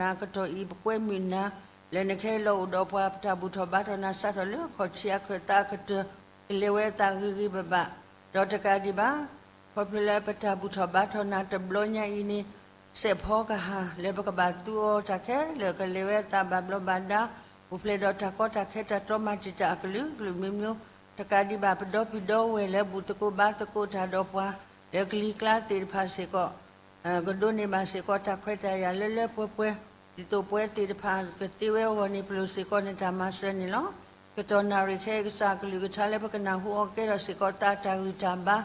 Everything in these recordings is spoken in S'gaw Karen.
နၤကတီၢ်အံၤ ပကွဲမုာ်နၤ လၢနကဟဲလီၤအိၣ်ဒီးပှၤ ပတၢ်ဘူၣ်ထီၣ်ဘါထီၣ်နၤ စးထီၣ်လၢခီၣ်ဆံးအကတၢၢ် ကလဲၤဝဲအသးဂ့ၤဂ့ၤဘၣ်ဘၣ်, ဒီးတကးဒံးဘၣ် ခီဖျိလၢပတၢ်ဘူၣ်ထီၣ်ဘါထီၣ်နၤတဘျီညါအံၤန့ၣ် စဲးဖီကဟၣ် လၢပကဘၣ်သူအီၤတၢ်ခဲလၢာ် ကလဲၤဝဲအသးဘၣ်ဘျီးဘၣ်ဒါ, အိၣ်ဖျဲၣ်ဒီးတၢ်ကီတၢ်ခဲတၢ်တီမၤတံာ်တာ်အကလုာ်ကလုာ်မျိုးမျိုး, တကးဒံးဘၣ် ပဒီပုၢ်ဒီဝဲၢ်လၢဘူၣ်သကိးဘါသကိးတၢ်ဒီးပှၤ လၢကလံၤကျါသ့ၣ်တဖၣ်စ့ၢ်ကီး ကဒိးန့ၢ်ဘၣ်စ့ၢ်ကီးတၢ်ခွဲးတၢ်ယာ်လၢလၢပှဲၤပှဲၤ, ဒ်သိးပှဲၤသ့ၣ်တဖၣ်ကသ့ဝဲအဂီၢ်န့ၣ် ပလိၣ်စ့ၢ်ကီးနတၢ်မၤစၢၤန့ၣ်လီၤ. ကတီၢ်နၣ်ရံၣ်ခဲအံၤ ကစၢ်အကလုၢ်ကထါလၢပကနၢ်ဟူအီၤကဲထီၣ်စ့ၢ်ကီးသးတၢ်ဂံၢ်တၢ်ဘါ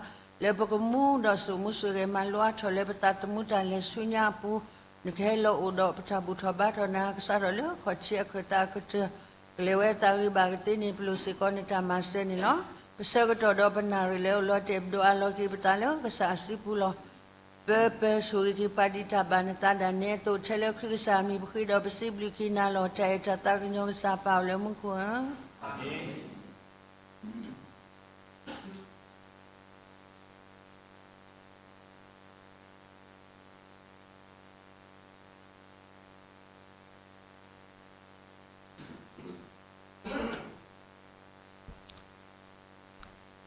လၢပကမူဒီးစိာ်မူစိာ်ဂဲၤမၤလိအါထီၣ်လၢပသးသမူတၢ်လဲၤဆူညါအပူၤ, နကဟဲလီၤအိၣ်ဒီးပတၢ်ဘူၣ်ထီၣ်ဘါထီၣ်နၤ ကစးထီၣ်လၢခီၣ်ဆံးအကတၢၢ်အကတၢၢ် ကလဲၤဝဲအသးဂ့ၤဘၣ်ကသ့န့ၣ် ပလိၣ်စ့ၢ်ကီးနတၢ်မၤစၢၤန့ၣ်လီၤ. ပဆၢကတီၢ်ဒီးပနၣ်ရံၣ်လၢအိၣ်လီၤတဲာ် ပဒိးအးလီၤက့ၤပသးလၢကစၢ်အစုပူၤလီၤ. ပၢပၢဆူၣ်ဂ့ၤက့ၤပှၤဒ်တၢ်ဘၣ်နသးဒၣ်နဲအသိး ထဲလၢခရံာ်ကစၢ်အမံၤပဃ့ဒီးပစံးဘျုးက့ၤနၤလီၤ. တၢ်အဲၣ်တၢ်သးကညီၤကစၢ်ပာ်အီၤလၢမူခိၣ်ဧၢ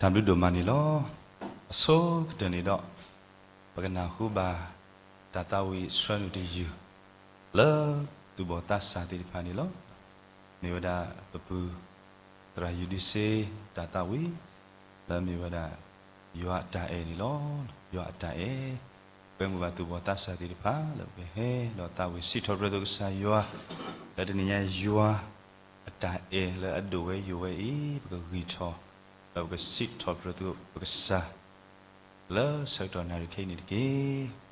တၢ်ဘျုးဒိၣ်မးန့ၣ်လီၤ. အဆိကတၢၢ်န့ၣ်ဒီး ပကနၢ်ဟူဘၣ် တၢ်သးဝံၣ်ဆှၢနုာ်တယုၢ် လၢသူၣ်ဘီၣ်သးစၢ်သ့ၣ်တဖၣ်န့ၣ်လီၤ. မ့ၢ်ဝဲဒၣ်ပပုၢ် သရၣ်ယူၤဒံစ့ တၢ်သးဝံၣ် လၢမ့ၢ်ဝဲဒၣ် ယွၤအတၢ်အဲၣ်န့ၣ်လီၤ. ယွၤအတၢ်အဲၣ် ကွဲမုာ်ဘၣ်သူၣ်ဘီၣ်သးစၢ်သ့ၣ်တဖၣ် လၢပကဟဲဒီးသးဝံၣ်စံးထီၣ်ပတြၢၤသုကစၢ်ယွၤ လၢတနံၤညါ ယွၤအတၢ်အဲၣ်လၢအဒိၣ်ဝဲယိာ်ဝဲအံၤ ပကဂံၢ်ထီၣ် ဒီးပကစံးထီၣ်ပတြၢၤသုပကစၢ် လၢဆၢကတီၢ်နၣ်ရံၣ်ခဲအံၤန့ၣ်တက့ၢ်.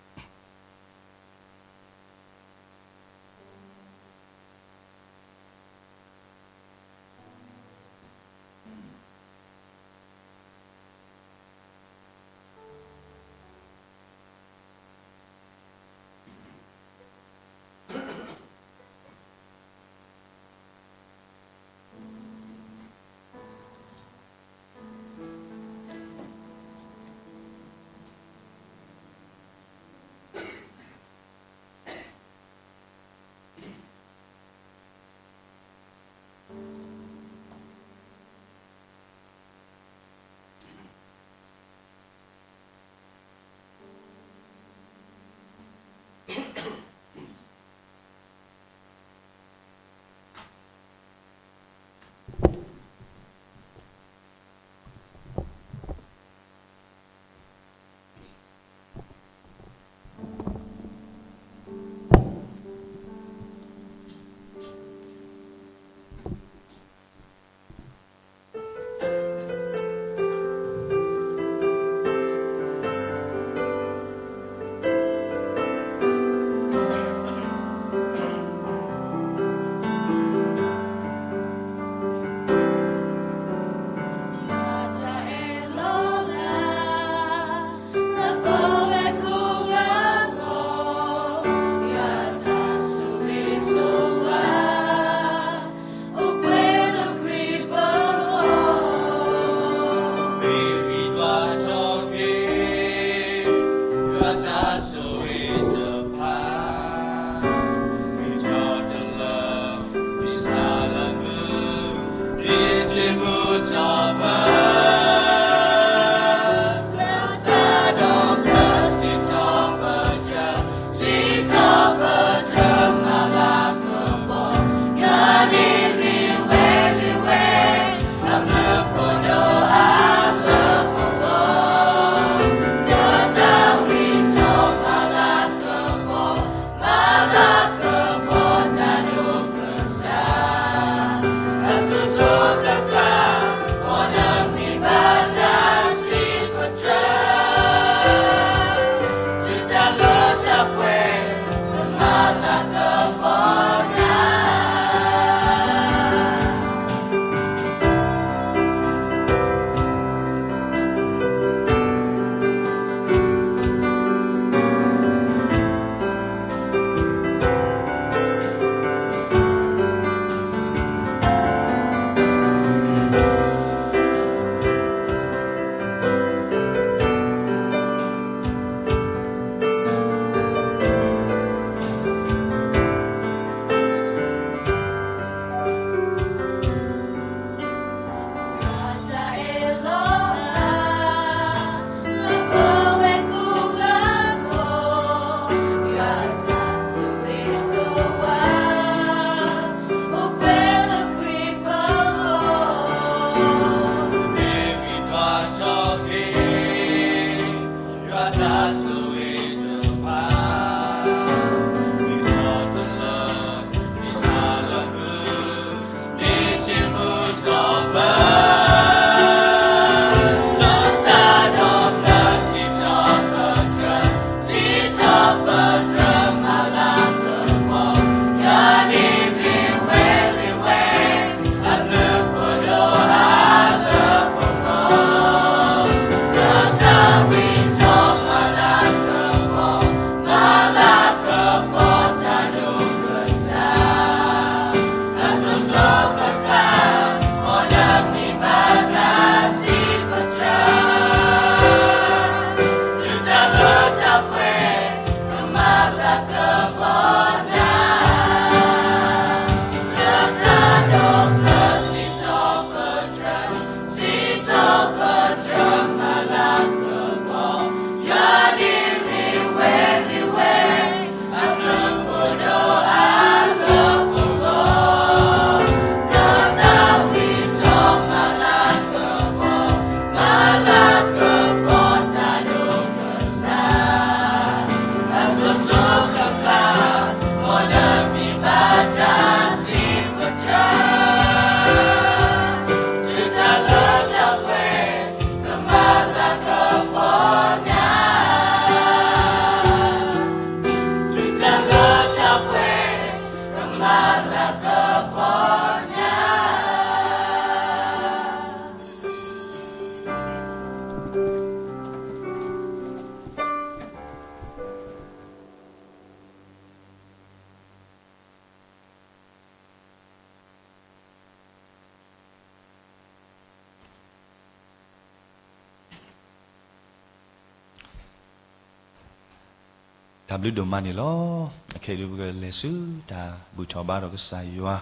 တၢ်ဘျုးဒိၣ်မးန့ၣ်လီၤ. အခဲအံၤဒုး ပကလဲၤဆူတၢ်ဘူၣ်ထီၣ်ဘါထီၣ်ကစၢ်ယွၤ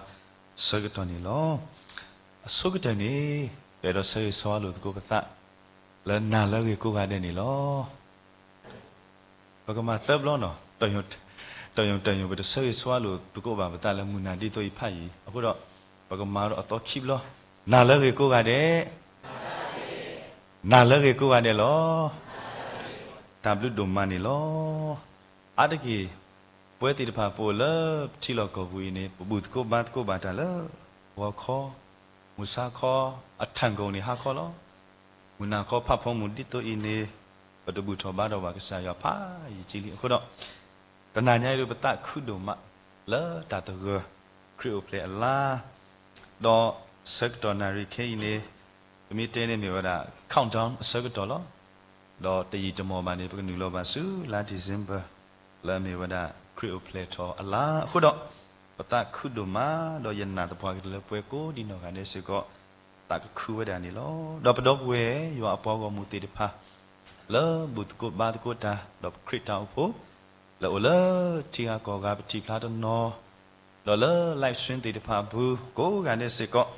ဆၢကတီၢ်န့ၣ်လီၤ. အဆိကတၢၢ်န့ၣ် ပအဲၣ်ဒိးဆၢဂ့ၤဆၢဝါလိာ်သကိးပသး လၢနၤလၢအဂ့ၤကိးဂၤဒဲးန့ၣ်လီၤ. ပကမၤသၢဘျီနီၤ, တယုၢ်တယုၢ် ပတဆၢဂ့ၤဆၢဝါလိာ်သကိးဘၣ်ပသးလၢမုၢ်နၤဒ်သိးအံၤဖးယံၤ, အဃိဒီး ပကမၤဒီးအသီခံဘျီ, နၤလၢအဂ့ၤကိးဂၤဒဲး, နၤလၢအဂ့ၤကိးဂၤဒဲးလီၤ. တၢ်ဘျုးဒိၣ်မးန့ၣ်လီၤ. အါတက့ၢ် ပဝဲသ့ၣ်တဖၣ်ပအိၣ်လၢပထံလီၢ်ကီၢ်ပူၤအံၤန့ၣ် ပဘူၣ်သကိးဘါသကိးဘၣ်တၢ်လၢ ဂီၤခီ, မုၢ်ဆါခီ, အထၢၣ်ကီၢ်န့ၣ်ဟါခီလီၤ. မုၢ်နၤခီဖးဖီမုၢ်ဒ်သိးအံၤန့ၣ် ပတဘူၣ်ထီၣ်ဘါထီၣ်ဘၣ်ကစၢ်ယွၤဖးယံၤကလံ. အဃိဒီး တနၤညါအံၤဒုး ပသးခုဒိၣ်မးလၢတၢ်သဂၢၢ်ခရံာ်အိၣ်ဖျဲၣ်အလါ, ဒီးဆၢကတီၢ်နၣ်ရံၣ်ခဲအံၤန့ၣ် ပမ့ၢ်တဲန့ၣ်မ့ၢ်ဝဲဒၣ် countdown အဆၢကတီၢ်လီၤ. ဒီးတယံာ်တမီၢ်ဘၣ်န့ၣ် ပကနုာ်လီၤဘၣ်ဆူလါ December လၢအမ့ၢ်ဝဲဒၣ်ခရံာ်အိၣ်ဖျဲၣ်ထီၣ်အလါ. အဃိဒီး ပသးခုဒိၣ်မး, ဒီးယနာ်သပှၢ်ကတၢၢ်လၢပှၤကိးဒံနီၢ်ဂၤဒဲးစ့ၢ်ကီး သးကခုဝဲဒၣ်န့ၣ်လီၤ. ဒီးပဒီပုၢ်ဝဲၢ်ယွၤအပှၤဂီၢ်မုၢ်သ့ၣ်တဖၣ် လၢဘူၣ်သကိးဘါသကိးတၢ် ဒီးပခရံာ်တၢ်အိၣ်ဖှိၣ် လၢအိၣ်လၢထံဂၤကီၢ်ဂၤပထံၣ်ဖျါတနီၤ, ဒီးလၢ live stream သ့ၣ်တဖၣ်အပူၤ ကိးဂၤဒဲးစ့ၢ်ကီး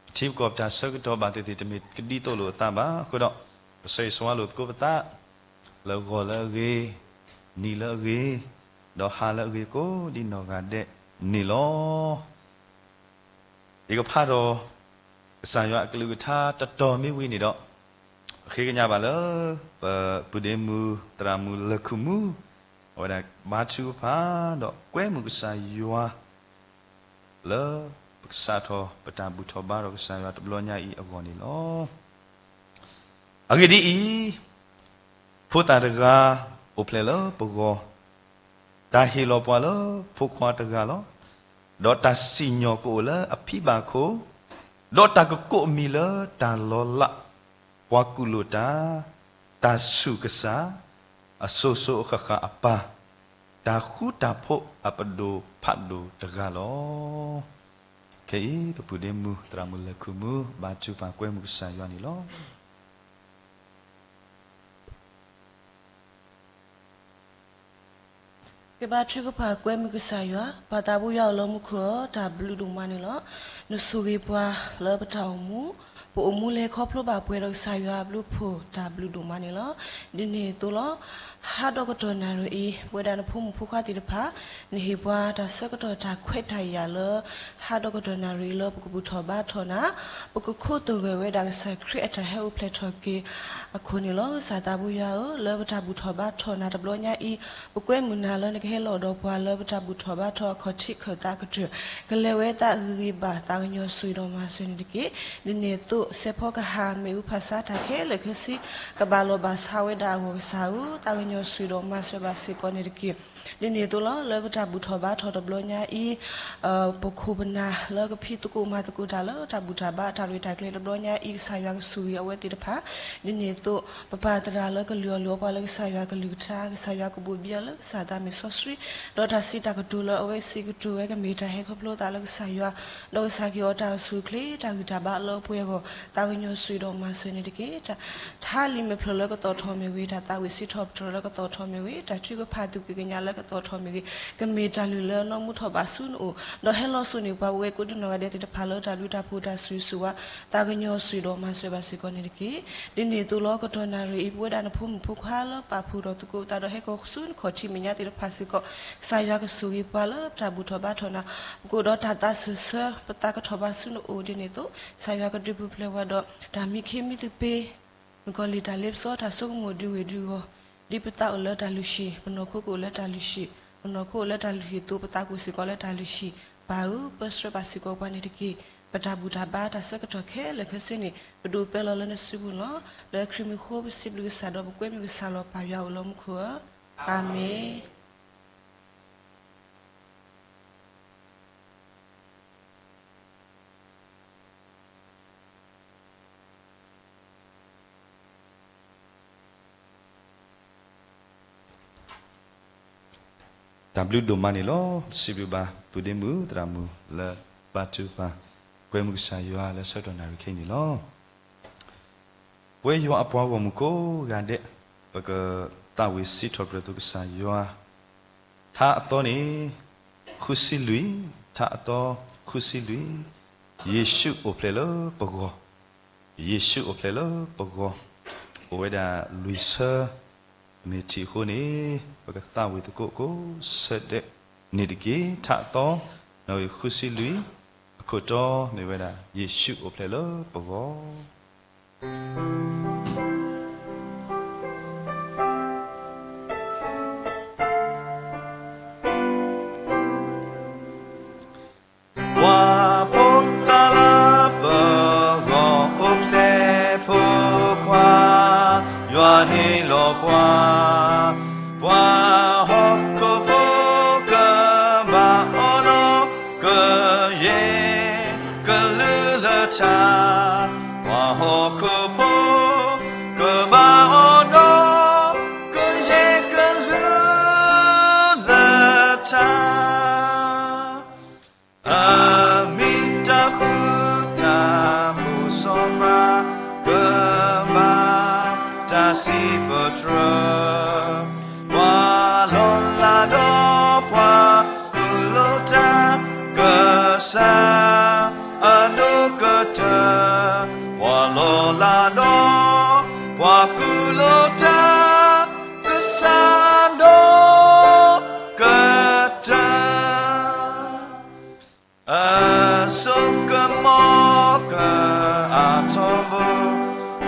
ပထံပကီၢ်ပတၢ်ဆၢကတီၢ်ဘၣ်သ့ၣ်သ့ၣ် တမ့ၢ်ကဒ်သိးလိာ်အသးဘၣ်. အဃိဒီး ပဆၢဂ့ၤဆၢဝါလိာ်သကိးပသး လၢဂီၤလၢအဂ့ၤ, နံၤလၢအဂ့ၤ, ဒီးဟါလၢအဂ့ၤကိးဒံနီၢ်ဂၤဒဲးန့ၣ်လီၤ. ယကဖးဒီး ကစၢ်ယွၤအကလုၢ်ကထါတတီၤမ့ၢ်ဝံၤန့ၣ်ဒီး ပဃ့ကညးဘၣ်လၢ ပပုၢ်ဒ့မုၣ် သရၣ်မုၣ်လၢၢ်ခိၣ်မူ အဝဲဒၣ်ဘါထုကဖၣ် ဒီးကွဲမုာ်ကစၢ်ယွၤ လၢပကစးထီၣ် ပတၢ်ဘူၣ်ထီၣ်ဘါထီၣ်ကစၢ်ယွၤတဘျီညါအံၤအဂီၢ်န့ၣ်လီၤ. အဂ့ၢ်ဒ်အံၤ, ဖိသၣ်တဂၤအိၣ်ဖျဲၣ်လၢပဂီၢ်, တၢ်ဟ့ၣ်လီၤပှၤလၢဖိခွါတဂၤလီၤ. ဒီးတၢ်စံၣ်ညီၣ်ကအိၣ်လၢအဖံဘၣ်ခိၣ်, ဒီးတၢ်ကကိးအမံၤလၢတၢ်လီၤလး, ပှၤကူၣ်လိာ်တၢ်, တၢ်ဆူၣ်ကစၢ်, အစိၤစိၤအဃၣ်ဃၣ်အပၢ်, တၢ်ဃူတၢ်ဖိးအပဒိၣ်ဖးဒိၣ်တဂၤလီၤ. ခဲအံၤ ပပုၢ်ဒ့မုၣ် သရၣ်မုၣ်လၢၢ်ခိၣ်မူ ဘါထုကဖၣ်ကွဲမုာ်ကစၢ်ယွၤန့ၣ်လီၤ. ကဘါထုကဖၣ်ကွဲမုာ်ကစၢ်ယွၤ, ပၢ်သးဘိယွၤအိၣ်လၢမူခိၣ်ဧၢ, တၢ်ဘျုးဒိၣ်မးန့ၣ်လီၤ. နဆိၣ်ဂ့ၤပှၤလၢပတၢ်အိၣ်မူ, ပအိၣ်မူလဲၤခီဖျိဘၣ်ပှဲၤဒီးကစၢ်ယွၤအဘျုးအဖှိၣ်, တၢ်ဘျုးဒိၣ်မးန့ၣ်လီၤ. ဒ်န့ၣ်အသိးလီၤ, ဟါဒီကတီၢ်နၣ်ရံၣ်အံၤ ပဝဲဒၣ်နဖိမုၣ်ဖိခွါသ့ၣ်တဖၣ် နဟ့ၣ်ပှၤတၢ်ဆၢကတီၢ်တၢ်ခွဲးတၢ်ယာ်လၢ ဟါဒီကတီၢ်နၣ်ရံၣ်အံၤလၢပကဘူၣ်ထီၣ်ဘါထီၣ်နၤ, ပကခိးသဂၢၢ်ဝဲဒၣ်ကစၢ်ခရံာ်အတၢ်ဟဲအိၣ်ဖျဲၣ်ထီၣ်က့ၤအခိၣ်န့ၣ်လီၤ. ကစၢ်သးဘိယွၤဧၢ, လၢပတၢ်ဘူၣ်ထီၣ်ဘါထီၣ်နၤတဘျီညါအံၤ, ပကွဲမုာ်နၤလၢနကဟဲလီၤဒီးပှၤလၢပတၢ်ဘူၣ်ထီၣ်ဘါထီၣ်အခီၣ်ထံးခၢၣ်သးကတၢၢ်, ကလဲၤဝဲသးဂ့ၤဂ့ၤဘၣ်, သးကညီၤဆိၣ်ဂ့ၤဒီးမၤစၢၤန့ၣ်တက့ၢ်. ဒ်န့ၣ်အသိး စဲးဖီကဟၣ်မ့ၣ်အူဖးဆါတၢ်ခဲလၢာ်ခဲဆ့ ကဘၣ်လီၤဘၣ်ဆါဝဲဒၣ်အဂီၢ်ကစၢ်ဧၢ, သးကညီၤဆိၣ်ဂ့ၤဒီးမၤစၢၤဘၣ်စ့ၢ်ကီးန့ၣ်တက့ၢ်. ဒ်န့ၣ်အသိးလီၤ, လၢပတၢ်ဘူၣ်ထီၣ်ဘါထီၣ်တဘျီညါအံၤ, ပခိၣ်ပနၢ်လၢကဖံးသကိးမၤသကိးတၢ်လၢတၢ်ဘူၣ်ထီၣ်ဘါတၢ်ရဲၣ်တၢ်ကျဲၤတဘျီညါအံၤ ကစၢ်ယွၤကဆိၣ်ဂ့ၤအဝဲသ့ၣ်တဖၣ်, ဒ်န့ၣ်အသိး ပပၢ်သရၣ်လၢကလုၢ်အီၣ်လုၢ်အီပှၤလၢကစၢ်ယွၤကလုၢ်ကထါ, ကစၢ်ယွၤကဘိၣ်ဘံအီၤလၢကစၢ်သးမ့ၢ်စီဆှံ, ဒီးတၢ်စံးတၢ်ကတိၤလၢအဝဲစံးကတိၤဝဲကမ့ၢ်တၢ်ဟဲခီဖျိသးလၢကစၢ်ယွၤ, ဒီးကစၢ်က့ၤအီၤတၢ်အိၣ်ဆူၣ်အိၣ်ချ့ တၢ်ဂံၢ်တၢ်ဘါလၢအပှဲၤအဂီၢ်, သးကညီၤဆိၣ်ဂ့ၤဒီးမၤစၢၤန့ၣ်တက့ၢ်. တၢ် ထါလံာ်မဲာ်ဖျၢၣ်လၢကသီၣ်ထီၣ်မ့ၢ်ဂ့ၤ, တၢ်သးဝံၣ်စံးထီၣ်ပတြၢၤလၢကသီၣ်ထီၣ်မ့ၢ်ဂ့ၤ, တၢ်ထုကဖၣ်သူၣ်က့ၤကညးလၢကသီၣ်ထီၣ်မ့ၢ်ဂ့ၤ, ကမ့ၢ်တၢ်လုၢ်လၢအနီၢ်မူထီၣ်ဘးဆူနအိၣ်, ဒီးဟဲလီၤစိာ်န့ၢ်ပှၤဝဲကိးဒံနီၢ်ဂၤဒဲးသ့ၣ်တဖၣ်လၢတၢ်ဘျုးတၢ်ဖှိၣ်တၢ်ဆိၣ်ဂ့ၤဆိၣ်ဝါ, သးကညီၤဆိၣ်ဂ့ၤဒီးမၤစၢၤဘၣ်စ့ၢ်ကီးန့ၣ်တက့ၢ်. ဒ်န့ၣ်အသိးလီၤ, ကတီၢ်နၣ်ရံၣ်အံၤ ပဝဲဒၣ်နဖိမုၣ်ဖိခွါလၢပာ်ဖှိၣ်ထီၣ်သကိးပသးဒီးဟဲကီၢ်ဆူနခီၣ်ထံးမဲာ်ညါသ့ၣ်တဖၣ်စ့ၢ်ကီး, ကစၢ်ယွၤကဆိၣ်ဂ့ၤပှၤလၢပတၢ်ဘူၣ်ထီၣ်ဘါထီၣ်နၤ, ပကအိၣ်ဒီးတၢ်သးစၢၢ်ဆၢ ပသးကထီၣ်ဘးဆူနအိၣ်ဒ်န့ၣ်အသိး, ကစၢ်ယွၤကဒုးပူၤဖျဲးပှၤဒီး တၢ်မံခ့မံသပ့ၤ နကီၢ်လံာ်တၢ်လ့ပစီ တၢ်ဆိကမိၣ်ဒုးဝ့ၢ်ဒုးဂီၢ်, ဒ်ပသးအိၣ်လၢတၢ်လုၢ်ဟံၣ်, ပနီၢ်ခိကအိၣ်လၢတၢ်လုၢ်ဟံၣ်, ပနီၢ်ခိအိၣ်လၢတၢ်လုၢ်ဟံၣ်အသိး ပသးကအိၣ်စ့ၢ်ကီးလၢတၢ်လုၢ်ဟံၣ်, ပၢ်ဧၢ, ပၢဆှၢပာ်စ့ၢ်ကီးပှၤန့ၣ်တက့ၢ်. ပတၢ်ဘူၣ်တၢ်ဘါတၢ်ဆၢကတီၢ်ခဲလၢာ်ခဲဆ့န့ၣ် ပဒိးပၢလီၤလၢနစုပူၤလီၤ. လၢခရံာ်မံၤအဃိ ပစံးဘျုးကစၢ်ဒီးပကွဲမုာ်ကစၢ်လီၤ. ပၢ်ယွၤအိၣ်လၢမူခိၣ်ဧၢ, အၤမ့ၣ်. တၢ်ဘျုးဒိၣ်မးန့ၣ်လီၤ. စံးဘျုးဘၣ် ပုၢ်ဒ့မုၣ်သရၣ်မုၣ်လၢဘါထုကဖၣ် ကွဲမုာ်ကစၢ်ယွၤလၢဆၢကတီၢ်နၣ်ရံၣ်ခဲအံၤန့ၣ်လီၤ. ပဝဲယွၤအပှၤဂီၢ်မုၢ်ကိးဂၤဒဲး ပကသးဝံၣ်စံးထီၣ်ပတြၢၤသုကစၢ်ယွၤ ထါအသီန့ၣ် ဃုဆံလွံၢ်, ထါအသီ ဃုဆံလွံၢ်, ယ့ၣ်ၡူးအိၣ်ဖျဲၣ်လၢပဂီၢ်, ယ့ၣ်ၡူးအိၣ်ဖျဲၣ်လၢပဂီၢ်, အိၣ်ဝဲဒၣ်လွံၢ်ဆၢ, မ့ၢ်ထံၣ်အဃိန့ၣ် ပကသးဝံၣ်သကိးကိးဆၢဒဲးန့ၣ်တက့ၢ်. ထါအသီ နီၣ်ဂံၢ်ဃုဆံလွံၢ်, အခိၣ်တီမ့ၢ်ဝဲဒၣ် ယ့ၣ်ၡူးအိၣ်ဖျဲၣ်လၢပဂီၢ်. ပှၤဖိသၣ်လၢပဂီၢ်အိၣ်ဖျဲၣ်ဖိခွါ, ယွၤဟ့ၣ်လီၤပှၤ, ပှၤဟီၣ်ခိၣ်ဖိကဘၣ်အီၣ်ဒီး ကယဲၢ်ကလုၢ်လၢထါ, ပှၤဟီၣ်ခိၣ်ဖိ ကဘၣ်အီၣ်ဒီး ကယဲၢ်ကလုၢ်လၢထါ, အမ့ၢ်တၢ်ဃူတၢ်ဖိးစီၤပၤ ကဘၣ်တၢ်စံးပတြၢၤ, ပှၤလီၤလးဒီးပှၤကူၣ်လိာ်တၢ် ကစၢ်အဒိၣ်ကတၢၢ်, ပှၤလီၤလးဒီး ပှၤကူၣ်လိာ်တၢ် ကစၢ်ဒိၣ်ကတၢၢ်, အစိကမီၤကအါထီဘိ,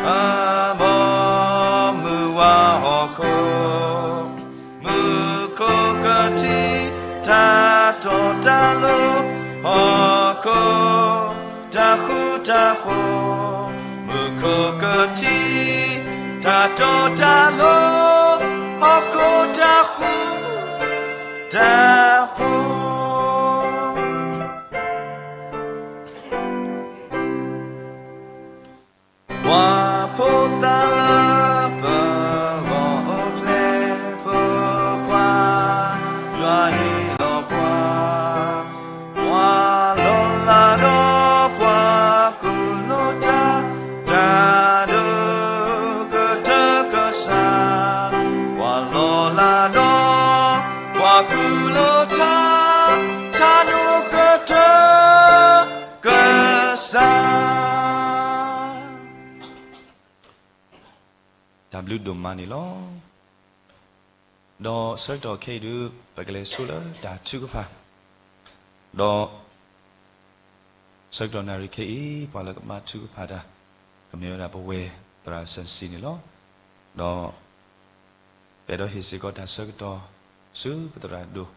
အဘီမုၢ်ဝါဟီၣ်ခိၣ်, မူခိၣ်ကထံၣ် တၢ်တီတၢ်လိၤ ဟီၣ်ခိၣ်တၢ်ဃူတၢ်ဖိး, မူခိၣ်ကထံၣ် တၢ်တီတၢ်လိၤ ဟီၣ်ခိၣ်တၢ်ဃူတၢ်ဖိး. ပှၤဖိသၣ်လၢပဂီၢ်အိၣ်ဖျဲၣ်ဖိခွါ, ယွၤဟ့ၣ်လီၤပှၤ, ပှၤလီၤလးဒီးပှၤကူၣ်လိာ်တၢ်, တၢ်ဒိၣ်ကတၢၢ်ကစၢ်, ပှၤလီၤလးဒီးပှၤကူၣ်လိာ်တၢ်, တၢ်ဒိၣ်ကတၢၢ် ကစၢ်. တၢ်ဘျုးဒိၣ်မးန့ၣ်လီၤ. ဒီးဆၢကတီၢ်ခဲအံၤဒုး ပကလဲၤဆိလၢတၢ်ထုကဖၣ်, ဒီးဆၢကတီၢ်နၣ်ရံၣ်ခဲအံၤ ပှၤလၢကဘါထုကဖၣ်တၢ် ကမ့ၢ်ဝဲဒၣ်ပဝဲသရၣ်စၢၣ်စံန့ၣ်လီၤ. ဒီး ပအဲၣ်ဒိးဟ့ၣ်စ့ၢ်ကီးတၢ်ဆၢကတီၢ် ဆူပသရၣ်ဒိၣ်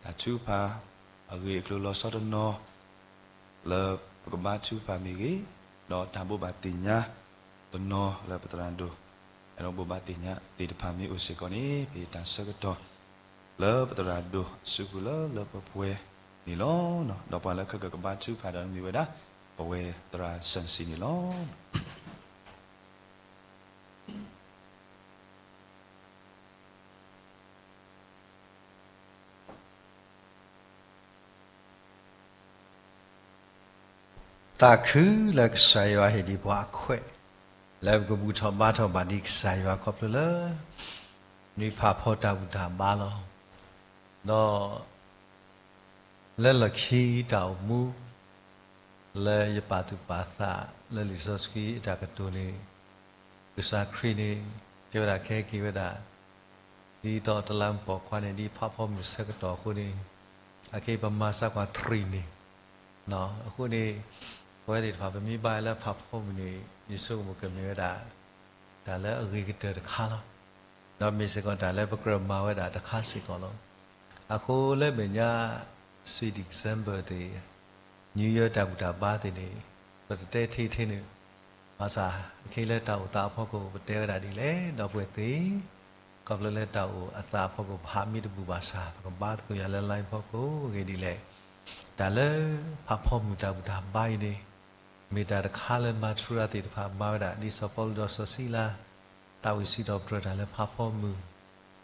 တၢ်ထုကဖၣ် အဂ့ၢ်အကျိၤလီၤဆီတနီၤ လၢပကဘါထုကဖၣ်မ့ၢ်ဂ့ၤ, ဒီးတၢ်ဘိးဘၣ်သ့ၣ်ညါတနီၤလၢပသရၣ်ဒိၣ် အဲၣ်ဒိးဘိးဘၣ်သ့ၣ်ညါသ့ၣ်တဖၣ်မ့ၢ်အိၣ်စ့ၢ်ကီးန့ၣ် ပဟ့ၣ်တၢ်ဆၢကတီၢ် လၢပသရၣ်ဒိၣ်အစုပူၤလၢလၢပှဲၤပှဲၤန့ၣ်လီၤ. ဒီးပှၤလၢခဲကကဘါထုကဖၣ်ဒီးမ့ၢ်ဝဲဒၣ် ပဝဲသရၣ်စၢၣ်စံန့ၣ်လီၤ. သးခုလၢကစၢ်ယွၤဟ့ၣ်ဒံးပှၤအခွဲး လၢပကဘူၣ်ထီၣ်ဘါထီၣ်ဘၣ်ဒံးကစၢ်ယွၤခီဖျိလၢ နွံဖးဖီတၢ်ဘူၣ်တၢ်ဘါလီၤ. ဒီး လၢလီၢ်ခံတၢ်အိၣ်မူ လၢယပာ်သူၣ်ပာ်သးလၢလံာ်စီဆှံအတၢ်ကတိၤန့ၣ် ကစၢ်ခရံာ်န့ၣ် တဲဝဲဒၣ်ခဲက့ၤဝဲဒၣ် ဒ်သိးတလးမူးပိာ်ခွါန့ၣ် ဒ်ဖးဖီမုၢ်ဆၢကတီၢ်အဃိန့ၣ် အခဲအံၤပမၤစၢၤကွၢ် three န့ၣ် အဃိန့ၣ် ပဝဲသ့ၣ်တဖၣ် ပမ့ၢ်ဘါလၢဖးဖီမုၢ်န့ၣ် ယဆိကမိၣ်ကမ့ၢ်ဝဲဒၣ် တၢ်လၢအဂ့ၤကတၢၢ်တခါလီၤ. ဒီးမ့ၢ်စ့ၢ်ကီးတၢ်လၢပကြၢးမၤဝဲဒၣ်တခါစ့ၢ်ကီးလီၤ. အဃိလၢမဲာ်ညါ Sweet December သ့ၣ် New Year တၢ်ဘူၣ်တၢ်ဘါသ့ၣ်န့ၣ် ပတတဲထဲထဲန့ၣ် ဘၣ်ဆၣ် အခဲလၢတၢ်အိၣ်သးအဖီခိၣ် ပတဲဝဲဒၣ်ဒ်လဲၣ် ဒီပုၢ်ဝဲၢ်သ့ၣ် ခီဖျိလၢတၢ်အိၣ်အသးအဖီခိၣ် ပဟးမ့ၢ်တဘူၣ်ဘၣ်ဆၣ် ပကဘါသကိးယၤလၢ line ဖီခိၣ်ဂ့ၤဒ်လဲၣ်. တၢ်လၢဖးဖီမုၢ်တၢ်ဘူၣ်တၢ်ဘါအံၤန့ၣ် မ့ၢ်တၢ်တခါလၢမၤထူရၤသ့ၣ်တဖၣ်မၤဝဲဒၣ် ဒ်စီၤပီလူးဒီးစီၤစံလၤ သးဝံၣ်စံးထီၣ်ပတြၢၤတၢ်လၢဖးဖီမုၢ်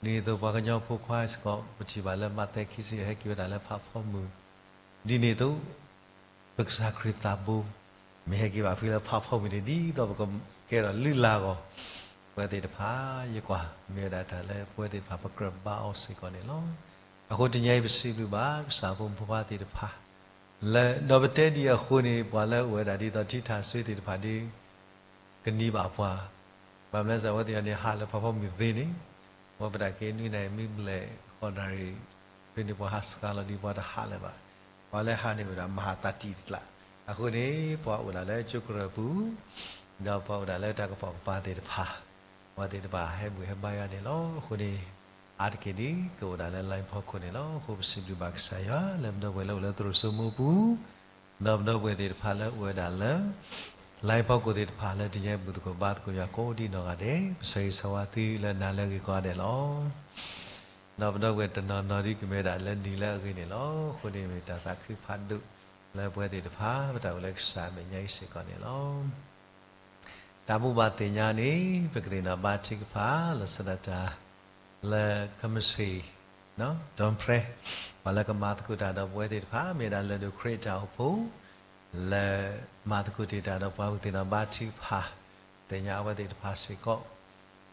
ဒ်န့ၣ်အသိးပှၤကညီဖိခွါစ့ၢ်ကီး ပထံၣ်ဘၣ်လၢမးသဲခံဆံယဲၢ်ဟဲက့ၤဝဲဒၣ်လၢဖးဖီမုၢ်, ဒ်န့ၣ်အသိး ပကစၢ်ခရံာ်သးဘိ မ့ၢ်ဟဲက့ၤဘၣ်ဖဲလၢဖးဖီမုၢ်န့ၣ် ဒ်သိးပကကဲထီၣ်လုၢ်လၢ်အဂီၢ်, ပဝဲသ့ၣ်တဖၣ် ယကွၢ် မ့ၢ်ဝဲဒၣ်တၢ်လၢပဝဲသ့ၣ်တဖၣ်ပကြၢးဘါအီၤစ့ၢ်ကီးန့ၣ်လီၤ. အဃိတနံၤအံၤပစံးဘျုးဘၣ် ကစၢ်ဖိမုၣ်ဖိခွါသ့ၣ်တဖၣ် လၢ ဒီးပတဲဒ်အံၤအဃိန့ၣ် ပှၤလၢအိၣ်ဝဲဒၣ်ဒ်သိးထံထၣ်စွ့သ့ၣ်တဖၣ်ဒီး ကနံၤဘၣ်ပှၤ, ဘၣ်မနုၤစ့ၢ်အဝဲသ့ၣ်အံၤန့ၣ် ဟးလၢဖးဖီမုၢ်သ့န့ၣ်, အဝဲပတၢ်က့ၤနွံနၣ်ရံၣ်မံဘျဲၣ်ဃိးနၣ်ရံၣ်, ဖဲန့ၣ်ပှၤဟးစှၤလီၤဒီးပှၤတဟးလၢၤဘၣ်, ပှၤလၢဟးန့ၣ်အိၣ်ဝဲဒၣ်မၤဟးသးတံၢ်တကျး, အဃိန့ၣ် ပှၤအိၣ်ဒၣ်လၢကၠိကရၢၢ်ပူၤ, ဒီးပှၤအိၣ်ဒၣ်လၢတၢ်ကပိာ်ကပၤသ့ၣ်တဖၣ်, ပှၤသ့ၣ်တဖၣ်ဟဲဘူၣ်ဟဲဘါယွၤန့ၣ်လီၤ. အဃိန့ၣ် အါတက့ၢ်ဒ်ကအိၣ်ဒၣ်လၢ line ဖီခိၣ်န့ၣ်လီၤ. အဃိပစံးဘျုးဘၣ်ကစၢ်ယွၤ လၢပဒီပုၢ်ဝဲၢ်လၢအိၣ်လၢသရိာ်စိမိပူၤ, ဒီးပဒီပုၢ်ဝဲၢ်သ့ၣ်တဖၣ်လၢအိၣ်ဝဲဒၣ်လၢ line ဖီခိၣ်သ့ၣ်တဖၣ်လၢတနံၤအံၤဘူၣ်သကိးဘါသကိးယွၤကိးဒ်နီၢ်ဂၤဒဲး, ပဆၢဂ့ၤဆၢဝါသုလၢနၤလၢအဂ့ၤကိးဂၤဒဲးလီၤ. ဒီးပဒီပုၢ်ဝဲၢ်တနီၤနီၤဒ်ကမ့ၢ်ဝဲဒၣ်လၢနံၤလၢအဂ့ၤန့ၣ်လီၤ. အဃိန့ၣ်မ့ၢ်တၢ်သးခုဖးဒိၣ်လၢပဝဲသ့ၣ်တဖၣ် ပတၢ်အိၣ်လၢကစၢ်အမဲာ်ညါအံၤစ့ၢ်ကီးန့ၣ်လီၤ. တၢ်ဘိးဘၣ်သ့ၣ်ညါန့ၣ် ပကသ့ၣ်နီၣ်ဘါထုကဖၣ် လီၤဆီဒၣ်တၢ် လၢ ကမစ့ၣ် Don Prayer ပှၤလၢကမၤသကိးတၢ်ဒီးပဝဲသ့ၣ်တဖၣ် မ့ၢ်ဝဲဒၣ်လၢၢ်ဒိၣ်ခရံာ်အတၢ်အိၣ်ဖှိၣ် လၢမၤသကိးတ့ၢ်တၢ်ဒီးပှၤ ပကသ့ၣ်နီၣ်ဘါထုကဖၣ် သ့ၣ်ညါအဝဲသ့ၣ်တဖၣ်စ့ၢ်ကီး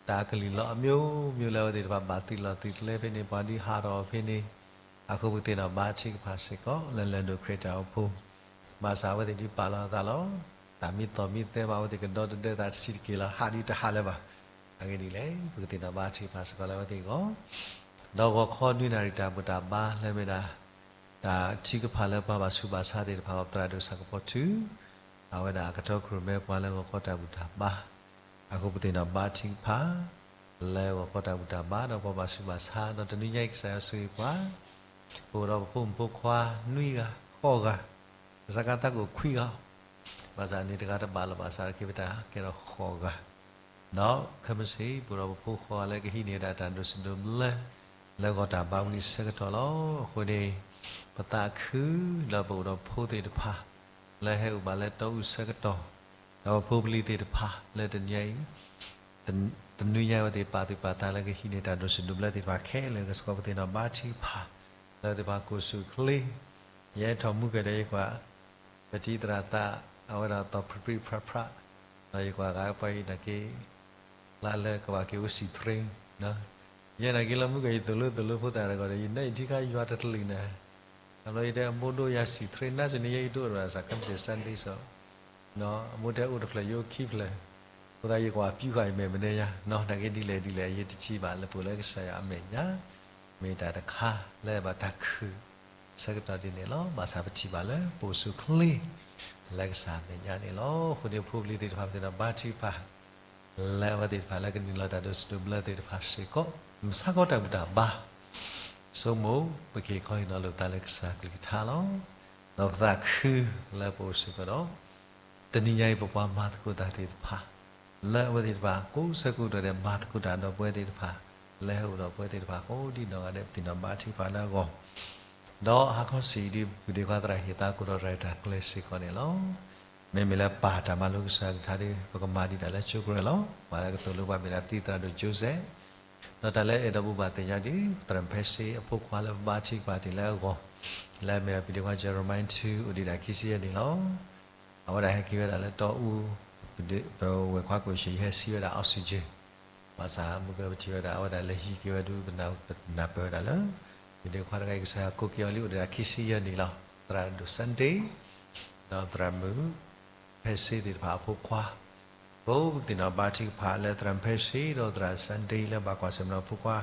တၢ်ကလုၢ်လီၤအမျိုးမျိုးလၢအဝဲသ့ၣ်တဖၣ်ဘၣ်သုးလီၢ်သုးကျဲဖဲန့ၣ် ပှၤဒုးဟးထီၣ်အီၤဖဲန့ၣ် အဃိပကသ့ၣ်နီၣ်ဘါထုကဖၣ်စ့ၢ်ကီး လၢလၢၢ်ဒိၣ်ခရံာ်အတၢ်အိၣ်ဖှိၣ် ဘၣ်ဆၣ်အဝဲသ့ၣ်ဒုးပာ်လီၤအသးလီၤ. တၢ်မံသီၣ်မံသဲဘၣ် အဝဲသ့ၣ်ကဒီတဒၢသးတဆံးတက့ၢ်လီၤ. ဟးဒုးတဟးလၢၤဘၣ်. အဂ့ၢ်ဒ်လဲၣ်, ပကသ့ၣ်နီၣ်ဘါထုကဖၣ်စ့ၢ်ကီးလၢအဝဲသ့ၣ်အဂီၢ်, ဒီးဂီၤခီနွံနၣ်ရံၣ်တၢ်ဘူၣ်တၢ်ဘါလၢမ့ၢ်ဒၣ် တၢ်ထုကဖၣ်လၢပှၤဘၣ်ဆူးဘၣ်ဆါသ့ၣ်တဖၣ် ပသရၣ်ဒိၣ်စၢ်ကပီၤထူ အဝဲဒၣ်အကထၢခရၢၣ်မဲပှၤလၢဂီၤခီတၢ်ဘူၣ်တၢ်ဘါ, အဃိပသ့ၣ်နီၣ်ဘါထုကဖၣ် လၢဂီၤခီတၢ်ဘူၣ်တၢ်ဘါဒီးပှၤဘၣ်ဆူးဘၣ်ဆါ ဒီးတနွံညါအံၤကစၢ်ယွၤဆိၣ်ဂ့ၤပှၤ, ပအိၣ်ဒီးပဖိမုၣ်ဖိခွါနွံဂၤ ဃိးဂၤ, ဘၣ်ဆၣ်ကါသးကအိၣ်ခွံဂၤ, ဘၣ်ဆၣ်န့ၣ်တဂၤတဘၣ်လီၤဘၣ်ဆၣ်က့ၤပတၢ်ကဲထီၣ်ဃိးဂၤ ဒီးခဲမုၢ်ဆ့ၣ် ပအိၣ်ဒီးပဖိဃိးဂၤလၢကဟံးန့ၢ်ဝဲဒၣ်တၢ်ဒိးစံးဒိးဘျၢ လၢဂီၤတၢ်ဘါဝံၤအဆၢကတီၢ်လီၤ. အဃိန့ၣ် ပသးခု ဒီးပအိၣ်ဒီးဖိသ့ၣ်တဖၣ် လၢဟဲအိၣ်ဘၣ်လၢတီအူဆၢကတီၢ်, ဒီးပဖိပလံၤသ့ၣ်တဖၣ်လၢတနံၤအံၤ တနွံညါအဝဲသ့ၣ်ပာ်သူၣ်ပာ်သးလၢကဟံးန့ၢ်တၢ်ဒိးစံးဒိးဘျၢသ့ၣ်တဖၣ်ခဲလၢာ်စ့ၢ်ကီး ပသ့ၣ်နီၣ်ဘါထုကဖၣ် လၢသ့ၣ်တဖၣ်ကိးဆူၣ်ချ့ ယဲထီၣ်မူကဒီးယကွၢ် ပတံၤသရၣ်သး အဝဲဒၣ်သီၣ်ပြံပြံဖြးဖြး, ဒီးယကွၢ်ဂၤပှၤအံၤနာ်က့ လၢလၢကဘၣ်က့ၤအိၣ်စံၣ်ထြ့, ယဲနာ်က့လၢမူကဒီး ယသိၣ်လိသးလိဖိသၣ်တဂီၢ်ဒီး ယနဲၣ်ယထံခါယွၤတကလုာ်နၤ, အဘျီယတဲအမိၢ်ဒိၣ်ယၤစံၣ်ထြ့ နါစ့ၢ်န့ၣ် ယဲယတအိၣ်ဒီးဘၣ်ဆၣ် ခဲမုၢ်ဆ့ၣ် Sunday စီၤ အမိၢ်တဲအိၣ်တဖျၢၣ် ယအိၣ်ခံဖျၢၣ်, အဃိသတးယကွၢ်ပျူဃာ်ယမဲာ်မနုၤညါ, နာ်က့ဒ်လဲၣ်ဒ်လဲၣ် ယတထံၣ်ဘၣ်လၢပအိၣ်လၢကစၢ်ယွၤအမဲာ်ညါ, မ့ၢ်တၢ်တခါလၢဘၣ်တၢ်ခုၣ် ဆၢကတီၢ်ဒ်န့ၣ်လီၤ. ဘၣ်ဆၣ်ပထံၣ်ဘၣ်လၢပအိၣ်ဆူၣ်ချ့ လၢကစၢ်အမဲာ်ညါန့ၣ်လီၤ. အဃိန့ၣ်ဖိပလံၤသ့ၣ်တဖၣ်ပသ့ၣ်နီၣ်ဘါထုကဖၣ် လၢအဝဲသ့ၣ်တဖၣ်လၢကနုာ်လီၤတၢ်ဒိးစံးဒိးဘျၢသ့ၣ်တဖၣ်စ့ၢ်ကီး, မုၢ်ဆါခီတၢ်ဘူၣ်တၢ်ဘါ ဆိကမိၣ် ပက့ၤခီဟ့ၣ်နီၤလိာ်ပသးလၢကစၢ်ကလုၢ်ကထါလီၤ. ဒီးပသးခုလၢပအိၣ်စ့ၢ်ကီးဒီး တနံၤညါအံၤပပှၤမၤသကိးတၢ်သ့ၣ်တဖၣ် လၢအဝဲသ့ၣ်တဖၣ် ကိးဆၢကတီၢ်ဒီးမၤသကိးတၢ်ဒီးပဝဲသ့ၣ်တဖၣ် လၢဟဲအိၣ်ဒီးပဝဲသ့ၣ်တဖၣ်ကိးဒ်နီၢ်ဂၤဒဲး ပသ့ၣ်နီၣ်ဘါထုကဖၣ်လၢအဂီၢ်, ဒီးဟါခီဆံးအံၤဒ် ပဒ့ခွါသရၣ်ဟ့ၣ်သါကိးထီၣ်တၢ်ရဲၣ်တၢ်ကျဲၤစ့ၢ်ကီးန့ၣ်လီၤ. မ့မ့ၢ်လၢပၢ်တၢ်မၤလိကစၢ်ကလုၢ်ကထါဒီး ပကမၤဒံးဒၣ်လၢကၠိကရၢၢ်လီၤ. ပှၤလၢကသိၣ်လိပှၤမ့ၢ်ဒၣ်ပတံၤသရၣ်ဒိၣ်ကၠိစဲး, ဒီးတၢ်လၢအဲၣ်ဒိးဘိးဘၣ်သ့ၣ်ညါဒ် သရၣ်ဖဲစ့အဖိခွါလၢပဘါထုကဖၣ်တ့ၢ်လၢအဂီၢ်, လၢအမ့ၢ်ဒၣ်ပဒ့ခွါ Jeremiah ထူ အိၣ်ဒံးဒၣ်ခံဆံယဲၢ်နံၣ်လီၤ. အဝဲဒၣ်ဟဲက့ၤဝဲဒၣ်လၢတီအူ, ပဝဲၢ်ခွါကိးဆ့ ယဟဲစံးဝဲဒၣ် oxygen, ဘၣ်ဆၣ်မုၢ်ကပထံၣ်ဝဲဒၣ် အဝဲဒၣ်လဲၤဟံးက့ၤဝဲဒၣ် ပနၢ်ပၢၢ်ဝဲဒၣ်လၢ ပဒ့ခွါတဂၤအံၤ ကစၢ်ယွၤကိးက့ၤအီၤလံ အိၣ်ဒံးဒၣ်ခံဆံယဲၢ်နံၣ်လီၤ. သရၣ်ဒိၣ် Sunday ဒီးသရၣ်မုၣ် ဖဲစ့သ့ၣ်တဖၣ်အဖိခွါ, ပကသ့ၣ်နီၣ်ဘါထုကဖၣ်လၢသရၣ်ဖဲစ့ဒီးသရၣ် Sunday လၢဘၣ်ကွၢ်ဆၢၣ်မဲာ်ဖိခွါ,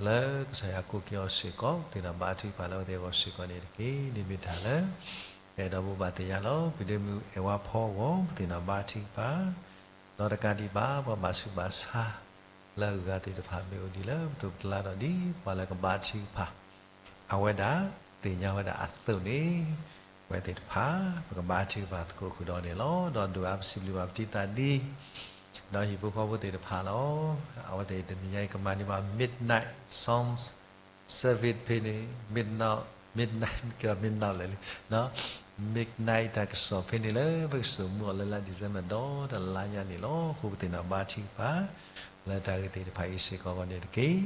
လၢကစၢ်ယွၤကိးက့ၤအီၤစ့ၢ်ကီး ပသ့ၣ်နီၣ်ဘါထုကဖၣ်လၢအဝဲသ့ၣ်အဂီၢ်စ့ၢ်ကီးန့ၣ်တက့ၢ်. န့ၣ်မ့ၢ်တၢ်လၢ အဲၣ်ဒိးဘိးဘၣ်သ့ၣ်ညါလီၤ. ပဒ့မုၣ်အဲၣ်ဝါဖီအဂီၢ် ပသ့ၣ်နီၣ်ဘါထုကဖၣ် ဒီးတကးဒံးဘၣ် ပှၤဘၣ်ဆူးဘၣ်ဆါ လၢအဂၤသ့ၣ်တဖၣ်မ့ၢ်အိၣ်ဒံးလၢပသိးပကျါဒီးဒ် ပှၤလၢကဘါထုကဖၣ် အဝဲဒၣ်သ့ၣ်ညါဝဲဒၣ်အသိးန့ၣ်, ပဝဲသ့ၣ်တဖၣ် ပကဘါထုကဖၣ်သကိးဃုာ်ဒီးန့ၣ်လီၤ. ဒီးဒိၣ်အါပစံးဘျုးဘၣ်ပတံၤသရၣ်ဒ် ဒီးဟံၣ်ဖိဃီဖိသ့ၣ်တဖၣ်လီၤ. အဝဲသ့ၣ်တနံၤညါအံၤကမၤန့ၢ်ဘၣ် midnight Psalms service ဖဲန့ၣ် midnight, midnight ကဲ midnight လဲၣ်လံ, midnight တၢ်ကစီၣ်ဖဲန့ၣ်လၢ ပကစိာ်မူအီၤလၢလါ December ဒီးတလါညါန့ၣ်လီၤ. အဃိပသ့ၣ်နီၣ်ဘါထုကဖၣ် လၢတၢ်ဂ့ၢ်သ့ၣ်တဖၣ်အံၤစ့ၢ်ကီးန့ၣ်တက့ၢ်.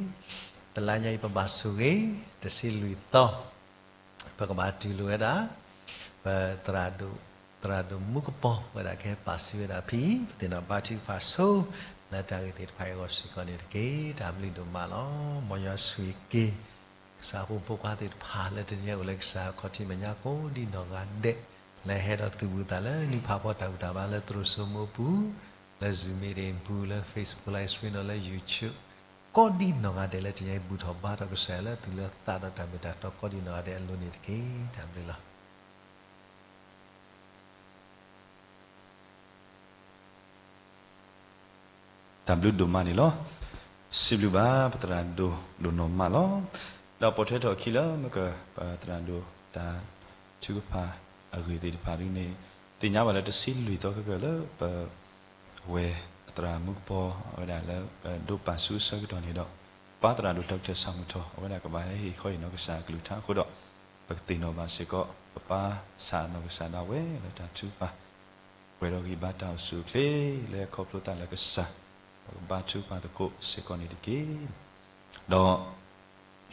တလါညါအံၤပဘၣ်ဆိၣ်ဂ့ၤ တဆံလွံၢ်သီ ပကဘၣ်တူၢ်လိာ်ဝဲဒၣ် ပသရၣ်ဒိၣ် သရၣ်ဒိၣ်မူကပီၤဝဲဒၣ်ကဟဲပာ်စုဝဲဒၣ်ဖဲအံၤ ပသ့ၣ်နီၣ်ဘါထုကဖၣ်ဆိ လၢတၢ်ဂ့ၢ်သ့ၣ်တဖၣ်အံၤအဂီၢ်စ့ၢ်ကီးန့ၣ်တက့ၢ်. တၢ်ဘျုးဒိၣ်မးလီၤ. မ်ယွၤဆိၣ်ဂ့ၤက့ၤ ကစၢ်ဖိမုၣ်ဖိခွါသ့ၣ်တဖၣ်လၢတနံၤအံၤအိၣ်လၢကစၢ်ခီၣ်ထံးမဲာ်ညါ ကိးဒံနီၢ်ဂၤဒဲး လၢဟဲဒီးသုးဘူးသးလၢနံၣ်ဖးဖီတၢ်ဘူၣ်တၢ်ဘါလၢသရိာ်စိမိပူၤ လၢ Zoom meeting ပူၤ လၢ Facebook Live Stream ဒီးလၢ YouTube ကိးဒံနီၢ်ဂၤဒဲးလၢတနံၤအံၤ ဘူၣ်ထီၣ်ဘါထီၣ်ကစၢ်ယွၤလၢသူၣ်လၢသးဒီးတၢ်မ့ၢ်တၢ်တီကိးဒံနီၢ်ဂၤဒဲးအလိၤန့ၣ်တက့ၢ်. တၢ်ဘျုးလီၤ. တၢ်ဘျုးဒိၣ်မးန့ၣ်လီၤ. စံးဘျုးဘၣ်ပသရၣ်ဒိၣ်ဒိၣ်နီၢ်မးလီၤ. ဒီးပိာ်ထွဲထီၣ်အခံလၢမ့ၢ်က ပသရၣ်ဒိၣ်တၢ်ထုကဖၣ်အဂ့ၢ်သ့ၣ်တဖၣ်ဒ်န့ၣ် သ့ၣ်ညါဘၣ်လၢတဆံလွံၢ်သီခဲကၢၢ်လၢပ အဝဲအသရၣ်မူကပီၤအဝဲဒၣ်လၢ ဒိးပာ်ဆူအဆၢကတီၢ်န့ၣ်ဒီး ပၢ်သရၣ်ဒိၣ် Doctor ဆၣ်မုၢ်ထီၣ် အဝဲဒၣ်ကဘၣ်ဟဲဟ့ၣ်ခီဟ့ၣ်နီၤကစၢ်အကလုၢ်ကထါအဃိဒီး ပကသ့ၣ်နီၣ်ဘၣ်စ့ၢ်ကီး ပပၢ်ဆၣ်နီၤကစၢ်ဒၣ်ဝဲလၢတၢ်ထုကဖၣ် ပှဲၤဒီးဂံၢ်ဘါတၢ်အိၣ်ဆူၣ်အိၣ်ချ့ လၢခီဖျိသးလၢကစၢ် ပကဘါထုကဖၣ်သကိးစ့ၢ်ကီးန့ၣ်တက့ၢ်. ဒီး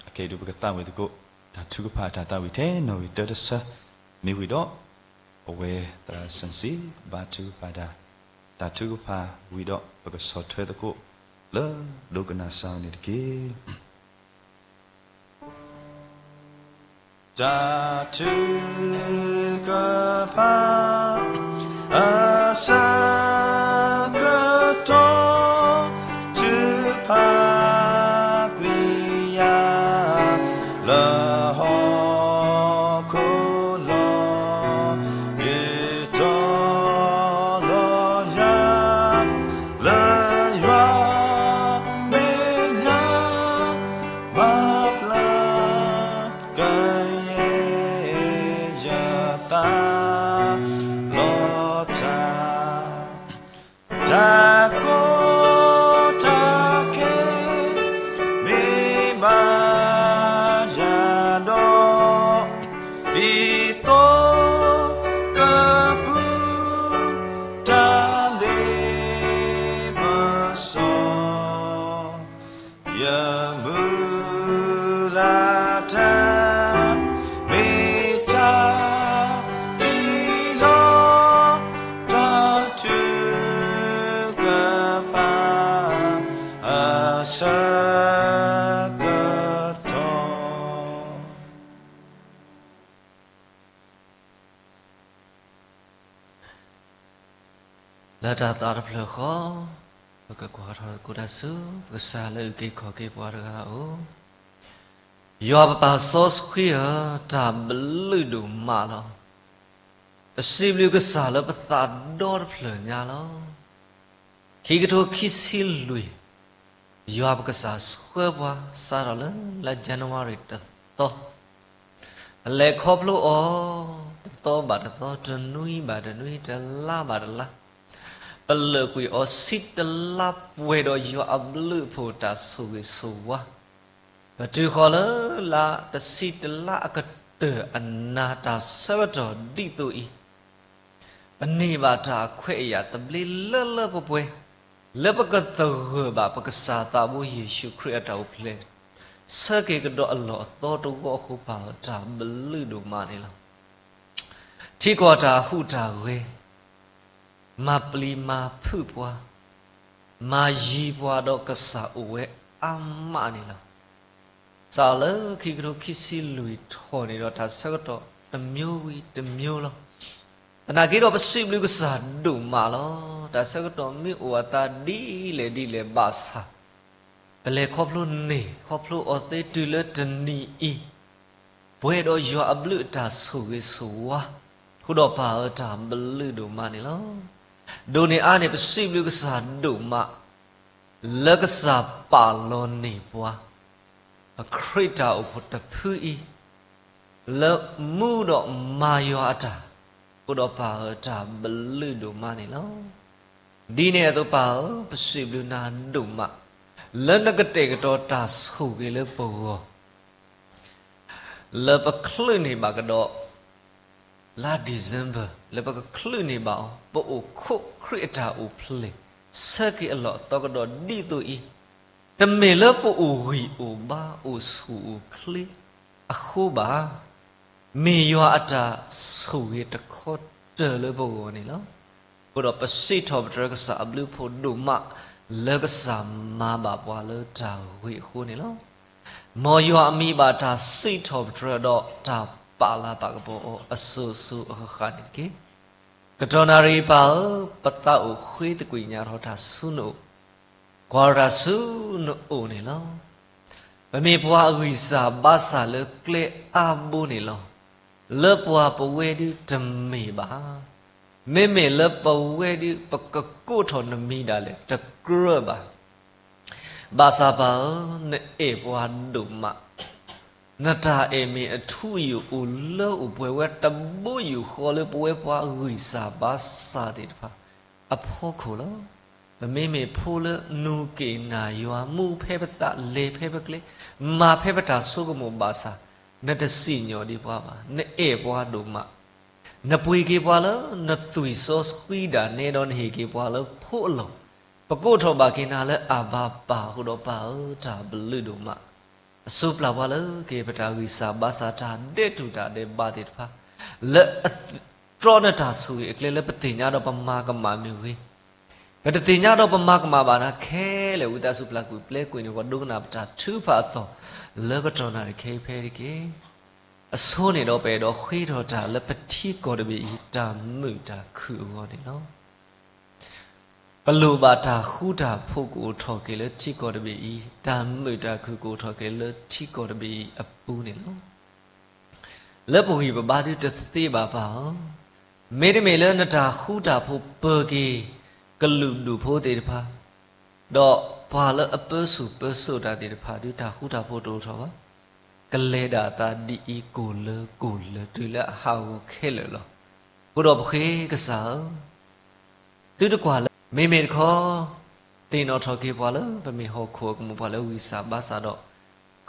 အခဲအံၤဒုးပကသးဝံၣ်သကိး တၢ်ထုကဖၣ်အတၢ်သးဝံၣ်ထဲနီၣ်ဂံၢ်တၢတဆၢ မ့ၢ်ဝံၤဒီး အဝဲသရၣ်စၢၣ်စံၣ် ဘါထုကဖၣ်တၢ် တၢ်ထုကဖၣ်ဝံၤဒီး ပကဆီၣ်ထွဲသကိး လၢဒိကနၣ်စၢ်အံၤန့ၣ်တက့ၢ်. တၢ်ထုကဖၣ် အဆၢကတီၢ် ထုကဖၣ်ကွံာ်ယၤ လၢဟီၣ်ခိၣ်လီၤ ဒုးတီၤလီၤယၤ လၢယွၤမဲာ်ညါ မၤပျၢ်ကယဲၢ်ယသး လီၤတၢ် တၢ်ကီတၢ်ခဲ မ့ၢ်ဘၣ်ယၤဒီး ဒ်သိးကပူၤ တၢ်လ့ပစီ ယမုၢ်လၢ်တၢ် မ့ၢ်တၢ်အံၤလီၤ. တၢ်ထုကဖၣ် အဆၢကတီၢ် လၢတၢ်သးတဖျၢၣ်ဃီ, ပကကွၢ်ထီၣ်သကိးတၢ်ဆူ ပကစၢ်လၢအုၣ်က့ၤခီၣ်က့ၤပှၤတဂၤအအိၣ်, ယွၤပပၢ်စီဆှံဧၢ, တၢ်ဘျုးဒိၣ်မးလီၤ. ပစံးဘျုးကစၢ်လၢပသးဒီတဖျၢၣ်ညါလီၤ. ခံကထိခံဆံလွံၢ် ယွၤပကစၢ်ဆှၢပှၤ စးထီၣ်လၢလါ January တသီ, ပလဲၤခီဖျိအီၤ တသီဘၣ်တသီ, တနွံဘၣ်တနွံ, တလါဘၣ်တလါ, ပလၢာ်ကွံာ်အီၤဆံတလါ ပှဲၤဒီးယွၤအဘျုးအဖှိၣ်တၢ်ဆိၣ်ဂ့ၤဆိၣ်ဝါ, ပတုၤဃီၤလၢလါတဆံတလါအကတၢၢ်အနၤ တၢ်ဆၢကတီၢ်ဒ်သိးအံၤ ပန့ၢ်ဘၣ်တၢ်အခွဲးအယာ်သဘျ့လၢလၢပှဲၤပှဲၤ လၢပကသဂၢၢ်ဘၣ်ပကစၢ်သးဘိယ့ၣ်ၡူးခရံာ်အတၢ်အိၣ်ဖျဲၣ် ဆၢက့ၤကဒီးအလီၢ်အသီတဝီအဃိ ပၢ်ဧၢ တၢ်ဘျုးဒိၣ်မးန့ၣ်လီၤ. ထံကီၢ်တၢ်ဟူးတၢ်ဂဲၤ မၤပျံၤမၤဖုးပှၤ, မၤယံၤပှၤဒီးကစၢ်အိၣ်ဝဲအါမးန့ၣ်လီၤ. စးလၢခံကထိခံဆံလွံၢ်ထီၣ်န့ၣ်ဒီး တၢ်ဆၢကတီၢ်တမျိုးဝံၤတမျိုးလီၤ. သနာ်က့ဒီးပစံးဘျုးကစၢ်ဒိၣ်မးလီၤ. တၢ်ဆၢကတီၢ်မ့ၢ်အိၣ်အသးဒ်လဲၣ်ဒ်လဲၣ်ဘၣ်ဆၣ် ပလဲၤခီဖျိန့ၢ် ခီဖျိအီၤသ့တုၤလၢတနံၤအံၤ ပှဲၤဒီးယွၤအဘျုးအတၢ်ဆိၣ်ဂ့ၤဆိၣ်ဝါ အဃိဒီးပၢ်ဧၢ တၢ်ဘျုးဒိၣ်မးန့ၣ်လီၤ. ဒိးန့ၢ်အါန့ၢ် ပစံးဘျုးကစၢ်ဒိၣ်မး လၢကစၢ်ပာ်လီၤန့ၢ်ပှၤ ပခရံာ်တၢ်အိၣ်ဖှိၣ်တဖုအံၤ လၢမူဒီးမၤယွၤအတၢ် အဃိဒီးပၢ်ဧၢ တၢ်ဘျုးဒိၣ်မးန့ၣ်လီၤ. ဒ်န့ၣ်အသိးပၢ်ဧၢ ပစံးဘျုးနၤဒိၣ်မး လၢနကတဲာ်ကတီၤတၢ်ဆိၣ်ဂ့ၤလၢပဂီၢ် လၢပချုးန့ၢ်ဘၣ်ကဒီး လါ December လၢပကချုးန့ၢ်ဘၣ်အီၤ, ပအိၣ်ခိးခရံာ်အတၢ်အိၣ်ဖျဲၣ် ဆၢက့ၤအလီၢ်အသီကဒီးဒ်သိးအံၤ, တမ့ၢ်လၢပအိၣ်ဂံၢ်အိၣ်ဘါအိၣ်ဆူၣ်အိၣ်ချ့အဃိဘၣ်, မ့ၢ်ယွၤအတၢ်ဆိၣ်ဂ့ၤတခီတၢၤလၢပဂီၢ်န့ၣ်လီၤ. အဃိဒီးပစံးထီၣ်ပတြၢၤကစၢ်အဘျုးအဖှိၣ်ဒိၣ်မး လၢကစၢ်မၤဘၣ်ပှၤလၢတၢ်ဂ့ၤအဃိန့ၣ်လီၤ. မ်ယွၤအမံၤဘၣ်တၢ်စံးထီၣ်ပတြၢၤဒီးတၢ်ပာ်လၤပာ်ကပီၤအီၤ အစိၤစိၤအဃၣ်ဃၣ်န့ၣ်တက့ၢ်. ကတီၢ်နၣ်ရံၣ်ပၢ်ဧၢ, ပသးအိၣ်ဃ့သကွံာ်ညါထီၣ်တၢ်ဆူနအိၣ်, ကွၢ်ထီၣ်တၢ်ဆူနအိၣ်န့ၣ်လီၤ. ပမ့ၢ်ပှၤအဂံၢ်စၢ်ဘါစၢ်လၢကျဲအါဘိန့ၣ်လီၤ. လၢပှၤပဝဲဒုတမ့ၢ်ဘၣ်. မ့မ့ၢ်လၢပဝဲဒု ပကကိးထီၣ်နမံၤဒၣ်လဲာ် တကြၢးဘၣ်. ဘၣ်ဆၣ်ပၢ်ဧၢ, နအဲၣ်ပှၤဒိၣ်မး, နတၢ်အဲၣ်မ့ၢ်အထူအယိာ်အိၣ်လၢအိၣ်ပှဲၤဝဲတဘိယူၢ်ဃီလၢပဝဲပှၤဂံၢ်စၢ်ဘါစၢ်သ့ၣ်တဖၣ်အဖီခိၣ်လီၤ. ပမ့မ့ၢ်ဖိလၢနူၤက့ၤနၢ်ယွၤ မူဖဲပသး လဲၤဖဲပကျဲ မၤဖဲပတၢ်ဆိကမိၣ်ဘၣ်ဆၣ်, နတစံၣ်ညီၣ်ဒံးပှၤဘၣ်, နအဲၣ်ပှၤဒိၣ်မး. နပှ့ၤက့ၤပှၤလၢနသွံၣ်စီဆှံဒၣ်နဲဒီး နဟ့ၣ်က့ၤပှၤလၢဖိအလီၢ်, ပကိးထီၣ်ဘၣ်က့ၤနၤလၢအဘၤပၢ်အဃိဒီးပၢ်ဧၢ တၢ်ဘျုးဒိၣ်မး. အစိပျၢ်ပှၤလၢကဟ့ၣ်ပတၢ်ဂံၢ်စၢ်ဘါစၢ် တၢ်ဒဲးတူၢ်တၢ်ဒဲးဘးသ့ၣ်တဖၣ် လၢအတြီနတၢ်ဆိၣ်ဂ့ၤအကျဲလၢပသ့ၣ်ညါဒီးပမၤကမၣ်မ့ၢ်ဂ့ၤ, ပတသ့ၣ်ညါဒီးပမၤကမၣ်ဘၣ်တၢ်ခဲလၢာ် ဝံသးစူၤပျၢ်ကွံာ်ပျဲကွံာ်န့ၢ်ပှၤ ဒိကနၣ်ပတၢ်ထုကဖၣ်အသီၣ် လၢကတီၢ်နၣ်ရံၣ်ခဲအံၤဖဲတက့ၢ်. အဆိန့ၣ်ဒီးပအဲၣ်ဒိးဃ့ထီၣ်တၢ်လၢပထံကီၢ်တဘ့ၣ်အံၤ တၢ်မုာ်တၢ်ခုၣ်အဂီၢ်န့ၣ်လီၤ. ပလိၣ်ဘၣ်တၢ်ဃူတၢ်ဖိးကအိၣ်ထီၣ်က့ၤလၢထံကီၢ်တဘ့ၣ်အံၤ, တၢ်မုာ်တၢ်ခုၣ်ကအိၣ်ထီၣ်က့ၤလၢထံကီၢ်တဘ့ၣ်အံၤအပူၤန့ၣ်လီၤ. လၢပဂံၢ်ပဘါဒုတသ့ဘၣ်ပၢ်ဧၢ, မ့တမ့ၢ်လၢနတၢ်ဃူတၢ်ဖိးပၢၤက့ၤ ကလုာ်ဒူၣ်ဖိသ့ၣ်တဖၣ်, ဒီးပှၤလၢအပၢဆူၣ်ပၢစိးတၢ်သ့ၣ်တဖၣ်ဒု တၢ်ဃူတၢ်ဖိးတအိၣ်ထီၣ်ဘၣ်. ကလဲၤဒၣ်အသးဒ်အံၤကိၢ်လၢကိၢ်လၢ တုၤလၢအဟးဂီၤခဲလၢာ်လီၤ. အဃိဒီးပဃ့ကစၢ်ဧၢ, သုတကွၢ်လၢ မ့မ့ၢ်တခီ သ့ၣ်နီၣ်ထီၣ်က့ၤပှၤလၢပမ့ၢ်ဟီၣ်ခိၣ်အကမူၣ် ပှၤလၢဂံၢ်စၢ်ဘါစၢ်ဒီး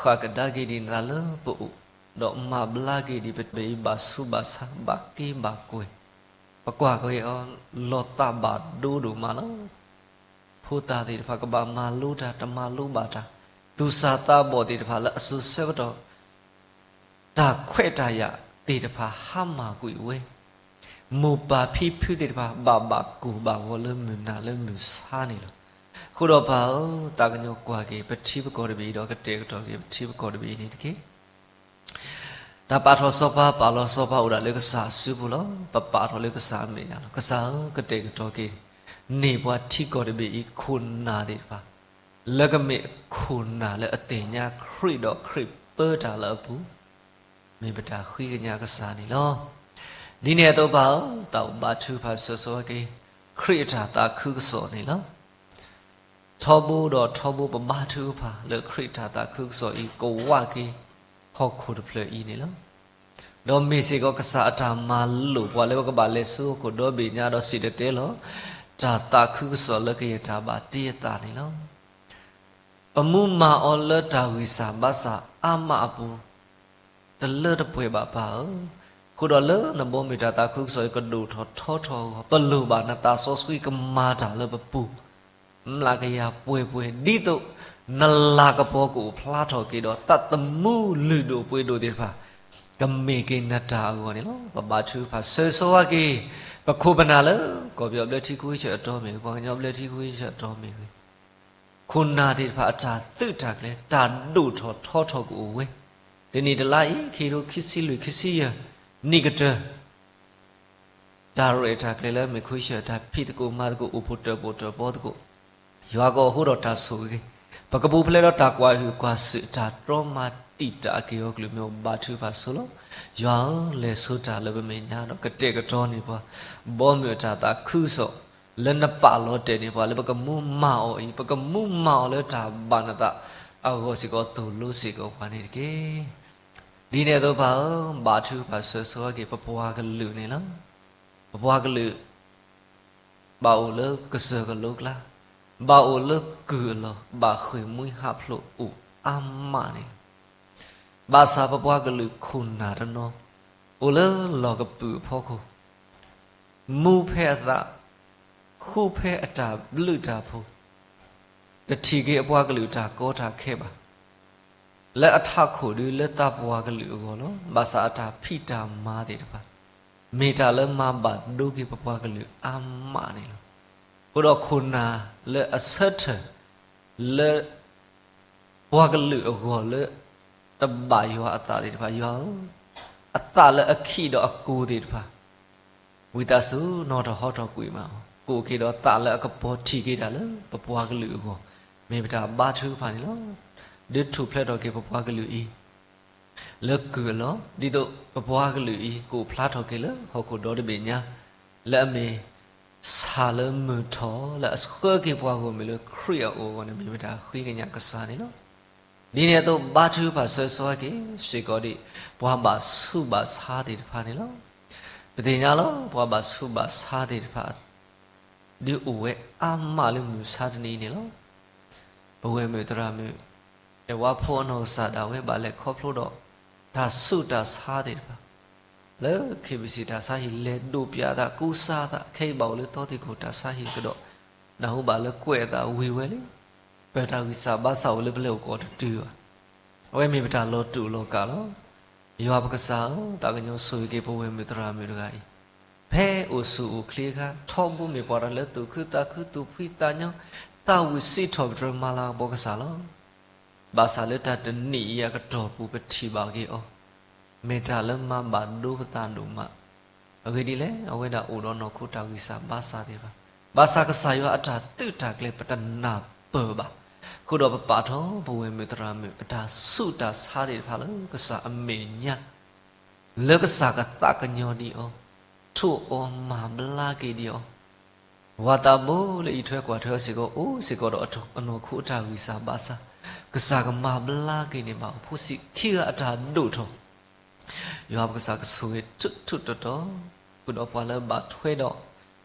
ဃၣ်ကဒါက့ၤဒံးနသးလၢပအိၣ်, ဒီးမၤဘျါက့ၤဒံးပတဘ့ၣ်အံၤ ဘၣ်ဆူးဘၣ်ဆါ ဘၣ်က့ဘၣ်ကွဲၤ, ပကွၢ်က့ၤအီၤ လီၤသးဘၣ်ဒိဒိၣ်မးလီၤ. ဖိသၣ်သ့ၣ်တဖၣ်ကဘၣ်မၤလိတၢ် တမၤလိဘၣ်တၢ်, သူၣ်စၢ်သးဘီၣ်သ့ၣ်တဖၣ်လၢအစိၤဆၢကတီၢ် တၢ်ခွဲးတၢ်ယာ်သ့ၣ်တဖၣ်ဟါမၢ်ကွံာ်ဝဲ, မိၢ်ပၢ်ဖံဖုသ့ၣ်တဖၣ် ဘၣ်ဘၣ်ကူၣ်ဘၣ်ဂီၤလၢမုၢ်နၤလၢမုၢ်ဆါန့ၣ်လီၤ. အဃိဒီးပၢ်ဧၢ, သးကညီၤကွၢ်က့ၤ ပထံပကီၢ်တဘ့ၣ်အံၤဒီး ကတဲာ်ကတီၤက့ၤပထံပကီၢ်တဘ့ၣ်အံၤန့ၣ်တက့ၢ်. တၢ်ပာ်ထီၣ်စီၤပၤ ပာ်လီၤစီၤပၤအိၣ်ဒၣ်လၢကစၢ်အစုပူၤလီၤ. ပပာ်ထီၣ်လၢကစၢ်အမဲာ်ညါလီၤ. ကစၢ်ဧၢ, ကတဲာ်ကတီၤက့ၤ န့ၢ်ပှၤထံကီၢ်တဘ့ၣ်အံၤခိၣ်နၢ်သ့ၣ်တဖၣ် လၢကမ့ၢ်ခိၣ်နၢ်လၢအသ့ၣ်ညါခရံာ်ဒီးခရံာ်ပၢတၢ်လၢအပူၤ, မ့ၢ်ပတၢ်ဃ့ကညးကစၢ်န့ၣ်လီၤ. ဒ်န့ၣ်အသိးပၢ်ဧၢ, သးအိၣ်ဘါထုကဖၣ်ဆၢဂ့ၤဆၢဝါက့ၤ ခရံာ်အတၢ်သးခုကစီၣ်န့ၣ်လီၤ. ထီဘိဒီးထီဘိပဘါထုကဖၣ်လၢခရံာ်အတၢ်သးခုကစီၣ်အံၤ ကဝးက့ၤဟီၣ်ခိၣ်တဖျၢၣ်အံၤန့ၣ်လီၤ. ဒီးမ့ၢ်စ့ၢ်ကီးကစၢ်အတၢ်မၤလိာ်ပှၤလၢပကဘၣ်လဲၤဆူဟီၣ်ခိၣ်ဒီဘ့ၣ်ညါဒီးစံၣ်တဲၤတဲလီၤ တၢ်သးခုကစီၣ်လၢကယဲၢ်တၢ်ဘၣ်တ့အသးန့ၣ်လီၤ. ပမူမၤအီၤလၢတၢ်ဂံၢ်စၢ်ဘါစၢ်အါမးအပူၤ တလၢတပှဲၤဘၣ်ပၢ်ဧၢ. အဃိဒီးလၢနဘီမုၢ်တၢ်သးခုကစီၣ်အံၤကဒိၣ်ထီၣ်ထီထီၣ်အဂီၢ် ပလိၣ်ဘၣ်နသးစီဆှံကမၤတၢ်လၢပပူၤ မျးကယၤပှဲၤပှဲၤ ဒ်သိးနလၤကပီၤကအိၣ်ဖျါထီၣ်က့ၤဒီး သးသမူလုၢ်ဒိၣ်ပှ့ၤဒိၣ်သ့ၣ်တဖၣ် ကမ့ၢ်က့ၤနတၢ်အဂီၢ်န့ၣ်လီၤ. ပဘါထုကဖၣ်ဆၢဂ့ၤဆၢဝါက့ၤ ပခိၣ်ပနၢ်လၢ ကီၢ်ပယီၤဘျၢထံခဝ့ၡၢၣ်အတီၢ်မ့ၢ်ဂ့ၤ, ပှၤကညီဘျၢထံခဝ့ၡၢၣ်အတီၢ်မ့ၢ်ဂ့ၤ ခိၣ်နၢ်သ့ၣ်တဖၣ်အတၢ်သုးတၢ်ကျဲၤ တၢ်ဒိၣ်ထီၣ်ထီထီၣ်ကအိၣ်ဝဲ, တနံၣ်တလါအံၤ ခံကထိခံဆံလွံၢ် ခံဆံယဲၢ် နံၣ်ကတၢၢ် တၢ်ရဲၣ်တၢ်ကျဲၤလၢမ့ၢ်ခဝ့ၡၢၣ် တၢ်ဖံးသကိးမၤသကိး အိၣ်ဖှိၣ်တၢၣ်ပီၣ်တၢၣ်ပီသကိး, ယွၤကအိးထီၣ်တၢ်ဆိၣ်ဂ့ၤ, ပကပူၤဖျဲးဒီးတၢ်ကွၢ်ဟုၣ်ကွၢ်စူၣ် တၢ်တြီမၤတံာ်တာ်က့ၤအီၤကလုာ်မ့ၢ်အိၣ် ဘါထုကဖၣ်ဆိလီၤ. ယွၤဧၢ, လဲၤဆိတၢ်လၢပမဲာ်ညါဒီး ကတဲာ်ကတီၤန့ၢ်ပှၤ ဘီမုၢ်အတၢ်သးခုကစီၣ် လၢနပာ်လီၤတဲာ်န့ၢ်ပှၤလၢပကမူမၤအီၤအံၤ ပကမူမၤအီၤလၢတၢ်ဘၣ်နသးအဂီၢ်စ့ၢ်ကီး သိၣ်လိစ့ၢ်ကီးပှၤန့ၣ်တက့ၢ်. ဒ်န့ၣ်အသိးပၢ်ဧၢ, ဘါထုကဖၣ်ဆၢဂ့ၤဆၢဝါက့ၤ ပပှၤကလုာ်န့ၣ်လီၤ. ပပှၤကလုာ် ဘၣ်အိၣ်လၢကစၢၢ်ကလိကျါ, ဘၣ်အိၣ်လၢကုၢ်အလီၢ်, ဘၣ်ဃ့ၢ်မှံဟးဖျိးအိၣ်အါမးန့ၣ်လီၤ. ဘၣ်ဆၣ်ပပှၤကလုာ်ခိၣ်နၢ်တနီၤ အိၣ်လၢလီၢ်ကပုာ်အဖီခိၣ်, မူဖဲအသး, ဃူဖဲအတၢ်ဘျုးတၢ်ဖှိၣ်, တထံၣ်က့ၤအပှၤကလုာ်တၢ်ကီတၢ်ခဲဘၣ်. လၢအထးခိၣ်ဒုးလၢသးပှၤကလုာ်အဂီၢ်လီၤ. ဘၣ်ဆၣ်အတၢ်ဖံးတၢ်မၤသ့ၣ်တဖၣ် မ့ၢ်တၢ်လၢမၤဘၣ်ဒိက့ၤပပှၤကလုာ်အါမးန့ၣ်လီၤ. အဃိဒီးခိၣ်နၢ်လၢအဆၢထၢၣ် လၢ ပှၤကလုာ်အဂီၢ်လၢ တဘၣ်ယွၤအသးသ့ၣ်တဖၣ်, ယွၤဧၢ, အသးလၢအခံးဒီးအကိၢ်သ့ၣ်တဖၣ် ဝံသးစူၤနီၣ်ထီၣ်ဟီထီၣ်ကွံာ်မးအီၤ, ကအိၣ်က့ၤဒီးသးလၢအကပီၤထံၣ်က့ၤတၢ်လၢပပှၤကလုာ်အဂီၢ်, မ့ၢ်ပတၢ်ဘါထုကဖၣ်န့ၣ်လီၤ. ဒုးထူၣ်ဖျဲးထီၣ်က့ၤပပှၤကလုာ်အံၤ လၢကုၢ်အလီၢ်, ဒ်သိးပပှၤကလုာ်အံၤ ကအိၣ်ဖျါထီၣ်က့ၤလၢဟီၣ်ခိၣ်ဒီတဘ့ၣ်ညါ, လၢအမ့ၢ် ဆၣ်လၢမုၢ်ထီၣ် လၢအဆှၢက့ၤပှၤဂီၢ်မုၢ်လၢခရံာ်အအိၣ်အဂီၢ်န့ၣ် မ့ၢ်ပတၢ်ဃ့ကညးကစၢ်န့ၣ်လီၤ. ဒ်န့ၣ်အသိးဘါထုကဖၣ်ဆၢစီၤက့ၤစ့ၢ်ကီးဒံး ပှၤဘၣ်ဆူးဘၣ်ဆါသ့ၣ်တဖၣ်န့ၣ်လီၤ. ပသ့ၣ်ညါလီၤ ပှၤဘၣ်ဆူးဘၣ်ဆါသ့ၣ်တဖၣ် ဒုးအိၣ်ဝဲအါမးလၢမုၢ်ဆါတနံၤအံၤန့ၣ်လီၤ. ပဝဲၢ်မုၣ်သရၣ်မုၣ် အဲၣ်ဝါဖိအနီၢ်ကစၢ်ဒၣ်ဝဲဘၣ်လဲၤခီဖျိဒီး တၢ်ဆူးတၢ်ဆါသ့ၣ်တဖၣ် လၢ ခ့ၣ်ဘံၣ်စံၣ် တၢ်ဆါဟံၣ်လဲၤဒိးပၠးအသးကူစါအသး ခဲအံၤဘၣ်အိၣ်လၢသီသံၣ်ခိၣ်တၢ်ဆါဟံၣ်ကဒီး နၢ်ဟူဘၣ်လၢကွဲးအသးဝံၤဝဲလံ. ပတၢ်ဂံၢ်စၢ်ဘါစၢ်အိၣ်လၢပလဲၤအိၣ်ကီးတတုၤဘၣ်. အဝဲမ့ၢ်ပတၢ်လီၤတူာ်လီၤကာ်လီၤ. ယွၤပကစၢ်ဧၢ, သးကညီၤဆိၣ်ဂ့ၤက့ၤပဝဲၢ်မုၣ်သရၣ်မုၣ်တဂၤအံၤ, ဖဲအိၣ်ဆူၣ်အိၣ်ချ့အခါ ထီဘိမ့ၢ်ပှၤတၢ်လၢသူၣ်ခုသးခု သူၣ်ဖှံသးညီ, သးဝံၣ်စံးထီၣ်ပတြၢၤမၤလၤကပီၤကစၢ်လီၤ. ဘၣ်ဆၣ်လၢတၢ်တနံၤအံၤအကတီၢ်ပူၤ ပထံၣ်ဘၣ်က့ၤအီၤ မ့ၢ်တၢ်လၢမၤဘၣ်ဒိပသးဒိၣ်မး. အဂ့ၢ်ဒ်လဲၣ်, အဝဲဒၣ်အိၣ်ဒီးနီၢ်ခိတၢ်ဂံၢ်စၢ်ဘါစၢ်သ့ၣ်တဖၣ်, ဘၣ်ဆၣ်ကစၢ်ယွၤအတၢ်သုးတၢ်ကျဲၤပတနၢ်ပၢၢ်ဘၣ်. အဃိဒီးပပာ်ထီၣ်ပဝဲၢ်မုၣ်သရၣ်မုၣ် အတၢ်ဆူးတၢ်ဆါသ့ၣ်တဖၣ်လၢကစၢ်အမဲာ်ညါ လၢကစၢ်ကသးကညီၤဒံးအီၤ, ထိၣ်အီၤမၤဘျါက့ၤဒံးအီၤ, ပှၤသးဘိလၢအံးထွဲကွၢ်ထွဲအီၤစ့ၢ်ကီး အိၣ်စ့ၢ်ကီးဒီးအနီၢ်ခိအတၢ်ဂံၢ်စၢ်ဘါစၢ်, ကစၢ်ကမၤဘျါက့ၤန့ၢ်ဘၣ်အီၤ ဖိဆံးခံဂၤအတၢ်ဒိၣ်ထီၣ် ယွၤပကစၢ်ကဆိၣ်ဂ့ၤထူးထူးတီၤတီၤ, ဃုာ်ဒီးပှၤလၢဘၣ်ထွဲဒီး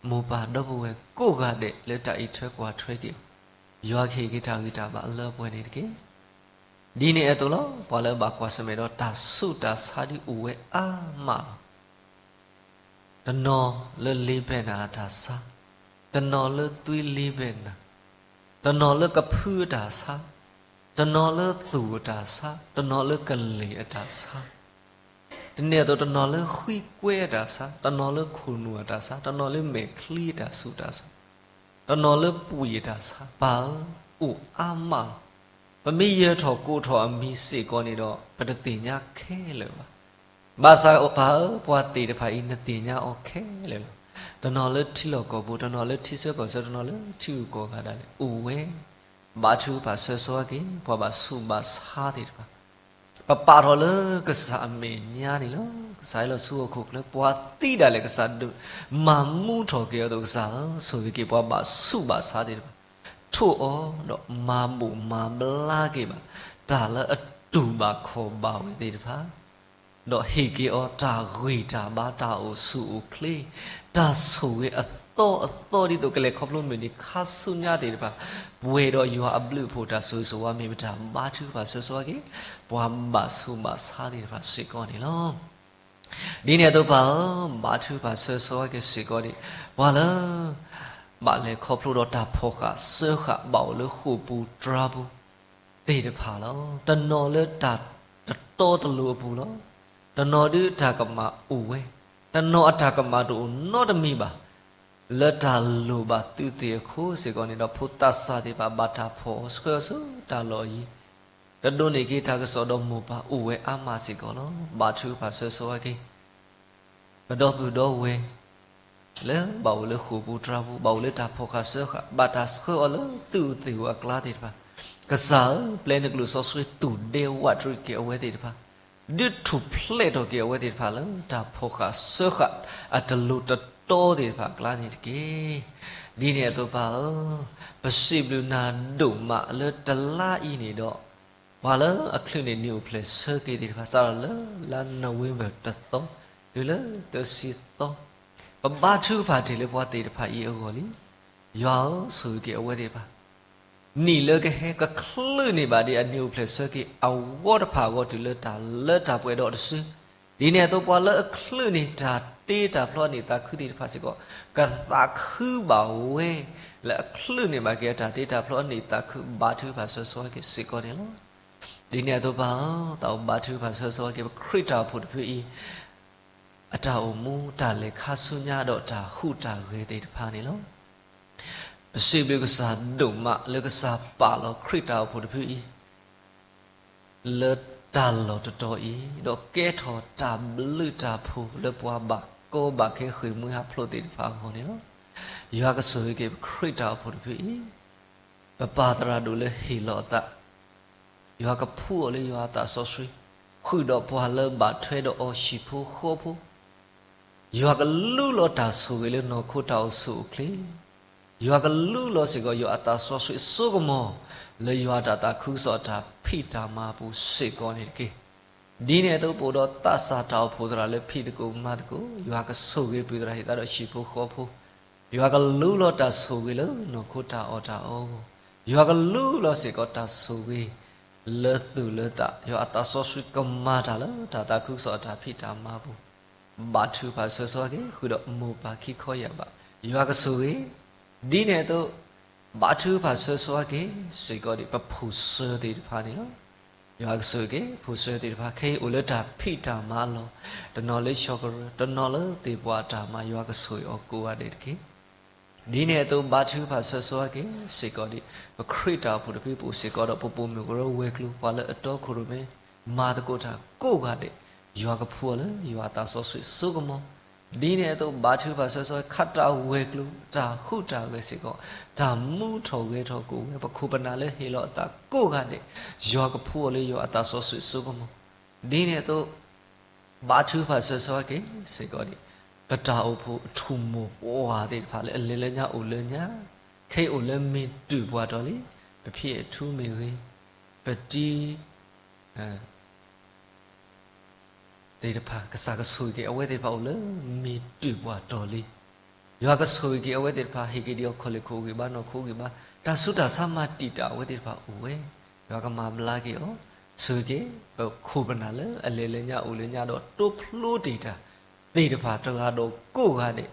မိၢ်ပၢ်ဒီပုၢ်ဝဲၢ်ကိးဂၤဒဲးလၢတၢ်အံးထွဲကွၢ်ထွဲက့ၤအီၤ, ယွၤကဟ့ၣ်က့ၤတၢ်ဂံၢ်တၢ်ဘါအလၢအပှဲၤန့ၣ်တက့ၢ်. ဒ်န့ၣ်အသိးလီၤ. ပှၤလၢဘၣ်ကွၢ်ဆၢၣ်မဲာ်ဒီးတၢ်ဆူးတၢ်ဆါဒ်အိၣ်ဝဲအါမးလီၤ. တနီၤလၢလ့ဘဲၣ်နၤအတၢ်ဆါ, တနီၤလၢသွံလ့ဘဲၣ်နၤ, တနီၤလၢကဖုအတၢ်ဆါ, တနီၤလၢသူၣ်အတၢ်ဆါ, တနီၤလၢကလ့ၢ်အတၢ်ဆါ တန့ၣ်အသိး တနီၤလၢဃံကွဲအတၢ်ဆါ, တနီၤလၢခိၣ်နူာ်အတၢ်ဆါ, တနီၤလၢမဲာ်ချံအတၢ်ဆူးတၢ်ဆါ, တနီၤလၢပှံၢ်အတၢ်ဆါ, ပၢ်ဧၢ, အိၣ်အါမးလီၤ. ပမ့ၢ်ယၢၤထီၣ်ကိးထီၣ်အမံၤစ့ၢ်ကီးန့ၣ်ဒီး ပတသ့ၣ်ညါခဲလၢာ်ဘၣ်. ဘၣ်ဆၣ်ပၢ်ဧၢ, ပှၤသ့ၣ်တဖၣ်အံၤ နသ့ၣ်ညါအီၤခဲလၢာ်လီၤ. တနီၤလၢထံလီၢ်ကီၢ်ပူၤ, တနီၤလၢထံဆၢကီၢ်ဆၢ, တနီၤလၢထံဂုၤကီၢ်ဂၤဒၣ်လဲာ်အိၣ်ဝဲ ဘါထုကဖၣ်ဆၢစီၤက့ၤ ပှၤဘၣ်ဆူးဘၣ်ဆါသ့ၣ်တဖၣ်, ပပာ်ထီၣ်လၢကစၢ်အမဲာ်ညါန့ၣ်လီၤ. ကစၢ်ဟဲလီၤဆူဟီၣ်ခိၣ်ချၢ ပှၤသံဒၣ်လဲာ် ကစၢ်ဒုးမၤမူထီၣ်က့ၤအသိး ကစၢ်ဧၢ, ဆိၣ်ဂ့ၤက့ၤပှၤဘၣ်ဆူးဘၣ်ဆါသ့ၣ်တဖၣ်, ထိၣ်အီၤဒီးမၤဘူၣ်မၤဘျါက့ၤဘၣ် တၢ်လၢအတူၢ်ဘၣ်ခီၣ်ဘၣ်ဝဲသ့ၣ်တဖၣ် ဒီးဟ့ၣ်က့ၤအီၤတၢ်ဂံၢ်တၢ်ဘါ, တၢ်အိၣ်ဆူၣ်အိၣ်ချ့, တၢ်ဆိၣ်ဂ့ၤအသီအသီ ဒ်သိးကလဲၤခီဖျိမုၢ်နံၤခါဆူညါသ့ၣ်တဖၣ်, ပှဲၤဒီးယွၤအဘျုးအဖှိၣ်တၢ်ဆိၣ်ဂ့ၤဆိၣ်ဝါ မ့ၢ်ပတၢ်ဘါထုကဖၣ်ဆၢစီၤက့ၤ ပှၤဘၣ်ဆူးဘၣ်ဆါသ့ၣ်တဖၣ်စ့ၢ်ကီးန့ၣ်လီၤ. ဒ်န့ၣ်အသိးပၢ်ဧၢ, ဘါထုကဖၣ်ဆၢစီၤက့ၤစ့ၢ်ကီးဒံး ပှၤလၢ ဘၣ်လဲၤခီဖျိဒီးတၢ်ဖီၣ်ဃာ်စၢဃာ် ဘၣ်အိၣ်လၢဃိာ်ပူၤတြါပူၤ သ့ၣ်တဖၣ်လီၤ. တနီၤလၢတၢ်တတီတလိၤအပူၤလီၤ. တနီၤဒုးတၢ်ကမၣ်အိၣ်ဝဲ, တနီၤအတၢ်ကမၣ်တအိၣ်နီတမံၤဘၣ်. လၢတၢ်လိၣ်ဘၣ်သုသ့ၣ်အဃိစ့ၢ်ကီးန့ၣ်ဒီး ဖိသၣ်ဆၣ်သ့ၣ်တဖၣ် ဘၣ်တၢ်ဖီၣ်အီၤဆှၢအီၤဆူတၢ်လီၢ်အယံၤ, တဒိးန့ၢ်က့ၤတၢ်ကစီၣ်ဒီးမိၢ်ပၢ်အိၣ်ဝဲအါမးစ့ၢ်ကီးလီၤ. ဘါထုကဖၣ်ဆၢစီၤက့ၤ ပဒီပုၢ်ဒီဝဲၢ် လၢဘၣ်အိၣ်လၢဃိာ်ပူၤတြါပူၤ, ဘၣ်အိၣ်လၢတၢ်ဖီၣ်ဃာ်စၢဃာ်, ဘၣ်တၢ်ဆှၢအီၤလၢသုးသ့ၣ်ဧိၤအကျါသ့ၣ်တဖၣ်, ကစၢ်ဧၢ, ပျဲနကျိၣ်စီဆှံသူၣ်ဒဲဝးတရံးက့ၤအဝဲသ့ၣ်တဖၣ်, ဒုးထူၣ်ဖျဲးထီၣ်က့ၤအဝဲသ့ၣ်တဖၣ်လၢတၢ်ဖီၣ်ဃာ်စၢဃာ်အတလိၤတတီသ့ၣ်တဖၣ်အကျါန့ၣ်တက့ၢ်. ဒ်န့ၣ်အသိးပၢ်ဧၢ, ပစံးဘျုးနၤဒိၣ်မးလၢတလါအံၤန့ၣ်ဒီး ပှၤလၢအချုးန့ၢ်နံၣ်အိၣ်ဖျဲၣ်ဆၢက့ၤသ့ၣ်တဖၣ် စးထီၣ်လၢလါနိၣ်ဝ့ဘၢၣ်တသီ တုၤလၢသၢဆံသီ, ပဘါထုကဖၣ်တ့ၢ်လၢပှၤသ့ၣ်တဖၣ်အံၤအဂီၢ်လံ. ယွၤဧၢ, ဆိၣ်ဂ့ၤက့ၤအဝဲသ့ၣ်တဖၣ်, နံၣ်လၢကဟဲကချုးန့ၢ်ဘၣ်ဒံးအနံၣ်အိၣ်ဖျဲၣ်ဆၢက့ၤအဂီၢ်တဖၣ်အဂီၢ် တုၤလၢတၢ်လၢတၢ်ပှဲၤဒီးတစု ဒ်န့ၣ်အသိးပှၤလၢအချုးန့ၢ်တၢ်တ့တၢ်ဖျီအနံၣ်သးခုသ့ၣ်တဖၣ်စ့ၢ်ကီး ကသးခုဘၣ်ဝဲ လၢအချုးန့ၢ်ဘၣ်က့ၤအတၢ်တ့တၢ်ဖျီအနံၣ်သးခု ဘါထုကဖၣ်ဆၢဆိဝဲက့ၤစ့ၢ်ကီးန့ၣ်လီၤ. ဒ်န့ၣ်အသိးပၢ်ဧၢ, သးအိၣ်ဘါထုကဖၣ်ဆၢဆိဝဲက့ၤ ပခရံာ်တၢ်အိၣ်ဖှိၣ်တဖုအံၤ အတၢ်အိၣ်မူတၢ်လဲၤခါဆူညါဒီးတၢ်ဟူးတၢ်ဂဲၤသ့ၣ်တဖၣ်န့ၣ်လီၤ. ပစံးဘျုးကစၢ်ဒိၣ်မးလၢကစၢ်ပာ်လီၤခရံာ်တၢ်အိၣ်ဖှိၣ်တဖုအံၤ လၢတၢ်လီၢ်တတီၤအံၤ, ဒီးကဲထီၣ်တၢ်ဘျုးတၢ်ဖှိၣ်လၢပှၤဘၣ်ကီဘၣ်ခဲဃ့ၢ်မှံဟးဖျိးသ့ၣ်တဖၣ်အဂီၢ်န့ၣ်လီၤ. ယွၤကဆိၣ်ဂ့ၤက့ၤပခရံာ်တၢ်အိၣ်ဖှိၣ်တဖုအံၤ, ပပၢ်သရၣ်ဒိၣ်လၢဟ့ၣ်လီၤအသး ယွၤကဖှူအီၤလၢယွၤအသးစီဆှံ, ဃုာ်ဒီးပှၤလၢဘၣ်ထွဲဒီးအီၤဟံၣ်ဖိဃီဖိ, ယွၤကလူလီၤတၢ်ဆိၣ်ဂ့ၤလၢနီၢ်ခိတၢ်အိၣ်ဆူၣ်အိၣ်ချ့, ယွၤကလူလီၤစ့ၢ်ကီးယွၤအသးစီဆှံအစိကမီၤ လၢယွၤအတၢ်သးခုကစီၣ်အတၢ်ဖံးတၢ်မၤအပူၤစ့ၢ်ကီးန့ၣ်တက့ၢ်. ဒ်န့ၣ်အသိးပအိၣ်ဒီးသးစၢ်တၢ်အိၣ်ဖှိၣ်သရၣ်လၢဖံးသကိးမၤသကိး, ယွၤကဆိၣ်ဂ့ၤပုၢ်သရၣ်ဟ့ၣ်သါဒီးဟံၣ်ဖိဃီဖိ, ယွၤကလူလီၤတၢ်ဆိၣ်ဂ့ၤလၢနီၢ်ခိတၢ်အီၣ်တၢ်အီအဂီၢ်, ယွၤကလူလီၤစ့ၢ်ကီးတၢ်ဆိၣ်ဂ့ၤ လၢသူၣ်လၢသး, ယွၤအသးစီဆှံကမၤတၢ်လၢတၢ်သးခုကစီၣ်အတၢ်ဖံးတၢ်မၤအပူၤ, ဘါထုကဖၣ်ဆၢဆိဝဲက့ၤ ဃုာ်ဒီးမိၢ်ပၢ်ခံခီယၢ်ဘး, ယွၤကဆိၣ်ဂ့ၤ, ဒ်န့ၣ်အသိး ဘါထုကဖၣ်ဆၢဆိဝဲက့ၤစ့ၢ်ကီးဒံး ပဖိၣ်စၢၤသ့ၣ်တဖၣ်န့ၣ်လီၤ. ယွၤကဆိၣ်ဂ့ၤက့ၤ ဖိၣ်စၢၤသ့ၣ်တဖၣ် ခဲအံၤအိၣ်လၢတၢ်ဖံးတၢ်မၤအလီၢ်, တနီၤလၢဆီၣ်ကရၢ, တနီၤလၢသ့ၣ်ပှၢ်တၢ်မၤ, ယွၤကဆိၣ်ဂ့ၤအီၤကိးဂၤဒဲးတက့ၢ်. ဒ်န့ၣ်အသိး ဘါထုကဖၣ်ဆၢဆိဝဲက့ၤစ့ၢ်ကီးဒံး ပခရံာ်တၢ်အိၣ်ဖှိၣ်တဖုပအိၣ်စ့ၢ်ကီးဒီး ပပိာ်မုၣ်ကရၢဝဲၤကျိၤ ပှၤလၢအတီခိၣ်ရိၣ်မဲ မၤသကိးတၢ်ကိးဂၤဒဲး, ယွၤကဖှူအီၤလၢယွၤအသးစီဆှံအစိကမီၤ, ဒ်န့ၣ်အသိး ဘါထုကဖၣ်ဆၢဆိဝဲ ခးတၢ်ဝဲၤကျိၤ တၢ်ဟူးတၢ်ဂဲၤစ့ၢ်ကီး, တၢ်မူထီၣ်ဂဲၤထီၣ်ကအိၣ်ဝဲ, ပခိၣ်ပနၢ်လၢဟ့ၣ်လီၤအသးကိးဂၤဒဲး, ယွၤကဖှူအီၤလၢယွၤအသးစီဆှံအစိကမီၤ, ဒ်န့ၣ်အသိး ဘါထုကဖၣ်ဆၢဆိဝဲက့ၤစ့ၢ်ကီးဒံး ပတၢ်အိၣ်ဖှိၣ်အထူၣ်မိၢ်ပှၢ်သ့ၣ်တဖၣ်လၢအလဲၤလၢညါအိၣ်လၢညါ, ခဲအံၤအိၣ်လၢမ့ၢ်တုာ်ပှၤတီၤလံ, ပဖံးအထူမ့ၢ်ဂ့ၤ, ပတံၤ သ့ၣ်တဖၣ် ကစၢ်ကဆိၣ်ဂ့ၤက့ၤအဝဲသ့ၣ်တဖၣ်အိၣ်လၢမ့ၢ်တုာ်ပှၤတီၤလံ, ယွၤကဆိၣ်ဂ့ၤက့ၤအဝဲသ့ၣ်တဖၣ် ဟ့ၣ်က့ၤဒံးအီၤခီၣ်လ့ၣ်ခိၣ်အိၣ်ဂံၢ်ဘါနီၢ်ခိအိၣ်ဂံၢ်ဘါ, တၢ်ဆူးတၢ်ဆါမၤတံာ်တာ်အဝဲသ့ၣ်တဖၣ်အိၣ်ဝဲ, ယွၤကမၤဘျါက့ၤအီၤ, ဆိၣ်ဂ့ၤက့ၤ ပခိၣ်ပနၢ်လၢအလဲၤလၢညါအိၣ်လၢညါဒီးတိဖျိတ့ၢ်တၢ်သ့ၣ်တဖၣ်တဂၤဒီးကိးဂၤဒဲး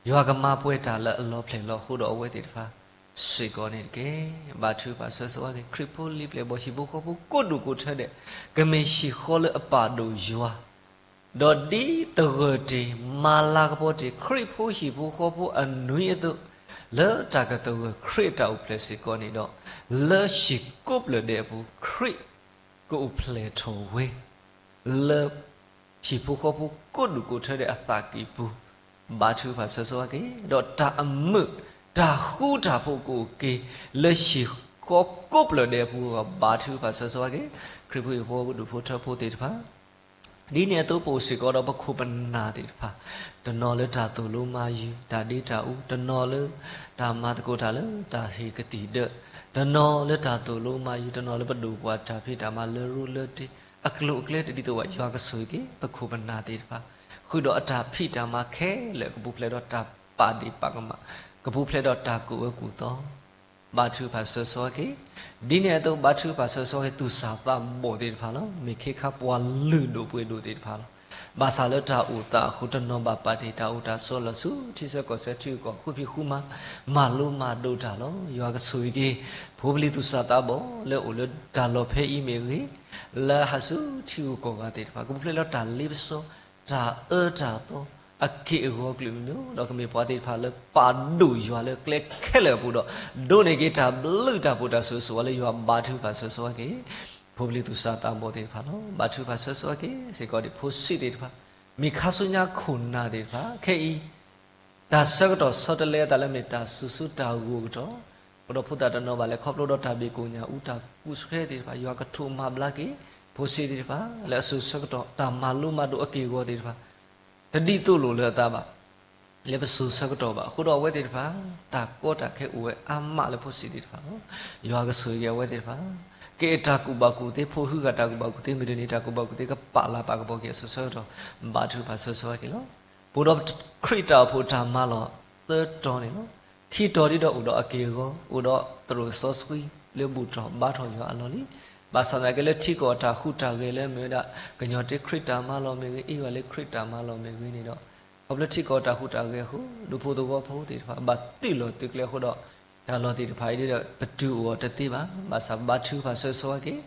ယွၤကမၤပှဲၤတၢ်လၢအလီၤဖျဲၣ်လီၤဟိဒီးအဝဲသ့ၣ်တဖၣ်စ့ၢ်ကီးန့ၣ်တက့ၢ်. ဘါထုကဖၣ်ဆၢဆိဝဲက့ၤ ခရံာ်ဖိလံၤပျဲၢ်ဘီၣ်ဟံၣ်ဖိဃီဖိကိးဒူၣ်ကိးထၢဒဲး ကမ့ၢ်ဟံၣ်ဃီလၢအပာ်ဒိၣ်ယွၤ, ဒီးဒ်သဂၢၢ်တ့ၢ် မၤလၤကပီၤတ့ၢ် ခရံာ်ဖိဟံၣ်ဖိဃီဖိအနွံအသိး, လၢတၢ်ကသဂၢၢ်ခရံာ်အတၢ်အိၣ်ဖျဲၣ်စ့ၢ်ကီးန့ၣ်ဒီး, လၢဟံၣ်ကိးပျၢၢ်ဒဲးအပူၤ ခရံာ်ကအိၣ်ဖျဲၣ်ထီၣ်ဝဲ လၢ ဟံၣ်ဖိဃီဖိကိးဒူၣ်ကိးထၢဒဲးအသးကံၢ်ပူၤ, ဘါထုကဖၣ်ဆၢဆိဝဲက့ၤ, ဒီးတၢ်အမုာ် တၢ်ဃူတၢ်ဖိးကအိၣ်က့ၤ လၢဟံၣ်ဃီကိးပျၢၢ်ဒဲးအပူၤအဂီၢ် ဘါထုကဖၣ်ဆၢဆိဝဲက့ၤ ခရံာ်ဖိဟံၣ်ဖိဃီဖိဒူၣ်ဖိထၢဖိသ့ၣ်တဖၣ် ဒ်န့ၣ်အသိးပအိၣ်စ့ၢ်ကီးဒီးပခိၣ်ပနၢ်သ့ၣ်တဖၣ်, တနီၤလၢတၢ်သိၣ်လိမၤယုၤ တၢ်ဒ့တၢ်အူ, တနီၤလၢတၢ်မၤသကိးတၢ်လၢတၢ်ဟ့ၣ်ကသံၣ်ဒၢး, တနီၤလၢတၢ်သိၣ်လိမၤယုၤ, တနီၤလၢပဒိၣ်ပှၤတၢ်ဖံးတၢ်မၤလၢရိလၢတ့, အကျိၤအကျဲတဒ်သိးဘၣ် ယွၤကဆိၣ်ဂ့ၤက့ၤ ပခိၣ်ပနၢ်သ့ၣ်တဖၣ်, ဃုာ်ဒီးအတၢ်ဖံးတၢ်မၤခဲလၢာ် ကပူၤဖျဲးဒီးတၢ်ပာ်ဒ့ၣ်ပာ်ကမၣ်, ကပူၤဖျဲးဒီးတၢ်ကူၣ်အၢကူၣ်သီ ဘါထုကဖၣ်ဆၢဆိဝဲက့ၤ, ဒ်န့ၣ်အသိးဘါထုကဖၣ်ဆၢဆိဝဲက့ၤ သူၣ်စၢ်သးဘီၣ်သ့ၣ်တဖၣ်လီၤ. မ့ၢ်ခ့ခါပှၤလုၢ်ဒိၣ်ပှ့ၤဒိၣ်သ့ၣ်တဖၣ်လီၤ. ဘၣ်ဆၣ်လၢတၢ်အိၣ်သးအဃိ တနီၤဘၣ်ပာ်တ့ၢ်တၢ်အိၣ်တၢ်ဆိးလီၢ်ဆူ ထံဆၢကီၢ်ဆၢထံဂုၤကီၢ်ဂၤ ဃုဖံးဃုမၤ မၤလိမၤဒိးတၢ်လီၤ. ယွၤကဆိၣ်ဂ့ၤက့ၤ ဖိပလံၤသူၣ်စၢ်သးဘီၣ်လၢအိၣ်လၢတၢ်လီၢ်ဖဲအံၤမ့ၢ်ဂ့ၤ, လၢဟးဆူထံဂုၤကီၢ်ဂၤသ့ၣ်တဖၣ် ကပူၤဖျဲးလၢတၢ်လ့ပစီ တၢ်အၢတၢ်သီ အက့ၢ်အဂီၤကလုာ်မံၤမံၤ ဒီးကမ့ၢ်ပှၤသ့ၣ်တဖၣ်လၢပာ်ဒိၣ်ယွၤလၢကျဲခဲလၢာ်အပူၤဒီး ဒိးန့ၢ်က့ၤတၢ်ဘျုးတၢ်ဖှိၣ်တၢ်ဆိၣ်ဂ့ၤဆိၣ်ဝါလၢယွၤဘါထုကဖၣ်ဆၢဆိဝဲက့ၤ ဖိပလံၤသူၣ်စၢ်သးဘီၣ်သ့ၣ်တဖၣ်လီၤ. ဘါထုကဖၣ်ဆၢဆိဝဲက့ၤစ့ၢ်ကီးဒံး ဖိဆံးသ့ၣ်တဖၣ်, မ့ၢ်ခါဆူညါခိၣ်နၢ်သ့ၣ်တဖၣ် ခဲအံၤ တၢ်ဆၢကတီၢ်ဆီတလဲအသးလၢမ့ၢ်တၢ်စူၤဆူတၢ်ဂိၢ်ကတီၢ်, ပဒီးဖိသၣ်တနီၤဘၣ်လဲၤခီဖျိဒီးတၢ်ဘၣ်ကိၣ်ညၣ်အူတၢ်ကူၣ်ဆှဲသ့ၣ်တဖၣ် ယွၤကထိၣ်မၤဘျါက့ၤ ဖိဆံးသ့ၣ်တဖၣ် လၢအစူၤဆၢကတီၢ် တၢ်မၤလိမၤဒိးအက့ၢ်အဂီၤသ့ၣ်တဖၣ် တဒ်သိးလိာ်လၢအသးဘၣ်, လၢပစူၤဆၢကတီၢ်ဘၣ်. အဃိဒီးအဝဲသ့ၣ်တဖၣ် တၢ်ကီတၢ်ခဲအိၣ်ဝဲအါမးလၢဖိဆံးသ့ၣ်တဖၣ်လီၤ. ယွၤကဆိၣ်ဂ့ၤက့ၤအဝဲသ့ၣ်တဖၣ်, ကဲတၢ်ကူၣ်ဘၣ်ကူၣ်သ့ ဖိဟုဂၤတၢ်ကူၣ်ဘၣ်ကူၣ်သ့ မုၢ်တနံၤတၢ်ကူၣ်ဘၣ်ကူၣ်သ့ ကပာ်လၤပာ်ကပီၤက့ၤအစူၤဆၢကတီၢ် ဘါထုကဖၣ်ဆၢဆိဝဲက့ၤလီၤ. ပအိၣ်ဒီးခရံာ်တၢ်အိၣ်ဖှိၣ်တၢ်မၤလီၢ်သၢတီၤန့ၣ်လီၤ. ခံတီၤဒ်ဒီးအိၣ်ဒီးအက့ၢ်အဂီၤ အိၣ်ဒီးသရိာ်စီဆှံလၢဘူၣ်ထီၣ်ဘါထီၣ်ယွၤအလီၢ်လံ. ဘၣ်ဆၣ်သနာ်က့လၢထံကီၢ်အတၢ်ဟူးတၢ်ဂဲၤလၢအမ့ၢ်ဝဲဒၣ် ကညီတ့ခရံာ်တၢ်မၤလီၤမ့ၢ်ဂ့ၤ, အ့ဝဲလ့ခရံာ်တၢ်မၤလီၤမ့ၢ်ဂ့ၤန့ၣ်ဒီး, ခီဖျိထံကီၢ်အတၢ်ဟူးတၢ်ဂဲၤအဃိ ဒူဖိသဝီဖိသ့ၣ်တဖၣ် ဘၣ်သုးလီၢ်သုးကျဲအဃိဒီး, တၢ်လီၢ်သ့ၣ်တဖၣ်အံၤဒီး ပတုာ်အီၤတသ့ဘၣ်. ဘၣ်ဆၣ်ဘါထုကဖၣ်ဆၢဂ့ၤဆၢဝါက့ၤ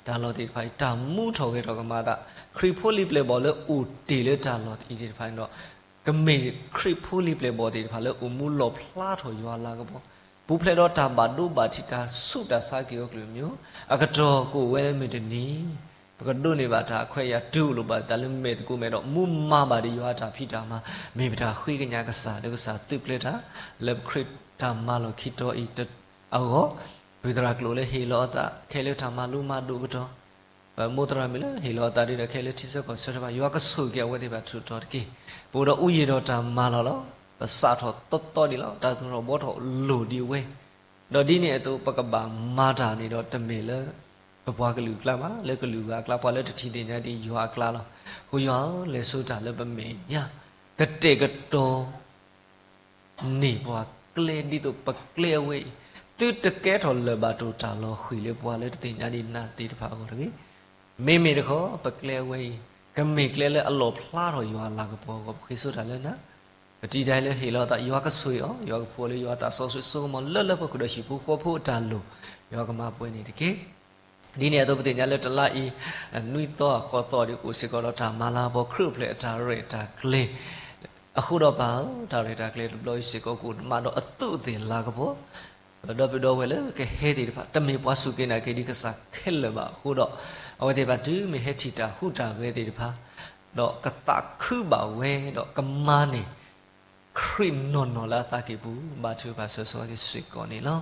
တၢ်လီၢ်သ့ၣ်တဖၣ်အံၤ တၢ်မူထီၣ်ဂဲၤထီၣ်ကမၤအသး, ခရံာ်ဖိလံၤပျဲၢ်ဘီၣ်လၢအိၣ်တ့ၢ်လၢတၢ်လီၢ်အံၤသ့ၣ်တဖၣ်န့ၣ်ဒီး, ကမ့ၢ်ခရံာ်ဖိလံၤပျဲၢ်ဘီၣ်သ့ၣ်တဖၣ်လၢအိၣ်မူလီၣ်ဖျါထီၣ်ယွၤအလၤကပီၤ, ပူၤဖျဲးဒီးတၢ်ဘၣ်ဒိဘၣ်ထံး တၢ်ဆူးတၢ်ဆါက့ၤအီၤကလုာ်မံၤ, အကတီၢ်ကအိၣ်ဝဲလၢမုၢ်တနံၤ ပကဒိးန့ၢ်ဘၣ်တၢ်အခွဲးအယာ် တူၢ်လိာ်ဘၣ်တၢ်လၢမဲာ်သကိးမဲာ်ဒီး မူမၤဘၣ်ဒံးယွၤအတၢ်ဖံးတၢ်မၤ, မ့ၢ်ပတၢ်ဃ့ကညးကစၢ်ဒီးကစၢ်သုးကျဲၤတၢ် လၢပခရံာ်တၢ်မၤလီၢ်ခံတီၤအံၤအဂီၢ်, ပသရၣ်ကျိာ်လၢဟ့ၣ်လီၤအသး ခဲလၢာ်တၢ်မၤလိမၤဒိၣ်ကတီၢ်, ပမိၢ်သရၣ်မုၣ်လၢဟ့ၣ်လီၤအသးဒ်ဒီး ခဲလၢာ်ထံဆၢကီၢ်ဆၢတဖၣ် ယွၤကဆိၣ်ဂ့ၤက့ၤအဝဲသ့ၣ်တဖၣ်ထူးထီးတက့ၢ်. ပအိၣ်ဒီးအိၣ်ယံၤဒီးတၢ်မၤလီၢ်လီၤ. ပစးထီၣ်သီသီဒံးလီၤ. တၢ်သူၣ်ထီၣ်ဘှီထီၣ်လိၣ်ဒံးဝဲ ဒီးဒ်န့ၣ်အသိး ပကဘၣ်မၤတၢ်န့ၣ်ဒီး တမ့ၢ်လၢ ပပှၤကလုာ်အကျါဘၣ်, လၢကလုာ်ဂၤအကျါ, ပှၤလၢတထံၣ်သ့ၣ်ညါဒံးယွၤအကျါလီၤ. အဃိယွၤဧၢ, လဲၤစိတၢ်လၢပမဲာ်ညါ, ကတဲာ်ကတီၤ န့ၢ်ပှၤကျဲဒ်သိးပကျဲအဝဲအံၤ, သုတကဲထီၣ်လၢၢ်ဘၣ်တိၢ်တၢ်လီၤဃံၤလၢပှၤလၢတသ့ၣ်ညါဒံးနၤသ့ၣ်တဖၣ်အဂီၢ်တဂ့ၤ. မ့မ့ၢ်တခီ ပကျဲအဝဲအံၤ ကမ့ၢ်ကျဲလၢအလီၣ်ဖျါထီၣ်ယွၤအလၤကပီၤအဂီၢ် ပဃ့စိတၢ်လၢနၤ, ပတံၤဒၣ်လၢဟ့ၣ်လီၤအသး ယွၤကဆိၣ်ဂ့ၤအီၤ, ယွၤကဖှူအီၤလၢယွၤအသးစီဆှံစိကမီၤ လၢလၢပှဲၤပှဲၤဒီးဟံၣ်ဖိဃီဖိအတၢ်လိၣ်, ယွၤကမၤပှဲၤန့ၣ်တက့ၢ်. ဒ်န့ၣ်အသိးပသ့ၣ်ညါလၢတလါအံၤ နွံသီအဃိးသီဒီး ကအိၣ်စ့ၢ်ကီးဒီးတၢ်မၤလၤကပီၤခရံာ်အိၣ်ဖျဲၣ်အတၢ်ရဲၣ်တၢ်ကျဲၤ, အဃိဒီးပၢ်ဧၢ, တၢ်ရဲၣ်တၢ်ကျဲၤတဘျီအံၤစ့ၢ်ကီး ကအိၣ်မးဒီးအသူးအသ့ၣ်အလၤကပီၤ, ဒီပုၢ်ဒီဝဲၢ်လၢကဟဲသ့ၣ်တဖၣ် တမ့ၢ်ပှၤစူၢ်က့ၤနာ်က့ၤဒံးကစၢ်ခဲလၢာ်ဘၣ်အဃိဒီး, အဝဲသ့ၣ်တဖၣ်တုၤမ့ၢ်ဟဲထံၣ်တၢ်ဟူးတၢ်ဂဲၤသ့ၣ်တဖၣ် ဒီးကသးခုဘၣ်ဝဲဒီးကမၤန့ၢ် ခရံာ်နီၢ်နီၢ်လၢအသးကံၢ်ပူၤ ဘါထုကဖၣ်ဆၢဂ့ၤဆၢဝါက့ၤစ့ၢ်ကီးန့ၣ်လီၤ.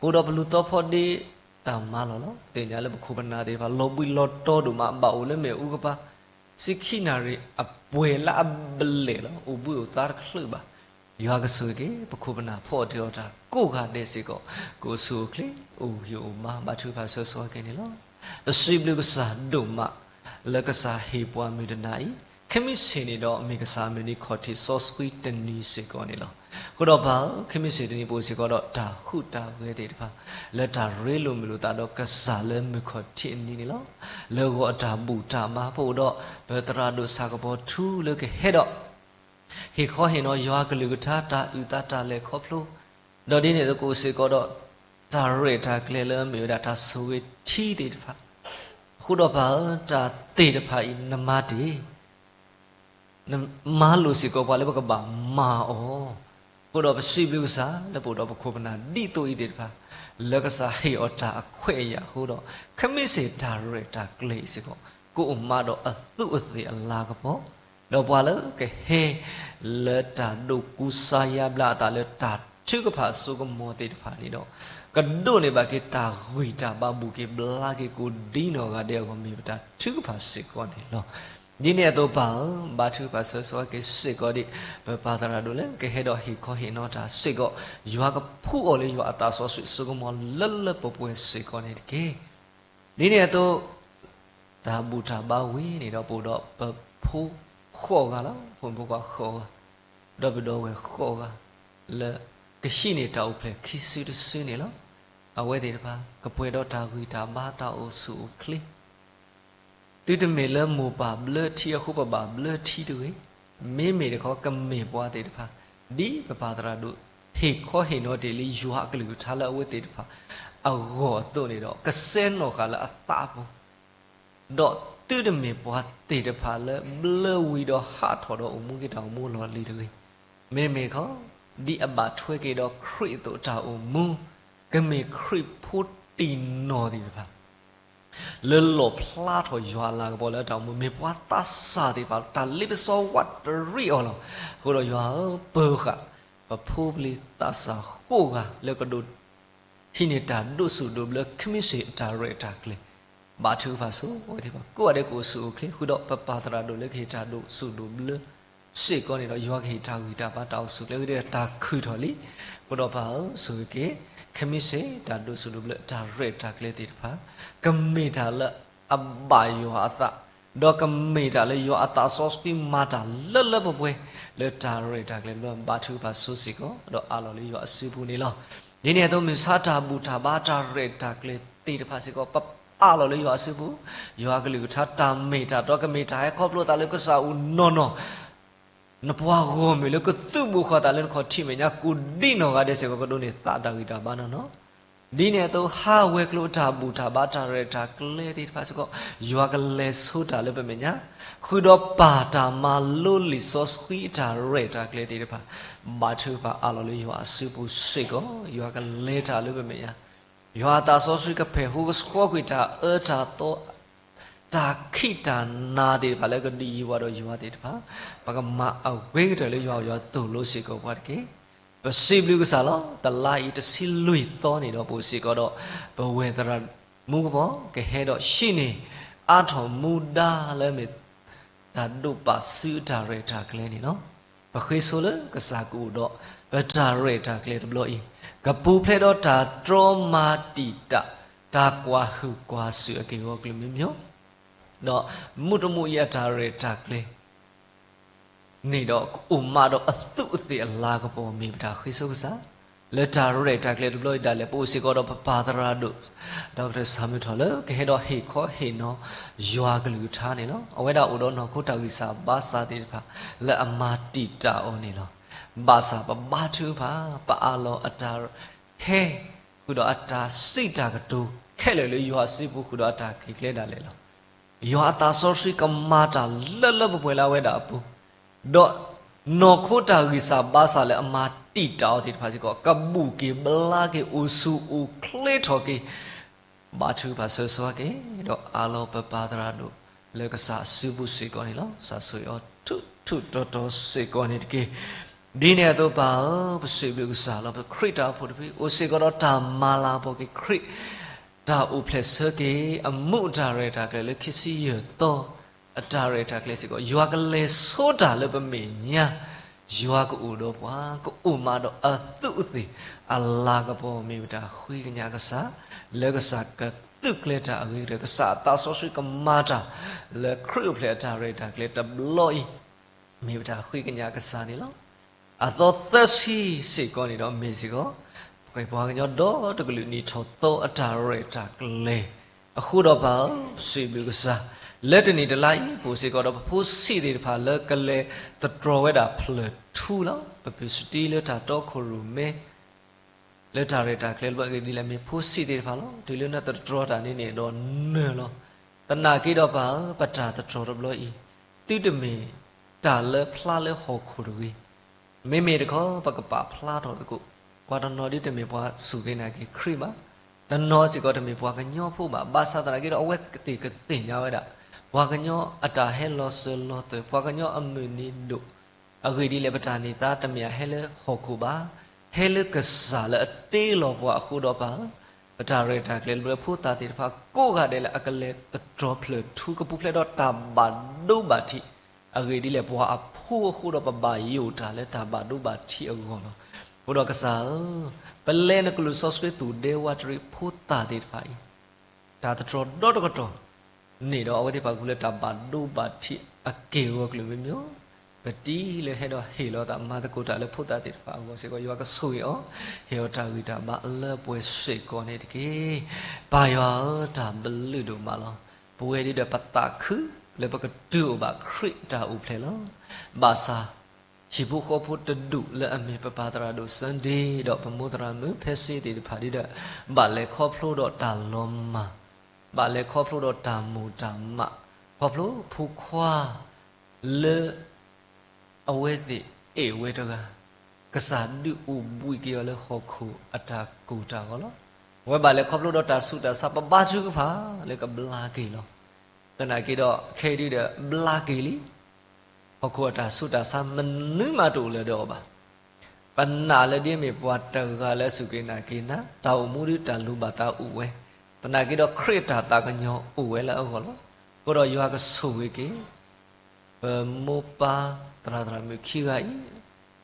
ပအိၣ်ဒီးပလူၤသီဖီဒ့တၢ်မၤလီၢ်လီၤ. ပသ့ၣ်ညါလၢပခိၣ်ပနၢ်သ့ၣ်တဖၣ် လီၤဘှံးလီၤတီၤဒိၣ်မး ဘၣ်အိၣ်လၢမ့ၣ်အူကပၤ ဆံခံနၣ်ရံၣ်အပှဲၤလၢအဘျဲၣ်လီၤ. အိၣ်ဘှံးအိၣ်သါတချုးဘၣ်. ယွၤကဆိၣ်ဂ့ၤက့ၤ ပခိၣ်ပနၢ်ဖီအီၣ်တ့ၢ်အီၣ်တၢ်ကိးဂၤဒဲးစ့ၢ်ကီး ကအိၣ်ဆူၣ်အိၣ်ချ့ အိၣ်ဂံၢ်အိၣ်ဘါ ဘါထုကဖၣ်ဆၢဂ့ၤဆၢဝါက့ၤန့ၣ်လီၤ. ပစံးဘျုးကစၢ်ဒိၣ်မး လၢကစၢ်ဟ့ၣ်ပှၤမုၢ်တနၤအံၤ ခံမံၤဆ့ၣ်န့ၣ်ဒီး မ့ၢ်ကစၢ်အမုၢ်နံၤခီၣ်ထံးစီဆှံတနံၤစ့ၢ်ကီးန့ၣ်လီၤ. အဃိဒီးပၢ်ဧၢ, ခံမံၤဆ့ၣ်တနံၤပအိၣ်စ့ၢ်ကီးဒီးတၢ်ဟူးတၢ်ဂဲၤသ့ၣ်တဖၣ် လၢတၢ်ရ့လိာ်မုာ်လိာ်သးဒီးကစၢ်လၢမုၢ်ခီၣ်ထံးအနံၤန့ၣ်လီၤ. လၢဂီၤအတၢ်ဘူၣ်တၢ်ဘါ ပအိၣ်ဒီးပသရၣ်ဒိၣ်ဆၣ်ကပီၤထူလၢကဟဲဒီး ဟ့ၣ်ခီဟ့ၣ်နီၤယွၤအကလုၢ်ကထါ တၢ်အုၣ်သးတၢ်လဲၤခီဖျိ, ဒီးဒ်န့ၣ်အသိးကအိၣ်စ့ၢ်ကီးဒီး တၢ်ရဲၣ်တၢ်ကျဲၤလၢအမ့ၢ်ဝဲဒၣ်တၢ်ဆိၣ်ဂ့ၤထံသ့ၣ်တဖၣ်, အဃိဒီးပၢ်ဧၢ, တၢ်သ့ၣ်တဖၣ်အံၤနမၤတ့ၢ် နမၤလိာ်စ့ၢ်ကီးပှၤလၢပကဘၣ်မၤအီၤ, အဃိဒီးပစံးဘျုးကစၢ်လၢပအိၣ်ဒီးပခိၣ်ပနၢ်ဒ်သိးအံၤသ့ၣ်တဖၣ်, လၢကစၢ်ဟ့ၣ်အီၤတၢ်အခွဲးအယာ်အဃိဒီး, ခံမံၤဆ့ၣ်တၢ်ရဲၣ်တၢ်ကျဲၤအံၤစ့ၢ်ကီး ကအိၣ်မးဒီးအသူးအသ့ၣ်အလၤကပီၤ, ဒီးပှၤလၢကဟဲ လၢတၢ်ဒိးကူစါယါဘျါအသးလၢတၢ်ထုကဖၣ်အစိကမီၤသ့ၣ်တဖၣ်န့ၣ်ဒီး, ကဒိးန့ၢ်ဘၣ်က့ၤတၢ်ဂံၢ်တၢ်ဘါ ဘူၣ်က့ၤဘျါက့ၤကိးဒ်နီၢ်ဂၤဒဲးအဂီၢ် မ့ၢ်ပတၢ်ထုကဖၣ်စ့ၢ်ကီးန့ၣ်လီၤ. ဒ်န့ၣ်အသိးပၢ်ဧၢ, ဘါထုကဖၣ်ဆၢဂ့ၤဆၢဝါက့ၤစ့ၢ်ကီးဒံး ပပၢ်သရၣ်ဒိၣ်လၢကဟဲဒီးဟ့ၣ်ခီဟ့ၣ်နီၤတၢ်စ့ၢ်ကီး, ယွၤကဖှူအီၤလၢယွၤအသးစီဆှံအစိကမီၤလၢလၢပှဲၤပှဲၤစ့ၢ်ကီးန့ၣ်တက့ၢ်. ဒ်န့ၣ်အသိး တၢ်ဘူၣ်တၢ်ဘါဝံၤန့ၣ်ဒီး ပအိၣ်ဒီးပဖိဃိးဂၤလီၤ. ဖိမုၣ်ဖိခွါဃိးဂၤ, ဒီပုၢ်ဒီဝဲၢ်ဃိးဂၤ, လၢကဟံးန့ၢ်တၢ်အိၣ်ဖျဲၣ်ခံစုတစုန့ၣ်လီၤ. အဝဲသ့ၣ်တဖၣ် ကပှဲၤဒီးတၢ်ဂံၢ်တၢ်ဘါတၢ်အိၣ်ဆူၣ်အိၣ်ချ့ သုတမ့ၢ်လၢမိၢ်ပၢ်ဘျၢထံအဃိ ပဘၣ်ဘျၢထံတဂ့ၤ. မ့မ့ၢ်တခီ ကမ့ၢ်ပှၤသ့ၣ်တဖၣ် ဒ်ပပၢ်သရၣ်ဒိၣ် ဟ့ၣ်ခီဟ့ၣ်နီၤတ့ၢ်လံယွၤအကလုၢ်ကထါလၢအဝဲသ့ၣ်တဖၣ် အဂီၢ်အသိးန့ၣ်ဒီး ကစဲနီၣ်ဃာ်လၢအသးအပူၤ ဒီးသုတမ့ၢ်ပှၤသ့ၣ်တဖၣ်လၢဘျၢဝံၤဒီးဟးထီၣ်ဒီးအိၣ်မူက့ၤတၢ်အိၣ်မူလီၢ်လံၤတဂ့ၤ. မ့တမ့ၢ်တခီ ဒ်အဘၣ်ထွဲက့ၤဒီးခရံာ်အသိးတၢ်အိၣ်မူ ကမ့ၢ်ခရံာ်ဖိတံၢ်နီၢ်သ့ၣ်တဖၣ် လၢလီၣ်ဖျါထီၣ်ယွၤအလၤကပီၤလၢတၢ်အိၣ်မူ မ့ၢ်ပှၤသးစၢ်သ့ၣ်တဖၣ် တၢ်လ့ပစီဝးတရံးအီၤလီၤ. အဃိဒီးယွၤဧၢ, ပၢၤဃာ် ပဖိပလံၤသးစၢ်ဃိးဂၤလၢကဒိး ဟံးန့ၢ်တၢ်ဒိးဆူၣ်ဒိးဘျၢ ခံမံၤစ့ၢ်အတၢ်ရဲၣ်တၢ်ကျဲၤ ဘါထုကဖၣ်ဆိဝဲသ့ၣ်တဖၣ် ကိးဂၤဒဲးကအိၣ်ဆူၣ်အိၣ်ချ့ ဃုာ်ဒီးပပၢ်သရၣ်ဒိၣ်လၢကဟ့ၣ်တၢ်ဒိးဆူၣ်ဒိးဘျၢ စ့ၢ်ကီးန့ၣ်ဒီး ယွၤကဟ့ၣ်တၢ်ဂံၢ်တၢ်ဘါတၢ်အိၣ်ဆူၣ်အိၣ်ချ့ ကဒဲးတၢ်ခုၣ်ထီၣ်လံ. အဃိဒီးပၢ်ဧၢ, ဆိၣ်ဂ့ၤက့ၤ ခံမံၤစ့ၢ်တၢ်ဒိးဆူၣ်ဒိးဘျၢ တၢ်ရဲၣ်တၢ်ကျဲၤသ့ၣ်တဖၣ် ကမ့ၢ်တၢ်လၢအဘၣ်ယွၤအသး ဒီးကမ့ၢ်တၢ်လၢယွၤအသးစီဆှံမၤတၢ်လၢလၢပှဲၤပှဲၤ လၢတၢ်ရဲၣ်တၢ်ကျဲၤတဘျီ ဘါထုကဖၣ်ဆိစ့ၢ်ကီး ဒီးအးလီၤလၢယွၤအစုပူၤန့ၣ်လီၤ. ဒ်န့ၣ်အသိး မုၢ်ဆါတၢ်ဘူၣ်တၢ်ဘါတၢ်ရဲၣ်တၢ်ကျဲၤသ့ၣ်တဖၣ်စ့ၢ်ကီး ပ အၢၣ်လီၤလၢယွၤအစုပူၤ, ယွၤကလုၢ်ကထါတၢ်မ့ၢ်တၢ်တီကမ့ၢ်တၢ်ဟဲခီဖျိသးလၢကစၢ်အိၣ်နီၢ်နီၢ်, နပှၤဂီၢ်မုၢ်လၢကသူၣ်ဘိၣ်ဃီသးလၢနခီၣ်ထံးမဲာ်ညါ ကိၢ်ဒံးနီၢ်ဂၤဒဲးစ့ၢ်ကီး ကဒိးန့ၢ်သးတၢ်ဂံၢ်တၢ်ဘါနီၢ်နီၢ်, ဒ်န့ၣ်အသိး ဟးဝဲၤကျိၤအတၢ်ဘူၣ်တၢ်ဘါတၢ်ရဲၣ်တၢ်ကျဲၤသ့ၣ်တဖၣ်စ့ၢ်ကီး ယွၤကလဲၤဆိတၢ်လၢပမဲာ်ညါ, ဃုာ်ဒီးပၢ်တၢ်မၤလိလံာ်စီဆှံအတၢ်ရဲၣ်တၢ်ကျဲၤသ့ၣ်တဖၣ်, ဘါထုကဖၣ်အၢၣ်လီၤလၢယွၤအစုပူၤစ့ၢ်ကီး ယွၤကလဲၤတၢ်လၢပမဲာ်ညါ, ယွၤအသးစီဆှံကဖှဲးဟူကဆှီကွံာ်တၢ်အၢတၢ်သီ တၢ်ခံးတၢ်နၤသ့ၣ်တဖၣ်လၢကဒုးယံၤပှၤဒီးယွၤသ့ၣ်တဖၣ်, ပကမၤအဂ့ၤကတၢၢ်လၢယွၤအယွၤသိၣ်လိစ့ၢ်ကီးပှၤတက့ၢ်. ပစံးဘျုးကစၢ်လီၤ. တလါအံၤတဆံလွံၢ်သီန့ၣ်ဒီး ပအိၣ်စ့ၢ်ကီးဒီး ပဝဲၢ်သရၣ်မူကပီၤ ကဟဲဒီးဟံးန့ၢ် အါထီၣ်မူဒါလၢအမ့ၢ် တၢ်ဒိးပာ်စုအတၢ်ရဲၣ်တၢ်ကျဲၤန့ၣ်လီၤ. ပဃ့ဆိလၢကစၢ်ကအိၣ်ဒီး ပတၢ်ရဲၣ်တၢ်ကျဲၤတဘျီအံၤ ကပူၤဖျဲးဒီးတၢ်တြီမၤတံာ်တာ် တၢ်ကွၢ်ဟုၣ်ကွၢ်စူၣ်အက့ၢ်အဂီၤကလုာ်မံၤမံၤ ဒီးမုၢ်တမုၢ်အံၤအတၢ်ရဲၣ်တၢ်ကျဲၤ န့ၣ်ဒီး ကအိၣ်မးဒီးအသူးအသ့ၣ်အလၤကပီၤ မ့ၢ်ပတၢ်ဃ့ဆိကစၢ် လၢတၢ်ရဲၣ်တၢ်ကျဲၤတဘျီအံၤဒၣ်လဲာ် ပအိၣ်စ့ၢ်ကီးဒီးပပၢ်သရၣ်ဒိၣ် ဒီကထၢၣ်ဆၣ်မုၢ်ထီၣ်လၢ ကဟဲဒီးဟ့ၣ်ခီဟ့ၣ်နီၤ ယွၤကလုၢ်ကထါန့ၣ်လီၤ. အဝဲဒၣ်အိၣ်ဒီးနီၢ်ခိတၢ်ဂံၢ်စၢ်ဘါစၢ်သ့ၣ်တဖၣ် လၢအမၤတံာ်တာ်အီၤန့ၣ်လီၤ. ဘၣ်ဆၣ်ပဘါထုကဖၣ် ပအၢၣ်လီၤအတၢ်ဟဲ ဃုာ်ဒီးအတၢ်စံးတၢ်ကတိၤ ခဲလၢာ်လၢယွၤအစုပူၤ ဃုာ်ဒီးအတၢ်က့ၤကျဲဒၣ်လဲာ်လီၤ. ယွၤအသးစီဆှံကမၤတၢ်လၢလၢပှဲၤပှဲၤလၢအဝဲဒၣ်အပူၤ, ဒီးနီၢ်ခိတၢ်ဂံၢ်စၢ်ဘါစၢ်လၢအမၤတံာ်တာ်အီၤသ့ၣ်တဖၣ်စ့ၢ်ကီး ကဘူၣ်က့ၤဘျါက့ၤ အိၣ်ဆူၣ်အိၣ်ချ့ထီၣ်က့ၤ ဘါထုကဖၣ်ဆၢဂ့ၤဆိက့ၤ ဒီးအၢၣ်လီၤပပၢ်သရၣ်ဒိၣ် လၢကစၢ်အစုပူၤစ့ၢ်ကီးန့ၣ်လီၤ. ကစၢ်ဆိၣ်ဂ့ၤအီၤထူးထူးတီၤတီၤစ့ၢ်ကီးန့ၣ်တက့ၢ်. ဒ်န့ၣ်အသိးပၢ်ဧၢ, ပစံးဘျုးကစၢ်လီၤ. ပခရံာ်တၢ်အိၣ်ဖှိၣ်တဖု အိၣ်စ့ၢ်ကီးဒီးတၢ်မၤလၤကပီၤက့ၤခရံာ် တၢ်အိၣ်ဖျဲၣ်ဆၢက့ၤ အမူးအတၢ်ရဲၣ်တၢ်ကျဲၤလၢခံဆံယဲၢ်သီ အတၢ်ရဲၣ်တၢ်ကျဲၤစ့ၢ်ကီး ယွၤကလဲၤဆိတၢ်လၢပမဲာ်ညါ ယွၤကအိၣ်ဒီးပှၤ ကအိၣ်မးဒီးအသူးအသ့ၣ် အလၤကပီၤ မ့ၢ်ပတၢ်ဃ့ကညးကစၢ် လၢကစၢ်ကသုးကျဲၤတၢ်အဂ့ၤကတၢၢ် ကစၢ်အသးစီဆှံကမၤတၢ် လၢခရံာ်အိၣ်ဖျဲၣ်အတၢ်ရဲၣ်တၢ်ကျဲၤတဘျီအံၤ မ့ၢ်ပတၢ်ဃ့ကညးကစၢ်န့ၣ်လီၤ. အသီသၢဆံစ့ၢ်ကီးန့ၣ်ဒီးမ့ၢ်စ့ၢ်ကီး ပှၤကညီဒီတကလုာ်နံၣ်ထီၣ်သီအတၢ်ရဲၣ်တၢ်ကျဲၤ အဃိဒီးပၢ်ဧၢ, စံးဘျုးကစၢ် လၢတနံၣ်တလါအံၤ ပအိၣ်စ့ၢ်ကီးဒီးပဖိဆံးသ့ၣ်တဖၣ်လၢကလဲၤသတြီၤဝဲဒၣ်ဖျၢၣ်ထူလီၤ. ပပုၢ်စတံလၢတၢ်တီခိၣ်ရိၣ်မဲ လၢတၢ်ရဲၣ်တၢ်ကျဲၤတဘျီအံၤဒ်လဲၣ် မ့ၢ်ဖိဆံးသ့ၣ်တဖၣ်လီၤ. တုၤလၢနသတြီၤတၢ်န့ၣ်န့ၣ်ဒီးနၢၤလီၤ. သနာ်က့ဒီးပၢ်ဧၢ, ပတၢ်သတြီၤတဘျီအံၤ သုတမ့ၢ်တၢ်လၢဖျါလၢဟီၣ်ခိၣ်တဂ့ၤ မ့မ့ၢ်တခီ ပကပာ်ဖျါထီၣ်သကိး ပှၤတနီၤဒ်တမ့ၢ်ပှၤစူၢ်က့ၤနာ်က့ၤခရံာ်ဘၣ်, တနီၤစ့ၢ်ကီးတမ့ၢ်ပှၤကညီဖိဘၣ်. ဘၣ်ဆၣ်သနာ်က့ဒီး အဝဲသ့ၣ်ကသ့ၣ်ညါဝဲဒၣ် ပှၤကညီအတၢ်ဟဲလီၤစၢၤလီၤသွဲၣ်, ပှၤကညီအမုၢ်နံၤဒိၣ်, အဂ့ၢ်ဒ်လဲၣ် ပတၢ်န့ၢ်သါတမ့ၢ်အဟဲလၢဟီၣ်ခိၣ်ဘၣ်, ဟဲလၢကစၢ်လၢအတ့လီၤပှၤအဃိဒီးပၢ်ဧၢ, ပတၢ်ရဲၣ်တၢ်ကျဲၤလၢဖိသၣ်သ့ၣ်တဖၣ်ကိးဂၤဒဲးလၢအကလဲၤသတြီၤဖျၢၣ်ထူ ကပူၤဖျဲးဒီးတၢ်ဘၣ်ဒိဘၣ်ထံး, အဂ့ၢ်ဒ်လဲၣ် ပှၤအဖိအဃိဒီးပဘၣ်ယိၣ်တၢ်လၢတၢ်ဘၣ်ဒိဘၣ်ထံးအဂီၢ်လီၤ. အဃိဒီးကစၢ်ဧၢ, ပလဲၤနကလုၢ်စီဆှံသူၣ်ဒဲဝးတရံးဖိသၣ်သ့ၣ်တဖၣ်အံၤ တၢ်သတြီၤဒီတကတီၢ်န့ၣ်ဒီး အဝဲသ့ၣ်တဖၣ်ကပူၤလၢတၢ်ဘၣ်ဒိဘၣ်ထံးအက့ၢ်အဂီၤကလုာ်မံၤမံၤ, ပတံၤလၢဟဲဒီးဟ့ၣ်လီၤသးမၤသကိးတၢ်လၢဖိသၣ်သ့ၣ်တဖၣ်အဂီၢ်စ့ၢ်ကီး ယွၤကဆိၣ်ဂ့ၤအီၤ, ဟ့ၣ်အီၤတၢ်ဂံၢ်တၢ်ဘါလၢပှဲၤစ့ၢ်ကီးန့ၣ်တက့ၢ်. ပၢ်ယွၤဧၢ, တၢ်ဘျုးဒိၣ်မးလီၤ. ပဝဲဒ်ဒီးပသးခုလၢပကတုၤအိၣ်ဘၣ်ခရံာ်တၢ်အိၣ်ဖျဲၣ်လီၤ. ဘၣ်ဆၣ် ဟံၣ်ဖိဃီဖိတဒူၣ်လၢအမ့ၢ်ပပၢ်သရၣ်ဒိၣ်စၢဒ့ ဒီးပမိၢ်သရၣ်မုၣ်ဖဲစ့သ့ၣ်တဖၣ်ဒ်ဒီး ဘၣ်လဲၤခီဖျိဒီးတၢ်လီၤမၢ်, ဘၣ်လဲၤခီဖျိဒီးတၢ်မိၢ်တၢ်မး, ခီဖျိဖိခွါလၢ အဝဲသ့ၣ်အဲၣ်ဝဲတဂၤ, ကစၢ်ဒုးအိၣ်ဘှံးက့ၤအီၤလၢဟီၣ်ခိၣ်အတၢ်ကိၢ်တၢ်ဂီၤလီၤ. အဝဲဘၣ်လဲၤခီဖျိဒီးတၢ်ဆူးတၢ်ဆါ ပဘါထုကဖၣ်လၢကဘျါက့ၤလီၤ. သနာ်က့ဒီး ခဲအံၤဒ်ဒီး ဘျါက့ၤလံ ဟီၣ်ခိၣ်အတၢ်ဆူးတၢ်ဆါ မနုၤမးတအိၣ်လၢၤဒီးအီၤဘၣ်. ပနာ်လၢဒ်အမ့ၢ်ပှၤတဂၤလၢအစူၢ်က့ၤနာ်က့ၤနၤ, တၢ်အိၣ်မူဒ်တၢ်လူၤဘၣ်သးအိၣ်ဝဲ, သနာ်က့ဒီးခရံာ်အတၢ်သးကညီၤအိၣ်ဝဲလၢအဂီၢ်လီၤ. အဃိဒီးယွၤကဆိၣ်ဂ့ၤက့ၤ ပမိၢ်ပၢ်သရၣ်သရၣ်မုၣ်ခံဂၤအံၤ,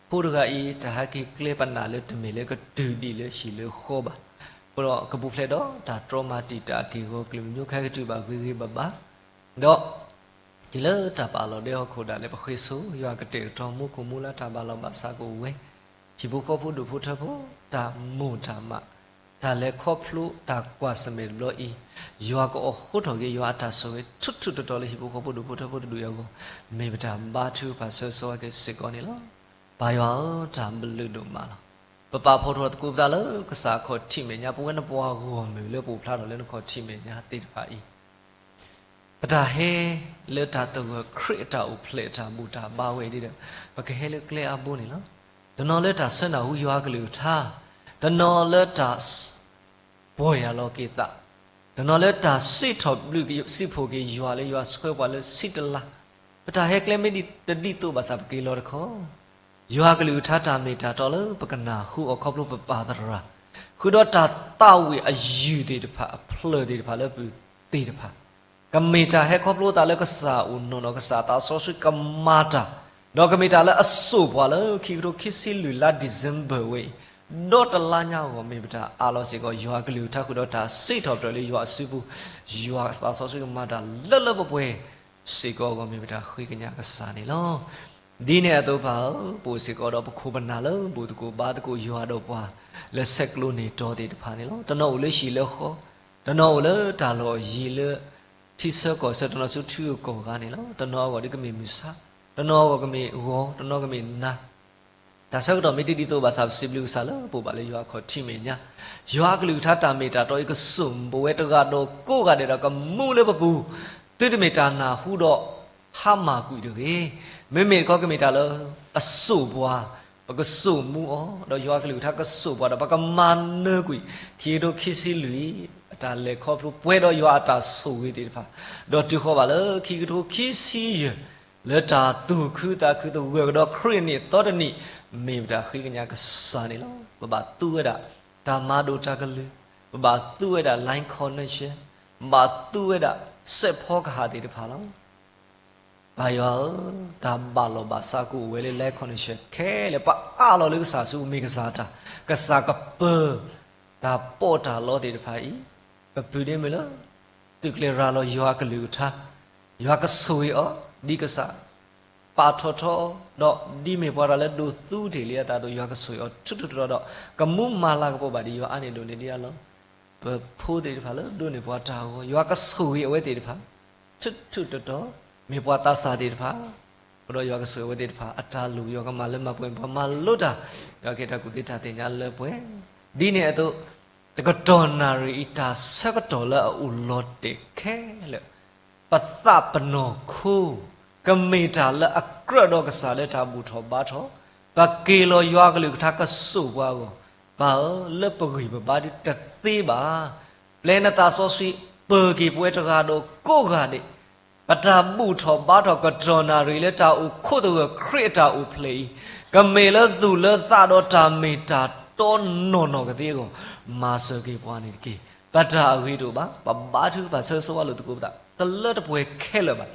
ဖိတဂၤအံၤ တၢ်ဟဲက့ၤကျဲပနာ်လၢတမ့ၢ်လၢကတုၤဒံးလၢဟံၣ်လၢဃီဘၣ်. အဃိဒီးကပူၤဖျဲးဒီးတၢ်တြီမၤတံာ်တာ်အက့ၢ်အဂီၤကလုာ်မံၤ ခဲကတုၤဘၣ်ဂ့ၤဂ့ၤဘၣ်ဘၣ်, ဒီး တုၤလၢတၢ်ပာ်လီၤဒဲဟီၣ်ခိၣ်ဒၣ်လဲာ် ပဃ့ဆိယွၤကတဲာ်ကတီၤ မူခိၣ်မူလါတၢ်ဘၣ်လီၤဘၣ်စးကအိၣ်ဝဲ, ဟံၣ်ဖိဃီဖိဒူၣ်ဖိထၢဖိ တၢ်မိၢ်တၢ်မး, တၢ်လဲၤခီဖျိတၢ်ကွၢ်ဆၢၣ်မဲာ်တဘျီအံၤ, ယွၤကအိးဟိထီၣ်က့ၤယွၤအတၢ်ဆိၣ်ဂ့ၤ ထူးထူးတီၤတီၤလၢဟံၣ်ဖိဃီဖိဒူၣ်ဖိထၢဖိတဒူၣ်အံၤအဂီၢ်, မ့ၢ်ပတၢ်ဘါထုကဖၣ်ဆၢဂ့ၤဆၢဝါက့ၤစ့ၢ်ကီးန့ၣ်လီၤ. ပၢ်ယွၤဧၢ, တၢ်ဘျုးဒိၣ်မးလီၤ. ပပာ်ဖှိၣ်ထီၣ်သကိးပသးလၢကစၢ်အခီၣ်ထံးမဲာ်ညါ, ပဝဲနပှၤဂီၢ်မုၢ်လၢပအိၣ်ဖျါထီၣ်လၢနခီၣ်ထံးမဲာ်ညါသ့ၣ်တဖၣ်အံၤ ပတၢ်ဟဲလၢတၢ်သဂၢၢ်ခရံာ်အတၢ်အိၣ်ဖျဲၣ်အတၢ်ဘူၣ်တၢ်ဘါဝဲအံၤဒီး, ပကဟဲလၢကျဲအါဘိန့ၣ်လီၤ. တနီၤလၢတၢ်ဆၢနၢ်ဟူယွၤအကလုၢ်ကထါ, တနီၤလၢတၢ် ပီၢ်ယၢ်လီၤက့ၤသး, တနီၤလၢတၢ်စံးထီၣ်ပျုၢ်စံးဖှိၣ်က့ၤယွၤလၢယွၤဆှၢပှၤလၢဆံတလါ, ပတၢ်ဟဲကျဲမ့ၢ်တဒ်သိးဘၣ်ဆၣ်ပက့ၤလီၤတခီ, ယွၤအကလုၢ်ကထါတၢ်မ့ၢ်တၢ်တီလၢပကနၢ်ဟူအီၤခီဖျိပပၢ်သရၣ်, ဃုာ်ဒီးတၢ်သးဝံၣ်အယုၢ်သ့ၣ်တဖၣ် အဖျၢၣ်သ့ၣ်တဖၣ်လၢပသ့ၣ်တဖၣ် ကမ့ၢ်တၢ်ဟဲခီဖျိသးလၢကစၢ်အိၣ်နီၢ်နီၢ် ကစၢ်သးစီဆှံကမၤတၢ်, ဒီးကမ့ၢ်တၢ်လၢအစိာ်ပှၤလၢခံကထိခံဆံလွံၢ်လါ December ဝဲအံၤ, ဒီတလါညါအဂီၢ် မ့ၢ်ပတၢ်အးလီၤစ့ၢ်ကီး ယွၤအကလုၢ်ကထါဃုာ်ဒီးတၢ်စံးထီၣ်ပတြၢၤလၢယွၤအစုပူၤ, ယွၤသးစီဆှံကမၤတၢ်လၢလၢပှဲၤပှဲၤစ့ၢ်ကီးအဂီၢ် မ့ၢ်ပတၢ်ဃ့ကညးကစၢ်န့ၣ်လီၤ. ဒ်န့ၣ်အသိးပၢ်ဧၢ, ပအိၣ်စ့ၢ်ကီးဒီးပခိၣ်ပနၢ်လၢဘူၣ်သကိးဘါသကိးယွၤဒီးပှၤ လၢဆဲးကျိးန့ၢ်တီသ့ၣ်တဖၣ်န့ၣ်လီၤ. တနီၤအိၣ်လၢဟံၣ်လၢဃီ, တနီၤအိၣ်လၢတၢ်လီၢ်အယံၤလၢ ထံဆၢကီၢ်ဆၢ တနီၤဆူထံဂုၤကီၢ်ဂၤန့ၣ်လီၤ. တနီၤအဂီၢ်ဒ်ကမ့ၢ်မုၢ်ဆါ, တနီၤအဂီၢ်ကမ့ၢ်ဂီၤ, တနီၤကမ့ၢ်နၤ, တၢ်ဆၢကတီၢ်မ့ၢ်တဒ်သိးဘၣ်ဆၣ် ပစံးဘျုးကစၢ်လၢပအိၣ်ဘၣ်လၢယွၤအခီၣ်ထံးမဲာ်ညါ, ယွၤအကလုၢ်ကထါတၢ်မ့ၢ်တၢ်တီအံၤ ကစိာ်ပဝဲတဂၤဒီးကိးဂၤဒဲးဒီးကမူလၢပပူၤ, သုတမ့ၢ်တၢ်နၢ်ဟူဒီးဟါမၢ်ကွံာ်တဂ့ၤ. မ့မ့ၢ်တခီကမ့ၢ်တၢ်လၢအစိာ်ပှၤ, ပကစိာ်မူအီၤ, ဒီးယွၤအကလုၢ်ကထါကစိာ်ပှၤဒီး ပကမၤနၢၤကွံာ် ခံကထိခံဆံလွံၢ် အတၢ်လဲၤခီဖျိပှဲၤဒီးယွၤအတၢ်ဆိၣ်ဂ့ၤသ့ၣ်တဖၣ်, ဒီးတုၤဃီၤဘၣ်လၢခံကထိခံဆံယဲၢ် လၢတၢ်သူၣ်ခုသးခုသဂၢၢ်ကဒီးခရံာ်အနံၣ်အသီတနံၣ်, မ့ၢ်ပတၢ်ဃ့ကညးကစၢ်န့ၣ်လီၤ. ပဘၣ်သူဝဲဒၣ် တၢ်မၤဒိၣ်တၢ်ကလုၢ်, ပဘၣ်သူဝဲဒၣ် line connection, ပဘၣ်သူဝဲဒၣ် စဲးဖီကဟၣ်သ့ၣ်တဖၣ်လီၤ. ပၢ်ယွၤဧၢ, တၢ်ဘၣ်လီၢ်ဘၣ်စးကအိၣ်ဝဲလၢ line connection ခဲလၢာ် ပအးလီၤလၢကစၢ်ဆူ မ့ၢ်ကစၢ်တၢ်, ကစၢ်ကပၢၤ တၢ်ပီးတၢ်လီသ့ၣ်တဖၣ်အံၤ, ပပုၢ်ဒ့မုၢ်လၢ သုးကျဲၤရၤလီၤယွၤအကလုၢ်ကထါ, ယွၤကဆိၣ်ဂ့ၤအီၤ ဒ်ကစၢ် ပာ်ထီၣ်ထီအီၤ, ဒီးဒ်မ့ၢ်ပှၤတၢ်လၢဒိးသူတ့ၢ်လံအသးအသိး ယွၤကဆိၣ်ဂ့ၤအီၤထူထူတီတီဒီး ကမူမၤလၤကပီၤဘၣ်ဒ်ယွၤအါန့ၢ်ဒိၣ်န့ၢ်ဒံးအလီၢ်. ပဖိသ့ၣ်တဖၣ်လၢဒိးန့ၢ်ပှၤတၢ်အဂီၢ် ယွၤကဆိၣ်ဂ့ၤအဝဲသ့ၣ်တဖၣ် ထူထူတီတီ, မ့ၢ်ပှၤသးစၢ်သ့ၣ်တဖၣ်, အဃိဒီးယွၤကဆိၣ်ဂ့ၤအဝဲသ့ၣ်တဖၣ် အတၢ်လိၣ်ယွၤကမၤလၢမၤပှဲၤ ပှၤမၤလိတၢ်, ယွၤကဟ့ၣ်တၢ်ကူၣ်သ့တၢ်သ့ၣ်ညါလၢပှဲၤ, ဒ်န့ၣ်အသိး တကတီၢ်နၣ်ရံၣ်အံၤ တၢ်ဆၢကတီၢ်လၢအအိၣ်လီၤတဲာ်ခဲလၢာ် ပသးပနီၢ်ခိ ကမ့ၢ်တၢ်လၢအကြၢးဒီးကစၢ်လၢတၢ်ဘူၣ်ထီၣ်ဘါထီၣ်, ပက့ၤလီၤယွၤကလုၢ်ကထါကစိာ်ပှၤအဂီၢ်, ပၢ်ဧၢ, လၢပဂံၢ်ပဘါဒ်တသ့ဘၣ်. ပျဲနသးစီဆှံပၢၤက့ၤပဝဲတဂၤဒီးကိးဂၤဒဲး, ပတၢ်ဘူၣ်ထီၣ်ဘါထီၣ်ကတီၢ်နၣ်ရံၣ်လၢတၢ်အိၣ်ခိးသဂၢၢ်ခရံာ်အတၢ်အိၣ်ဖျဲၣ်အံၤ, ကမ့ၢ်လၢသူၣ်လၢသးဒီးတၢ်မ့ၢ်တၢ်တီနီၢ်နီၢ်ကသ့အဂီၢ်, မၤစၢၤက့ၤပှၤန့ၣ်တက့ၢ်. ပတၢ်အဂ့ၤတအိၣ်ဘၣ်, ပဘါထုကဖၣ်ဆၢဂ့ၤဆၢဝါလိာ်သကိးပသး တလၢတပှဲၤခဲလၢာ်ဘၣ်.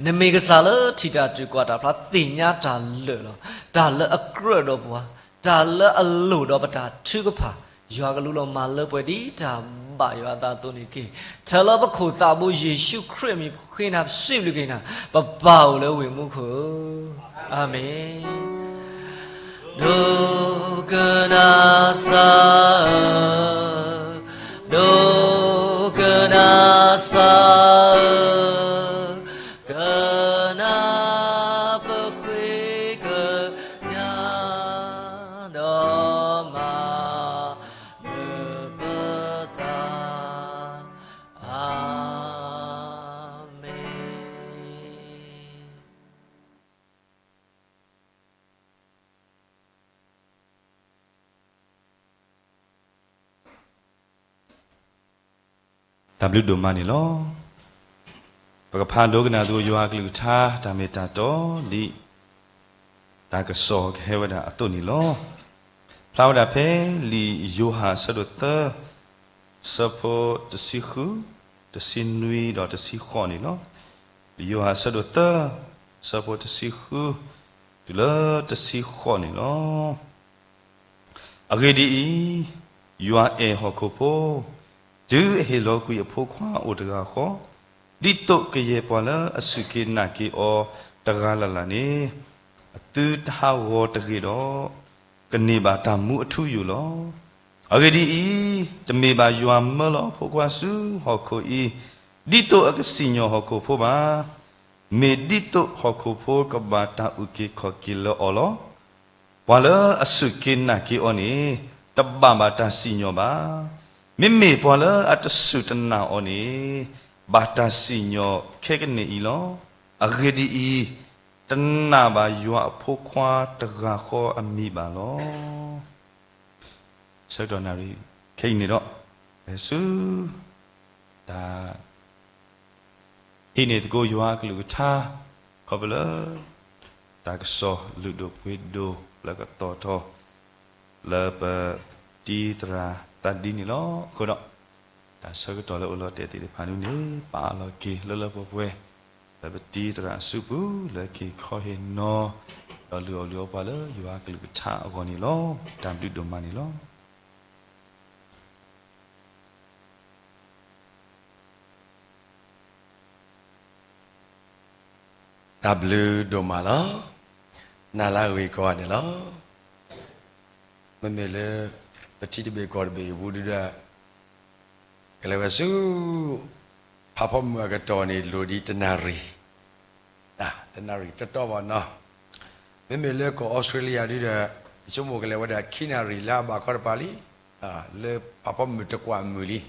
နမ့ၢ်ကစၢ်လၢထံၣ်တၢ်တုၤကွၢ်တၢ်ဖျါသ့ၣ်ညါတၢ်လၢာ်လီၤ. တၢ်လၢအကြၢးဒီးပှၤ, တၢ်လၢအလိၣ်ဒီးပတၢ်ထုကဖၣ်, ယွၤကလူလီၤမၤလၢပှဲၤဒ်တၢ်ဘၣ်ယွၤအသးအသိးန့ၣ်တက့ၢ်. ထဲလၢပခိၣ်သးဘိယ့ၣ်ၡူးခရံာ်အမံၤဃ့နၤစံးဘျုးက့ၤနၤ, ပပၢ်အိၣ်လၢဝ့ၢ်မူခိၣ်ဧၢ, အၤမ့ၣ်. ဒိကနၣ်စၢ်ဧၢ, ဒိကနၣ်စၢ်ဧၢ, ကနၣ်ပဃ့ကညး, ဒီးမၤနၢၤပသး, အၤမ့ၣ်. တၢ်ဘျုးဒိၣ်မးန့ၣ်လီၤ. ပကဖးဒိကနၣ်သကိးယွၤအကလုၢ်ကထါ တၢ်မ့ၢ်တၢ်တီ ဒ်တၢ်ကစီၣ်ကဟဲဝဲဒၣ်အသိးန့ၣ်လီၤ. ဖျါဝဲဒၣ်ဖဲလံာ်ယိၤဟၣ်အဆၢဒိၣ်သၢ ဆၢဖိတဆံဃု, တဆံနွံဒီးတဆံဃိးန့ၣ်လီၤ. လံာ်ယိၤဟၣ်အဆၢဒိၣ်သၢ ဆၢဖိတဆံဃု တုၤလၢတဆံဃိးန့ၣ်လီၤ. အဂ့ၢ်ဒ်အံၤ, ယွၤအဲၣ်ဟီၣ်ခိၣ်ဖိ, တုၤအဟ့ၣ်လီၤကွံာ်အဖိခွါအိၣ်တဂၤဃီ, ဒ်သိးကယဲၢ်ပှၤလၢအစူၢ်က့ၤနာ်က့ၤအီၤတဂၤလၢ်လၢ်န့ၣ်, အသုတဟးဂီၤတဂ့ၤဒီး, ကန့ၢ်ဘၣ်တၢ်မူအထူအယိာ်လီၤ. အဂ့ၢ်ဒ်အံၤ, တမ့ၢ်ဘၣ်ယွၤမၢလီၤအဖိခွါဆူဟီၣ်ခိၣ်အံၤ, ဒ်သိးအကစံၣ်ညီၣ်ဟီၣ်ခိၣ်ဖိဘၣ်. မ့ၢ်ဒ်သိးဟီၣ်ခိၣ်ဖိကဘၣ်တၢ်အုၣ်က့ၤခီၣ်က့ၤလၢအီၤလီၤ. ပှၤလၢအစူၢ်က့ၤနာ်က့ၤအီၤန့ၣ်, တဘၣ်ဘၣ်တၢ်စံၣ်ညီၣ်ဘၣ်. မ့မ့ၢ်ပှၤလၢအတစူၢ်တနာ်အီၤန့ၣ်, ဘၣ်တၢ်စံၣ်ညီၣ်ခဲကနံၣ်အံၤလီၤ. အဂ့ၢ်ဒ်အံၤ, တနာ်ဘၣ်ယွၤအဖိခွါတဂၤဃီအမံၤဘၣ်လီၤ. ဆၢကတီၢ်နၣ်ရံၣ်ခဲအံၤန့ၣ်ဒီး, ပဆူ တၢ် ဟံးန့ၢ်သကိးယွၤအကလုၢ်ကထါ ခီဖျိလၢ တၢ်ကစီၣ်လုၢ်ဒိၣ်ပှ့ၤဒိၣ်လၢကသီၣ်ထီၣ် လၢပတံၤသရၣ်သးဒ်န့ၣ်လီၤ. အဃိဒီး တၢ်ဆၢကတီၢ်လၢအိၣ်လီၤတဲာ်သ့ၣ်တဖၣ်န့ၣ် ပာ်အလီၤက့ၤလၢလၢပှဲၤပှဲၤ လၢပတံၤသရၣ်အစုပူၤ လၢက့ၤခီဟ့ၣ်နီၤ ဒီးလုၢ်အီၣ်လုၢ်အီပှၤလၢယွၤအကလုၢ်ကထါအဂီၢ်န့ၣ်လီၤ. တၢ်ဘျုးဒိၣ်မးန့ၣ်လီၤ. တၢ်ဘျုးဒိၣ်မးလီၤ. နၤလၢအဂ့ၤကိးဂၤဒဲးလီၤ. မ့မ့ၢ်လၢ ပထံတဘ့ၣ်ကီၢ်တဘ့ၣ်အပူၤဒုဒီး ကလဲၤဝဲဆူ ဖးဖီမုၢ်အကတီၢ်န့ၣ် လိၣ်ဒံးတနၣ်ရံၣ်, တနၣ်ရံၣ်တတီၢ်ဘၣ်နီၤ. မ့မ့ၢ်လၢကီၢ်အီစထြ့လယါဒုဒီး ယဆိကမိၣ်ကလဲၤဝဲဒၣ်ခံနၣ်ရံၣ်လၢအဘၣ်ခီတပၤလံ, လၢဖးဖီမုၢ်တကွၢ်မုၢ်လံ.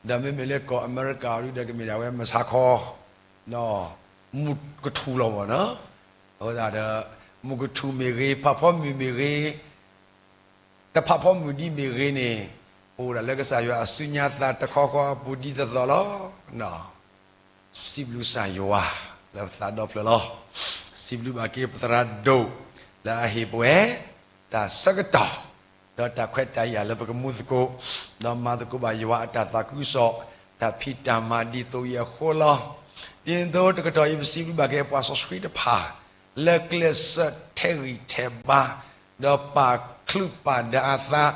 ဒီးမ့မ့ၢ်လၢကီၢ်အမဲရကၤအီၤဒုဒီး ကမ့ၢ်ဒၣ်ဝဲမဆါခီ မုၢ်ကထူၣ်လီၤမ့ၢ်နီၤ. အဃိသတးဒီး မုၢ်ကထူၣ်မ့ၢ်ဂ့ၤ, ဖးဖီမုၢ်မ့ၢ်ဂ့ၤ, တဖးဖီမုၢ်ဒံးမ့ၢ်ဂ့ၤန့ၣ်, ပအိၣ်ဒၣ်လၢကစၢ်ယွၤအစုညါသးတခီဃီအပူၤဒ်သိးသိးလီၤ. စံးဘျုးကစၢ်ယွၤလၢပသးဒီဖျၢၣ်လီၤ. စံးဘျုးဘၣ်က့ၤပသရၣ်ဒိၣ် လၢအဟ့ၣ်ပှၤ တၢ်ဆၢကတီၢ် ဒီးတၢ်ခွဲးတၢ်ယာ်လၢပကမူသကိး, ဒီးမၤသကိးဘၣ်ယွၤအတၢ်သးခုကစီၣ် တၢ်ဖံးတၢ်မၤဒ်သိးအံၤအဃိလီၤ. ဒ်သိးတကတီၢ်အံၤ ပစံးဘျုးဘၣ်က့ၤပှၤစီဆှံတဖၣ် လၢကျဲးစၢးထဲးဂံၢ်ထဲးဘါ ဒီးပာ်ချုးပာ်ဒါအသး,